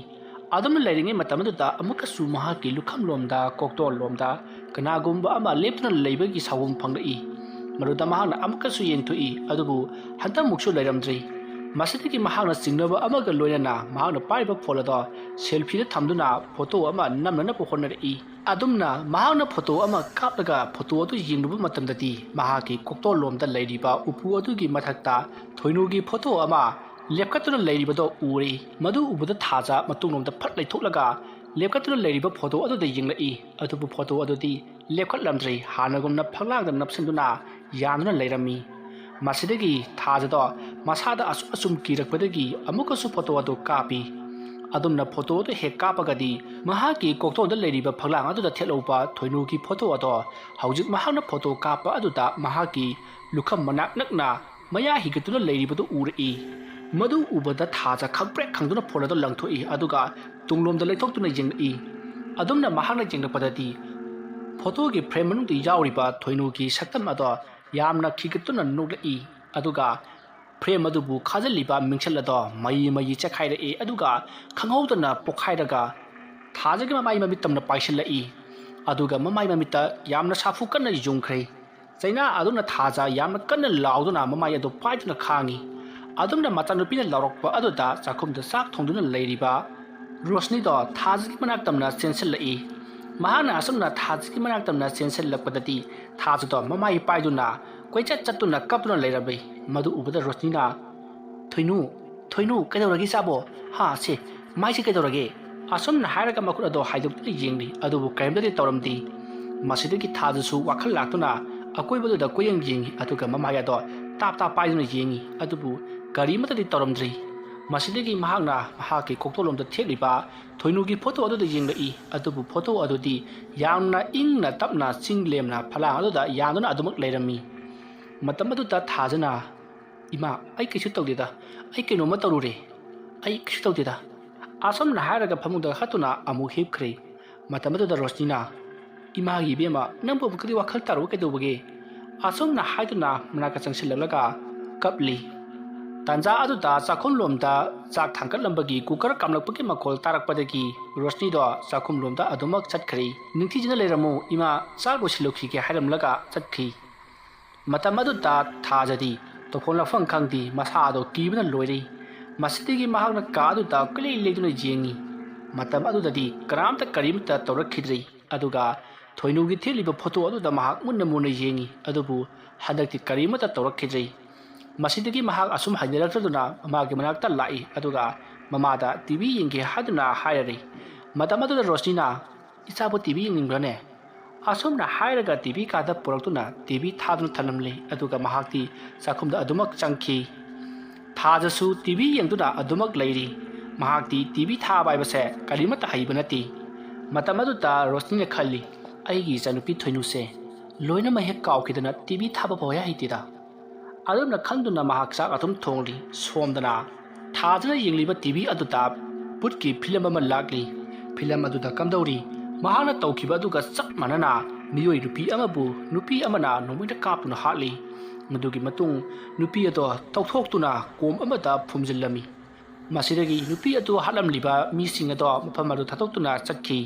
ꯑꯗꯨꯝꯅ ꯂꯩꯔꯤꯉꯩ ꯃꯇꯝ ꯑꯗꯨꯗ ꯑꯃꯨꯛꯀꯁꯨ ꯃꯍꯥꯛꯀꯤ ꯂꯨꯈꯝꯂꯣꯝꯗ, ꯀꯣꯛꯇꯣꯟꯂꯣꯝꯗ ꯀꯅꯥꯒꯨꯝꯕ ꯑꯃ ꯂꯦꯞꯇꯨꯅ ꯂꯩꯕꯒꯤ ꯁꯥꯎꯍꯨꯝ ꯐꯪꯂꯛꯏ꯫ ꯃꯗꯨꯗ ꯃꯍꯥꯛꯅ ꯑꯃꯨꯛꯀꯁꯨ ꯌꯦꯡꯊꯣꯛꯏ, ꯑꯗꯨꯕꯨ ꯍꯟꯗꯛꯃꯨꯛꯁꯨ ꯂꯩꯔꯝꯗ꯭ꯔꯤ꯫ ꯃꯁꯤꯗꯒꯤ ꯃꯍꯥꯛꯅ ꯆꯤꯡꯅꯕ ꯑꯃꯒ ꯂꯣꯏꯅꯅ ꯃꯍꯥꯛꯅ ꯄꯥꯏꯔꯤꯕ ꯐꯣꯟ ꯑꯗꯣ ꯁꯦꯜꯐꯤꯗ ꯊꯝꯗꯨꯅ ꯐꯣꯇꯣ ꯑꯃ ꯅꯝꯅꯅꯕ ꯍꯣꯠꯅꯔꯛꯏ꯫ ꯑꯗꯨꯝꯅ ꯃꯍꯥꯛꯅ ꯐꯣꯇꯣ ꯑꯃ ꯀꯥꯞꯂꯒ ꯐꯣꯇꯣ ꯑꯗꯨ ꯌꯦꯡꯂꯨꯕ ꯃꯇꯝꯗꯗꯤ, ꯃꯍꯥꯛꯀꯤ ꯀꯣꯛꯇꯣꯟꯂꯣꯝꯗ ꯂꯩꯔꯤꯕ ꯎꯄꯨ ꯑꯗꯨꯒꯤ ꯃꯊꯛꯇ ꯊꯣꯏꯅꯨꯒꯤ ꯐꯣꯇꯣ ꯑꯃ ꯂꯦꯞꯈꯠꯇꯨꯅ ꯂꯩꯔꯤꯕꯗꯣ ꯎꯔꯦ꯫ ꯃꯗꯨ ꯎꯕꯗ ꯊꯥꯖ ꯃꯇꯨꯡꯂꯣꯝꯗ ꯐꯠ ꯂꯩꯊꯣꯛꯂꯒ ꯂꯦꯞꯈꯠꯇꯨꯅ ꯂꯩꯔꯤꯕ ꯐꯣꯇꯣ ꯑꯗꯨꯗ ꯌꯦꯡꯂꯛꯏ꯫ ꯑꯗꯨꯕꯨ ꯐꯣꯇꯣ ꯑꯗꯨꯗꯤ ꯂꯦꯞꯈꯠꯂꯝꯗ꯭ꯔꯦ, ꯍꯥꯟꯅꯒꯨꯝꯅ ꯐꯛꯂꯥꯡꯗ ꯅꯞꯁꯤꯟꯗꯨꯅ ꯌꯥꯟꯗꯨꯅ ꯂꯩꯔꯝꯃꯤ꯫ ꯃꯁꯤꯗꯒꯤ ꯊꯥꯖꯗꯣ ꯃꯁꯥꯗ ꯑꯁꯨꯝ ꯑꯁꯨꯝ ꯀꯤꯔꯛꯄꯗꯒꯤ ꯑꯃꯨꯛꯀꯁꯨ ꯐꯣꯇꯣ ꯑꯗꯨ ꯀꯥꯞꯄꯤ꯫ ꯑꯗꯨꯝꯅ ꯐꯣꯇꯣ ꯑꯗꯨ ꯍꯦꯛ ꯀꯥꯞꯄꯒꯗꯤ, ꯃꯍꯥꯛꯀꯤ ꯀꯣꯛꯇꯣꯟꯗ ꯂꯩꯔꯤꯕ ꯐꯛꯂꯥꯡ ꯑꯗꯨꯗ ꯊꯦꯠꯍꯧꯕ ꯊꯣꯏꯅꯨꯒꯤ ꯐꯣꯇꯣ ꯑꯗꯣ ꯍꯧꯖꯤꯛ ꯃꯍꯥꯛꯅ ꯐꯣꯇꯣ ꯀꯥꯞꯄ ꯑꯗꯨꯗ ꯃꯍꯥꯛꯀꯤ ꯂꯨꯈꯝ ꯃꯅꯥꯛ ꯅꯛꯅ ꯃꯌꯥ ꯍꯤꯒꯠꯇꯨꯅ ꯂꯩꯔꯤꯕꯗꯨ ꯎꯔꯛꯏ꯫ ꯃꯗꯨ ꯎꯕꯗ ꯊꯥꯖ ꯈꯪꯄ꯭ꯔꯦꯛ ꯈꯪꯗꯨꯅ ꯐꯣꯟ ꯑꯗꯨ ꯂꯪꯊꯣꯛꯏ, ꯑꯗꯨꯒ ꯇꯨꯡꯂꯣꯝꯗ ꯂꯩꯊꯣꯛꯇꯨꯅ ꯌꯦꯡꯂꯛꯏ꯫ ꯑꯗꯨꯝꯅ ꯃꯍꯥꯛꯅ ꯌꯦꯡꯂꯛꯄꯗꯗꯤ, ꯐꯣꯇꯣꯒꯤ ꯐ꯭ꯔꯦꯝ ꯃꯅꯨꯡꯗ ꯌꯥꯎꯔꯤꯕ ꯊꯣꯏꯅꯨꯒꯤ ꯁꯛꯇꯝ ꯑꯗꯣ ꯌꯥꯝꯅ ꯈꯤꯒꯠꯇꯨꯅ ꯅꯣꯛꯂꯛꯏ, ꯑꯗꯨꯒ ꯐ꯭ꯔꯦꯝ ꯑꯗꯨꯕꯨ ꯈꯥꯖꯤꯜꯂꯤꯕ ꯃꯤꯡꯁꯦꯜ ꯑꯗꯣ ꯃꯩ ꯃꯩ ꯆꯦꯛꯈꯥꯏꯔꯛꯏ, ꯑꯗꯨꯒ ꯈꯪꯍꯧꯗꯅ ꯄꯣꯛꯈꯥꯏꯔꯒ ꯊꯥꯖꯒꯤ ꯃꯃꯥꯏ ꯃꯃꯤꯠ ꯇꯝꯅ ꯄꯥꯏꯁꯤꯜꯂꯛꯏ꯫ ꯑꯗꯨꯒ ꯃꯃꯥꯏ ꯃꯃꯤꯠꯇ ꯌꯥꯝꯅ ꯁꯥꯐꯨ ꯀꯟꯅ ꯌꯨꯡꯈ꯭ꯔꯦ꯫ ꯆꯩꯅꯥ ꯑꯗꯨꯅ ꯊꯥꯖ ꯌꯥꯝꯅ ꯀꯟꯅ ꯂꯥꯎꯗꯨꯅ ꯃꯃꯥꯏ ꯑꯗꯨ ꯄꯥꯏꯗꯨꯅ ꯈꯥꯡꯉꯤ꯫ ꯑꯗꯨꯝꯅ ꯃꯆꯥꯅꯨꯄꯤꯅ ꯂꯥꯎꯔꯛꯄ ꯑꯗꯨꯗ ꯆꯥꯛꯈꯨꯝꯗ ꯆꯥꯛ ꯊꯣꯡꯗꯨꯅ ꯂꯩꯔꯤꯕ ꯔꯣꯁꯅꯤꯗꯣ ꯊꯥꯖꯒꯤ ꯃꯅꯥꯛ ꯇꯝꯅ ꯆꯦꯟꯁꯤꯜꯂꯛꯏ꯫ ꯃꯍꯥꯛꯅ ꯑꯁꯨꯝꯅ ꯊꯥꯖꯒꯤ ꯃꯅꯥꯛ ꯇꯝꯅ ꯆꯦꯟꯁꯤꯜꯂꯛꯄꯗꯗꯤ, ꯊꯥꯖꯗꯣ ꯃꯃꯥꯏ ꯄꯥꯏꯗꯨꯅ ꯀꯣꯏꯆꯠ ꯆꯠꯇꯨꯅ ꯀꯞꯇꯨꯅ ꯂꯩꯔꯝꯃꯤ꯫ ꯃꯗꯨ ꯎꯕꯗ ꯔꯣꯁꯅꯤꯅ, "ꯊꯣꯏꯅꯨ, ꯊꯣꯏꯅꯨ, ꯀꯩꯗꯧꯔꯒꯦ ꯏꯆꯥꯕꯣ? ꯍꯥ, ꯁꯦ, ꯃꯥꯏꯁꯦ ꯀꯩꯗꯧꯔꯒꯦ?" ꯑꯁꯨꯝꯅ ꯍꯥꯏꯔꯒ ꯃꯈꯨꯠ ꯑꯗꯣ ꯍꯥꯏꯗꯣꯛꯇꯨꯅ ꯌꯦꯡꯂꯤ, ꯑꯗꯨꯕꯨ ꯀꯔꯤꯝꯇꯗꯤ ꯇꯧꯔꯝꯗꯦ꯫ ꯃꯁꯤꯗꯒꯤ ꯊꯥꯖꯁꯨ ꯋꯥꯈꯜ ꯂꯥꯛꯇꯨꯅ ꯑꯀꯣꯏꯕꯗꯨꯗ ꯀꯣꯏꯌꯦꯡ ꯌꯦꯡꯉꯤ, ꯑꯗꯨꯒ ꯃꯃꯥꯏ ꯑꯗꯣ ꯇꯥꯞ ꯇꯥꯞ ꯄꯥꯏꯗꯨꯅ ꯌꯦꯡꯉꯤ, ꯑꯗꯨꯕꯨ ꯀꯔꯤꯃꯠꯇꯗꯤ ꯇꯧꯔꯝꯗ꯭ꯔꯤ꯫ ꯃꯁꯤꯗꯒꯤ ꯃꯍꯥꯛꯅ ꯃꯍꯥꯛꯀꯤ ꯀꯣꯛꯇꯣꯂꯣꯝꯗ ꯊꯦꯠꯂꯤꯕ ꯊꯣꯏꯅꯨꯒꯤ ꯐꯣꯇꯣ ꯑꯗꯨꯗ ꯌꯦꯡꯂꯛꯏ, ꯑꯗꯨꯕꯨ ꯐꯣꯇꯣ ꯑꯗꯨꯗꯤ ꯌꯥꯝꯅ ꯏꯪꯅ ꯇꯞꯅ ꯆꯤꯡ ꯂꯦꯝꯅ ꯐꯂꯥꯡ ꯑꯗꯨꯗ ꯌꯥꯟꯗꯨꯅ ꯑꯗꯨꯃꯛ ꯂꯩꯔꯝꯃꯤ꯫ ꯃꯇꯝ ꯑꯗꯨꯗ ꯊꯥꯖꯅ, "ꯏꯃꯥ, ꯑꯩ ꯀꯩꯁꯨ ꯇꯧꯗꯦꯗ, ꯑꯩ ꯀꯩꯅꯣꯝꯃ ꯇꯧꯔꯨꯔꯦ, ꯑꯩ ꯀꯩꯁꯨ ꯇꯧꯗꯦꯗ"꯫ ꯑꯁꯨꯝꯅ ꯍꯥꯏꯔꯒ ꯐꯃꯨꯡꯗ ꯍꯥꯠꯇꯨꯅ ꯑꯃꯨꯛ ꯍꯤꯞꯈ꯭ꯔꯦ꯫ ꯃꯇꯝ ꯑꯗꯨꯗ ꯔꯣꯁꯅꯤꯅ, "ꯏꯃꯥꯒꯤ ꯏꯕꯦꯝꯃ, ꯅꯪꯕꯨ ꯑꯃꯨꯛꯀꯗꯤ ꯋꯥꯈꯜ ꯇꯥꯔꯨꯕ ꯀꯩꯗꯧꯕꯒꯦ?" ꯑꯁꯨꯝꯅ ꯍꯥꯏꯗꯨꯅ ꯃꯅꯥꯛꯇ ꯆꯪꯁꯤꯜꯂꯛꯂꯒ ꯀꯞꯂꯤ꯫ ꯇꯥꯟꯖꯥ ꯑꯗꯨꯗ ꯆꯥꯛꯈꯨꯝꯂꯣꯝꯗ ꯆꯥꯛ ꯊꯥꯡꯒꯠꯂꯝꯕꯒꯤ ꯀꯨꯀꯔ ꯀꯥꯝꯂꯛꯄꯒꯤ ꯃꯈꯣꯜ ꯇꯥꯔꯛꯄꯗꯒꯤ ꯔꯣꯁꯅꯤꯗꯣ ꯆꯥꯛꯈꯨꯝꯂꯣꯝꯗ ꯑꯗꯨꯃꯛ ꯆꯠꯈ꯭ꯔꯦ꯫ "ꯅꯤꯡꯊꯤꯖꯅ ꯂꯩꯔꯝꯃꯨ ꯏꯃꯥ, ꯆꯥꯛ ꯂꯣꯏꯁꯤꯜꯂꯨꯈꯤꯒꯦ" ꯍꯥꯏꯔꯝꯂꯒ ꯆꯠꯈꯤ꯫ ꯃꯇꯝ ꯑꯗꯨꯗ ꯊꯥꯖꯗꯤ ꯇꯧꯐꯝ ꯂꯥꯛꯐꯝ ꯈꯪꯗꯦ, ꯃꯁꯥ ꯑꯗꯣ ꯀꯤꯕꯅ ꯂꯣꯏꯔꯦ꯫ ꯃꯁꯤꯗꯒꯤ ꯃꯍꯥꯛꯅ ꯀꯥ ꯑꯗꯨꯗ ꯀꯣꯏꯂꯩ ꯂꯩꯗꯨꯅ ꯌꯦꯡꯉꯤ꯫ ꯃꯇꯝ ꯑꯗꯨꯗꯗꯤ ꯀꯅꯥꯝꯇ ꯀꯔꯤꯃꯠꯇ ꯇꯧꯔꯛꯈꯤꯗ꯭ꯔꯦ꯫ ꯑꯗꯨꯒ ꯊꯣꯏꯅꯨꯒꯤ ꯊꯦꯠꯂꯤꯕ ꯐꯣꯇꯣ ꯑꯗꯨꯗ ꯃꯍꯥꯛ ꯃꯨꯟꯅ ꯃꯨꯟꯅ ꯌꯦꯡꯉꯤ, ꯑꯗꯨꯕꯨ ꯍꯟꯗꯛꯇꯤ ꯀꯔꯤꯃꯠꯇ ꯇꯧꯔꯛꯈꯤꯗ꯭ꯔꯦ꯫ ꯃꯁꯤꯗꯒꯤ ꯃꯍꯥꯛ ꯑꯁꯨꯝ ꯍꯩꯅꯔꯛꯇ꯭ꯔꯗꯨꯅ ꯃꯃꯥꯒꯤ ꯃꯅꯥꯛꯇ ꯂꯥꯛꯏ, ꯑꯗꯨꯒ ꯃꯃꯥꯗ "ꯇꯤ ꯚꯤ ꯌꯦꯡꯒꯦ" ꯍꯥꯏꯗꯨꯅ ꯍꯥꯏꯔꯔꯤ꯫ ꯃꯇꯝ ꯑꯗꯨꯗ ꯔꯣꯁꯅꯤꯅ, "ꯏꯆꯥꯕꯨ ꯇꯤ ꯚꯤ ꯌꯦꯡꯅꯤꯡꯕ꯭ꯔꯅꯦ?" ꯑꯁꯨꯝꯅ ꯍꯥꯏꯔꯒ ꯇꯤ ꯚꯤ ꯀꯥꯗ ꯄꯨꯔꯛꯇꯨꯅ ꯇꯤ ꯚꯤ ꯊꯥꯗꯨꯅ ꯊꯝꯂꯝꯂꯦ, ꯑꯗꯨꯒ ꯃꯍꯥꯛꯇꯤ ꯆꯥꯛꯈꯨꯝꯗ ꯑꯗꯨꯃꯛ ꯆꯪꯈꯤ꯫ ꯊꯥꯖꯁꯨ ꯇꯤ ꯚꯤ ꯌꯦꯡꯗꯨꯅ ꯑꯗꯨꯃꯛ ꯂꯩꯔꯤ꯫ ꯃꯍꯥꯛꯇꯤ ꯇꯤ ꯚꯤ ꯊꯥꯕ ꯍꯥꯏꯕꯁꯦ ꯀꯔꯤꯃꯠꯇ ꯍꯩꯕ ꯅꯠꯇꯦ꯫ ꯃꯇꯝ ꯑꯗꯨꯗ ꯔꯣꯁꯅꯤꯅ ꯈꯜꯂꯤ, "ꯑꯩꯒꯤ ꯏꯆꯥꯅꯨꯄꯤ ꯊꯣꯏꯅꯨꯁꯦ ꯂꯣꯏꯅꯃꯛ ꯍꯦꯛ ꯀꯥꯎꯈꯤꯗꯅ ꯇꯤ ꯚꯤ ꯊꯥꯕ ꯐꯥꯎ ꯍꯦꯛ ꯍꯩꯇꯦꯗ"꯫ ꯑꯗꯨꯝꯅ ꯈꯟꯗꯨꯅ ꯃꯍꯥꯛ ꯆꯥꯛ ꯑꯗꯨꯝ ꯊꯣꯡꯂꯤ꯫ ꯁꯣꯝꯗꯅ ꯊꯥꯖꯅ ꯌꯦꯡꯂꯤꯕ ꯇꯤ ꯚꯤ ꯑꯗꯨꯗ ꯚꯨꯠꯀꯤ ꯐꯤꯂꯝ ꯑꯃ ꯂꯥꯛꯂꯤ꯫ ꯐꯤꯂꯝ ꯑꯗꯨꯗ ꯀꯝꯗꯧꯔꯤ? ꯃꯍꯥꯛꯅ ꯇꯧꯈꯤꯕ ꯑꯗꯨꯒ ꯆꯞ ꯃꯥꯟꯅꯅ ꯃꯤꯑꯣꯏ ꯅꯨꯄꯤ ꯑꯃꯕꯨ ꯅꯨꯄꯤ ꯑꯃꯅ ꯅꯣꯡꯃꯩꯅ ꯀꯥꯞꯇꯨꯅ ꯍꯥꯠꯂꯤ꯫ ꯃꯗꯨꯒꯤ ꯃꯇꯨꯡ ꯅꯨꯄꯤ ꯑꯗꯣ ꯇꯧꯊꯣꯛꯇꯨꯅ ꯀꯣꯝ ꯑꯃꯗ ꯐꯨꯝꯖꯤꯜꯂꯝꯃꯤ꯫ ꯃꯁꯤꯗꯒꯤ ꯅꯨꯄꯤ ꯑꯗꯨ ꯍꯥꯠꯂꯝꯂꯤꯕ ꯃꯤꯁꯤꯡ ꯑꯗꯣ ꯃꯐꯝ ꯑꯗꯨ ꯊꯥꯗꯣꯛꯇꯨꯅ ꯆꯠꯈꯤ꯫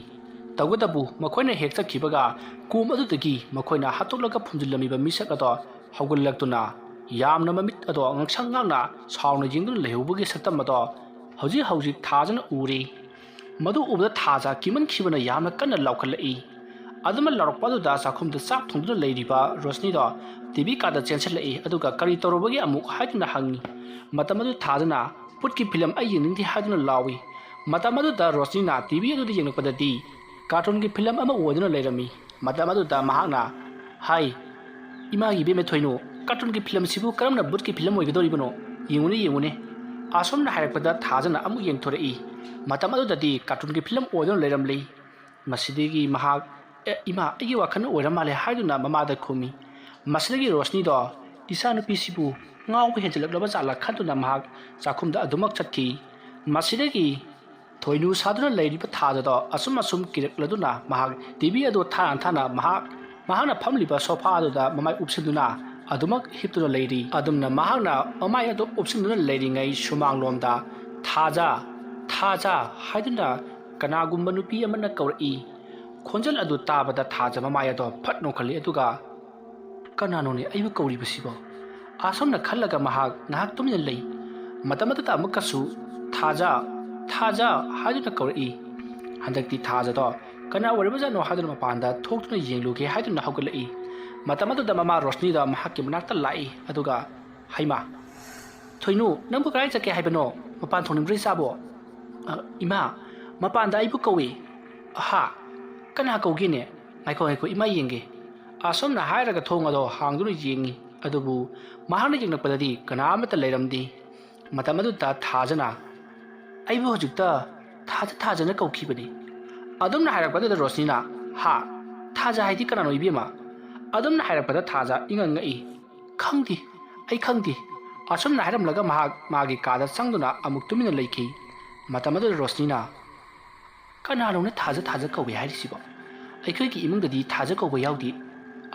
ꯇꯧꯕꯇꯕꯨ ꯃꯈꯣꯏꯅ ꯍꯦꯛ ꯆꯠꯈꯤꯕꯒ ꯀꯣꯝ ꯑꯗꯨꯗꯒꯤ ꯃꯈꯣꯏꯅ ꯍꯥꯠꯇꯣꯛꯂꯒ ꯐꯨꯝꯖꯤꯜꯂꯝꯃꯤꯕ ꯃꯤꯁꯛ ꯑꯗꯣ ꯍꯧꯒꯠꯂꯛꯇꯨꯅ ꯌꯥꯝꯅ ꯃꯃꯤꯠ ꯑꯗꯣ ꯉꯥꯡꯁꯪ ꯉꯥꯡꯅ ꯁꯥꯎꯅ ꯌꯦꯡꯗꯨꯅ ꯂꯩꯍꯧꯕꯒꯤ ꯁꯛꯇꯝ ꯑꯗꯣ ꯍꯧꯖꯤꯛ ꯍꯧꯖꯤꯛ ꯊꯥꯖꯅ ꯎꯔꯤ꯫ ꯃꯗꯨ ꯎꯕꯗ ꯊꯥꯖ ꯀꯤꯃꯟꯈꯤꯕꯅ ꯌꯥꯝꯅ ꯀꯟꯅ ꯂꯥꯎꯈꯠꯂꯛꯏ꯫ ꯑꯗꯨꯃꯛ ꯂꯥꯎꯔꯛꯄ ꯑꯗꯨꯗ ꯆꯥꯛꯈꯨꯝꯗ ꯆꯥꯛ ꯊꯣꯡꯗꯨꯅ ꯂꯩꯔꯤꯕ ꯔꯣꯁꯅꯤꯗꯣ ꯇꯤ ꯚꯤ ꯀꯥꯗ ꯆꯦꯟꯁꯤꯜꯂꯛꯏ, ꯑꯗꯨꯒ "ꯀꯔꯤ ꯇꯧꯔꯨꯕꯒꯦ ꯑꯃꯨꯛ?" ꯍꯥꯏꯗꯨꯅ ꯍꯪꯉꯤ꯫ ꯃꯇꯝ ꯑꯗꯨ ꯊꯥꯖꯅ "ꯚꯨꯠꯀꯤ ꯐꯤꯂꯝ ꯑꯩ ꯌꯦꯡꯅꯤꯡꯗꯦ" ꯍꯥꯏꯗꯨꯅ ꯂꯥꯎꯏ꯫ ꯃꯇꯝ ꯑꯗꯨꯗ ꯔꯣꯁꯅꯤꯅ ꯇꯤ ꯚꯤ ꯑꯗꯨꯗ ꯌꯦꯡꯂꯛꯄꯗꯗꯤ ꯀꯥꯔꯇꯨꯟꯒꯤ ꯐꯤꯂꯝ ꯑꯃ ꯑꯣꯏꯗꯨꯅ ꯂꯩꯔꯝꯃꯤ꯫ ꯃꯇꯝ ꯑꯗꯨꯗ ꯃꯍꯥꯛꯅ ꯍꯥꯏ, "ꯏꯃꯥꯒꯤ ꯏꯕꯦꯝꯃ ꯊꯣꯏꯅꯨ, ꯀꯥꯔꯇꯨꯟꯒꯤ ꯐꯤꯂꯝꯁꯤꯕꯨ ꯀꯔꯝꯅ ꯚꯨꯠꯀꯤ ꯐꯤꯂꯝ ꯑꯣꯏꯒꯗꯧꯔꯤꯕꯅꯣ? ꯌꯦꯡꯉꯨꯅꯦ, ꯌꯦꯡꯉꯨꯅꯦ꯫ ꯑꯁꯣꯝꯅ ꯍꯥꯏꯔꯛꯄꯗ ꯊꯥꯖꯅ ꯑꯃꯨꯛ ꯌꯦꯡꯊꯣꯔꯛꯏ꯫ ꯃꯇꯝ ꯑꯗꯨꯗꯗꯤ ꯀꯥꯔꯇꯨꯟꯒꯤ ꯐꯤꯂꯝ ꯑꯣꯏꯗꯨꯅ ꯂꯩꯔꯝꯂꯤ꯫ ꯃꯁꯤꯗꯒꯤ ꯃꯍꯥꯛ, "ꯑꯦ, ꯏꯃꯥ, ꯑꯩꯒꯤ ꯋꯥꯈꯜ ꯑꯣꯏꯔ ꯃꯥꯜꯂꯦ" ꯍꯥꯏꯗꯨꯅ ꯃꯃꯥꯗ ꯈꯨꯝꯃꯤ꯫ ꯃꯁꯤꯗꯒꯤ ꯔꯣꯁꯅꯤꯗꯣ, "ꯏꯆꯥꯅꯨꯄꯤꯁꯤꯕꯨ ꯉꯥꯎꯕ ꯍꯦꯟꯖꯜꯂꯛꯂꯕ ꯖꯥꯠꯂꯥ?" ꯈꯟꯗꯨꯅ ꯃꯍꯥꯛ ꯆꯥꯛꯈꯨꯝꯗ ꯑꯗꯨꯃꯛ ꯆꯠꯈꯤ꯫ ꯃꯁꯤꯗꯒꯤ ꯊꯣꯏꯅꯨ ꯁꯥꯗꯨꯅ ꯂꯩꯔꯤꯕ ꯊꯥꯖꯗꯣ ꯑꯁꯨꯝ ꯑꯁꯨꯝ ꯀꯤꯔꯛꯂꯗꯨꯅ ꯃꯍꯥꯛ ꯇꯤꯚꯤ ꯑꯗꯨ ꯊꯥꯅ ꯊꯥꯅ ꯃꯍꯥꯛ, ꯃꯍꯥꯛꯅ ꯐꯝꯂꯤꯕ ꯁꯣꯐꯥ ꯑꯗꯨꯗ ꯃꯃꯥꯏ ꯎꯞꯁꯤꯟꯗꯨꯅ ꯑꯗꯨꯃꯛ ꯍꯤꯞꯇꯨꯅ ꯂꯩꯔꯤ꯫ ꯑꯗꯨꯝꯅ ꯃꯍꯥꯛꯅ ꯃꯃꯥꯏ ꯑꯗꯨ ꯎꯞꯁꯤꯟꯗꯨꯅ ꯂꯩꯔꯤꯉꯩ ꯁꯨꯃꯥꯡꯂꯣꯝꯗ "ꯊꯥꯖ, ꯊꯥꯖ" ꯍꯥꯏꯗꯨꯅ ꯀꯅꯥꯒꯨꯝꯕ ꯅꯨꯄꯤ ꯑꯃꯅ ꯀꯧꯔꯛꯏ꯫ ꯈꯣꯟꯖꯦꯜ ꯑꯗꯨ ꯇꯥꯕꯗ ꯊꯥꯖ ꯃꯃꯥꯏ ꯑꯗꯣ ꯐꯠ ꯅꯣꯛꯈꯠꯂꯤ, ꯑꯗꯨꯒ "ꯀꯅꯥꯅꯣꯅꯦ ꯑꯩꯕꯨ ꯀꯧꯔꯤꯕꯁꯤꯕꯣ?" ꯑꯁꯨꯝꯅ ꯈꯜꯂꯒ ꯃꯍꯥꯛ ꯉꯥꯏꯍꯥꯛ ꯇꯨꯃꯤꯟꯅ ꯂꯩ꯫ ꯃꯇꯝ ꯑꯗꯨꯗ ꯑꯃꯨꯛꯀꯁꯨ "ꯊꯥꯖ, ꯊꯥꯖ" ꯍꯥꯏꯗꯨꯅ ꯀꯧꯔꯛꯏ꯫ ꯍꯟꯗꯛꯇꯤ ꯊꯥꯖꯗꯣ ꯀꯅꯥ ꯑꯣꯏꯔꯕꯖꯥꯠꯅꯣ ꯍꯥꯏꯗꯨꯅ ꯃꯄꯥꯟꯗ ꯊꯣꯛꯇꯨꯅ ꯌꯦꯡꯂꯨꯒꯦ ꯍꯥꯏꯗꯨꯅ ꯍꯧꯒꯠꯂꯛꯏ꯫ ꯃꯇꯝ ꯑꯗꯨꯗ ꯃꯃꯥ ꯔꯣꯁꯅꯤꯗꯣ ꯃꯍꯥꯛꯀꯤ ꯃꯅꯥꯛꯇ ꯂꯥꯛꯏ, ꯑꯗꯨꯒ, "ꯍꯩꯃꯥ, ꯊꯣꯏꯅꯨ, ꯅꯪꯕꯨ ꯀꯗꯥꯏ ꯆꯠꯀꯦ ꯍꯥꯏꯕꯅꯣ? ꯃꯄꯥꯟ ꯊꯣꯛꯅꯤꯡꯕ꯭ꯔꯣ ꯏꯆꯥꯕꯣ?" "ꯑ, ꯏꯃꯥ, ꯃꯄꯥꯟꯗ ꯑꯩꯕꯨ ꯀꯧꯏ"꯫ "ꯍꯥ? ꯀꯅꯥ ꯀꯧꯒꯦꯅꯦ? ꯉꯥꯏꯈꯣ, ꯉꯥꯏꯈꯣ, ꯏꯃꯥ ꯌꯦꯡꯒꯦ"꯫ ꯑꯁꯨꯝꯅ ꯍꯥꯏꯔꯒ ꯊꯣꯡ ꯑꯗꯣ ꯍꯥꯡꯗꯨꯅ ꯌꯦꯡꯉꯤ꯫ ꯑꯗꯨꯕꯨ ꯃꯍꯥꯛꯅ ꯌꯦꯡꯂꯛꯄꯗꯗꯤ ꯀꯅꯥ ꯑꯃꯠꯇ ꯂꯩꯔꯝꯗꯦ꯫ ꯃꯇꯝ ꯑꯗꯨꯗ ꯊꯥꯖꯅ, "ꯑꯩꯕꯨ ꯍꯧꯖꯤꯛꯇ ꯊꯥꯖ, ꯊꯥꯖꯅ ꯀꯧꯈꯤꯕꯅꯤ"꯫ ꯑꯗꯨꯝꯅ ꯍꯥꯏꯔꯛꯄꯗꯨꯗ ꯔꯣꯁꯅꯤꯅ, "ꯍꯥ? ꯊꯥꯖ ꯍꯥꯏꯗꯤ ꯀꯅꯥꯅꯣ ꯏꯕꯦꯝꯃ?" ꯑꯗꯨꯝꯅ ꯍꯥꯏꯔꯛꯄꯗ ꯊꯥꯖ ꯏꯉꯛ ꯉꯛꯏ꯫ "ꯈꯪꯗꯦ, ꯑꯩ ꯈꯪꯗꯦ"꯫ ꯑꯁꯨꯝꯅ ꯍꯥꯏꯔꯝꯂꯒ ꯃꯍꯥꯛ ꯃꯥꯒꯤ ꯀꯥꯗ ꯆꯪꯗꯨꯅ ꯑꯃꯨꯛ ꯇꯨꯃꯤꯟꯅ ꯂꯩꯈꯤ꯫ ꯃꯇꯝ ꯑꯗꯨꯗ ꯔꯣꯁꯅꯤꯅ, "ꯀꯅꯥꯅꯣꯅ ꯊꯥꯖ ꯊꯥꯖ ꯀꯧꯏ ꯍꯥꯏꯔꯤꯁꯤꯕꯣ? ꯑꯩꯈꯣꯏꯒꯤ ꯏꯃꯨꯡꯗꯗꯤ ꯊꯥꯖ ꯀꯧꯕ ꯌꯥꯎꯗꯦ"꯫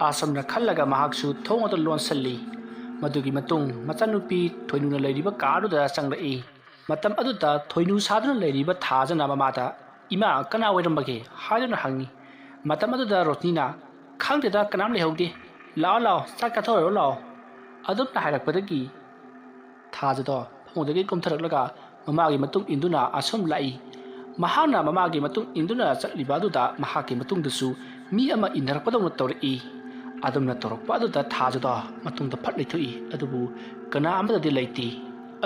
ꯑꯁꯨꯝꯅ ꯈꯜꯂꯒ ꯃꯍꯥꯛꯁꯨ ꯊꯣꯡ ꯑꯗꯨ ꯂꯣꯟꯁꯤꯜꯂꯤ꯫ ꯃꯗꯨꯒꯤ ꯃꯇꯨꯡ ꯃꯆꯥꯅꯨꯄꯤ ꯊꯣꯏꯅꯨꯅ ꯂꯩꯔꯤꯕ ꯀꯥ ꯑꯗꯨꯗ ꯆꯪꯂꯛꯏ꯫ ꯃꯇꯝ ꯑꯗꯨꯗ ꯊꯣꯏꯅꯨ ꯁꯥꯗꯨꯅ ꯂꯩꯔꯤꯕ ꯊꯥꯖꯅ ꯃꯃꯥꯗ, "ꯏꯃꯥ, ꯀꯅꯥ ꯑꯣꯏꯔꯝꯕꯒꯦ?" ꯍꯥꯏꯗꯨꯅ ꯍꯪꯉꯤ꯫ ꯃꯇꯝ ꯑꯗꯨꯗ ꯔꯣꯁꯅꯤꯅ, "ꯈꯪꯗꯦꯗ, ꯀꯅꯥꯝ ꯂꯩꯍꯧꯗꯦ꯫ ꯂꯥꯛꯑꯣ, ꯂꯥꯛꯑꯣ, ꯆꯥꯛ ꯆꯥꯊꯣꯛꯎꯔꯣ ꯂꯥꯛꯑꯣ"꯫ ꯑꯗꯨꯝꯅ ꯍꯥꯏꯔꯛꯄꯗꯒꯤ ꯊꯥꯖꯗꯣ ꯐꯃꯨꯡꯗꯒꯤ ꯀꯨꯝꯊꯔꯛꯂꯒ ꯃꯃꯥꯒꯤ ꯃꯇꯨꯡ ꯏꯟꯗꯨꯅ ꯑꯁꯨꯝ ꯂꯥꯛꯏ꯫ ꯃꯍꯥꯛꯅ ꯃꯃꯥꯒꯤ ꯃꯇꯨꯡ ꯏꯟꯗꯨꯅ ꯆꯠꯂꯤꯕ ꯑꯗꯨꯗ ꯃꯍꯥꯛꯀꯤ ꯃꯇꯨꯡꯗꯁꯨ ꯃꯤ ꯑꯃ ꯏꯟꯅꯔꯛꯄꯗꯧꯅ ꯇꯧꯔꯛꯏ꯫ ꯑꯗꯨꯝꯅ ꯇꯧꯔꯛꯄ ꯑꯗꯨꯗ ꯊꯥꯖꯗꯣ ꯃꯇꯨꯡꯗ ꯐꯠ ꯂꯩꯊꯣꯛꯏ, ꯑꯗꯨꯕꯨ ꯀꯅꯥ ꯑꯃꯠꯇꯗꯤ ꯂꯩꯇꯦ꯫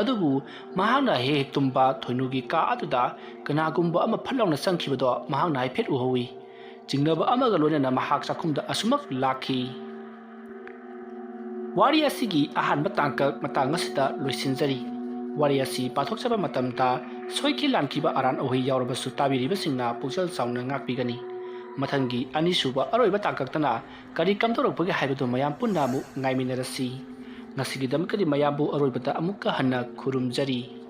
ꯑꯗꯨꯕꯨ ꯃꯍꯥꯛꯅ ꯍꯦꯛ ꯍꯦꯛ ꯇꯨꯝꯕ ꯊꯣꯏꯅꯨꯒꯤ ꯀꯥ ꯑꯗꯨꯗ ꯀꯅꯥꯒꯨꯝꯕ ꯑꯃ ꯐꯠ ꯂꯥꯎꯅ ꯆꯪꯈꯤꯕꯗꯣ ꯃꯍꯥꯛꯅ ꯍꯥꯏꯐꯦꯠ ꯎꯍꯧꯏ꯫ ꯆꯤꯡꯅꯕ ꯑꯃꯒ ꯂꯣꯏꯅꯅ ꯃꯍꯥꯛ ꯆꯥꯛꯈꯨꯝꯗ ꯑꯁꯨꯃꯛ ꯂꯥꯛꯈꯤ꯫ ꯋꯥꯔꯤ ꯑꯁꯤꯒꯤ ꯑꯍꯥꯟꯕ ꯇꯥꯡꯀꯛ ꯃꯇꯥꯡ ꯑꯁꯤꯗ ꯂꯣꯏꯁꯤꯟꯖꯔꯤ꯫ ꯋꯥꯔꯤ ꯑꯁꯤ ꯄꯥꯊꯣꯛꯆꯕ ꯃꯇꯝꯗ ꯁꯣꯏꯈꯤ ꯂꯥꯟꯈꯤꯕ ꯑꯔꯥꯟ ꯑꯍꯣꯏ ꯌꯥꯎꯔꯕꯁꯨ ꯇꯥꯕꯤꯔꯤꯕꯁꯤꯡꯅ ꯄꯨꯛꯆꯦꯜ ꯆꯥꯎꯅ ꯉꯥꯛꯄꯤꯒꯅꯤ꯫ ꯃꯊꯪꯒꯤ ꯑꯅꯤꯁꯨꯕ ꯑꯔꯣꯏꯕ ꯇꯥꯡꯀꯛꯇꯅ ꯀꯔꯤ ꯀꯝꯗꯧꯔꯛꯄꯒꯦ ꯍꯥꯏꯕꯗꯨ ꯃꯌꯥꯝ ꯄꯨꯟꯅ ꯑꯃꯨꯛ ꯉꯥꯏꯃꯤꯟꯅꯔꯁꯤ꯫ ꯉꯁꯤꯒꯤꯗꯃꯛꯇꯗꯤ ꯃꯌꯥꯝꯕꯨ ꯑꯔꯣꯏꯕꯗ ꯑꯃꯨꯛꯀ ꯍꯟꯅ ꯈꯨꯔꯨꯝꯖꯔꯤ꯫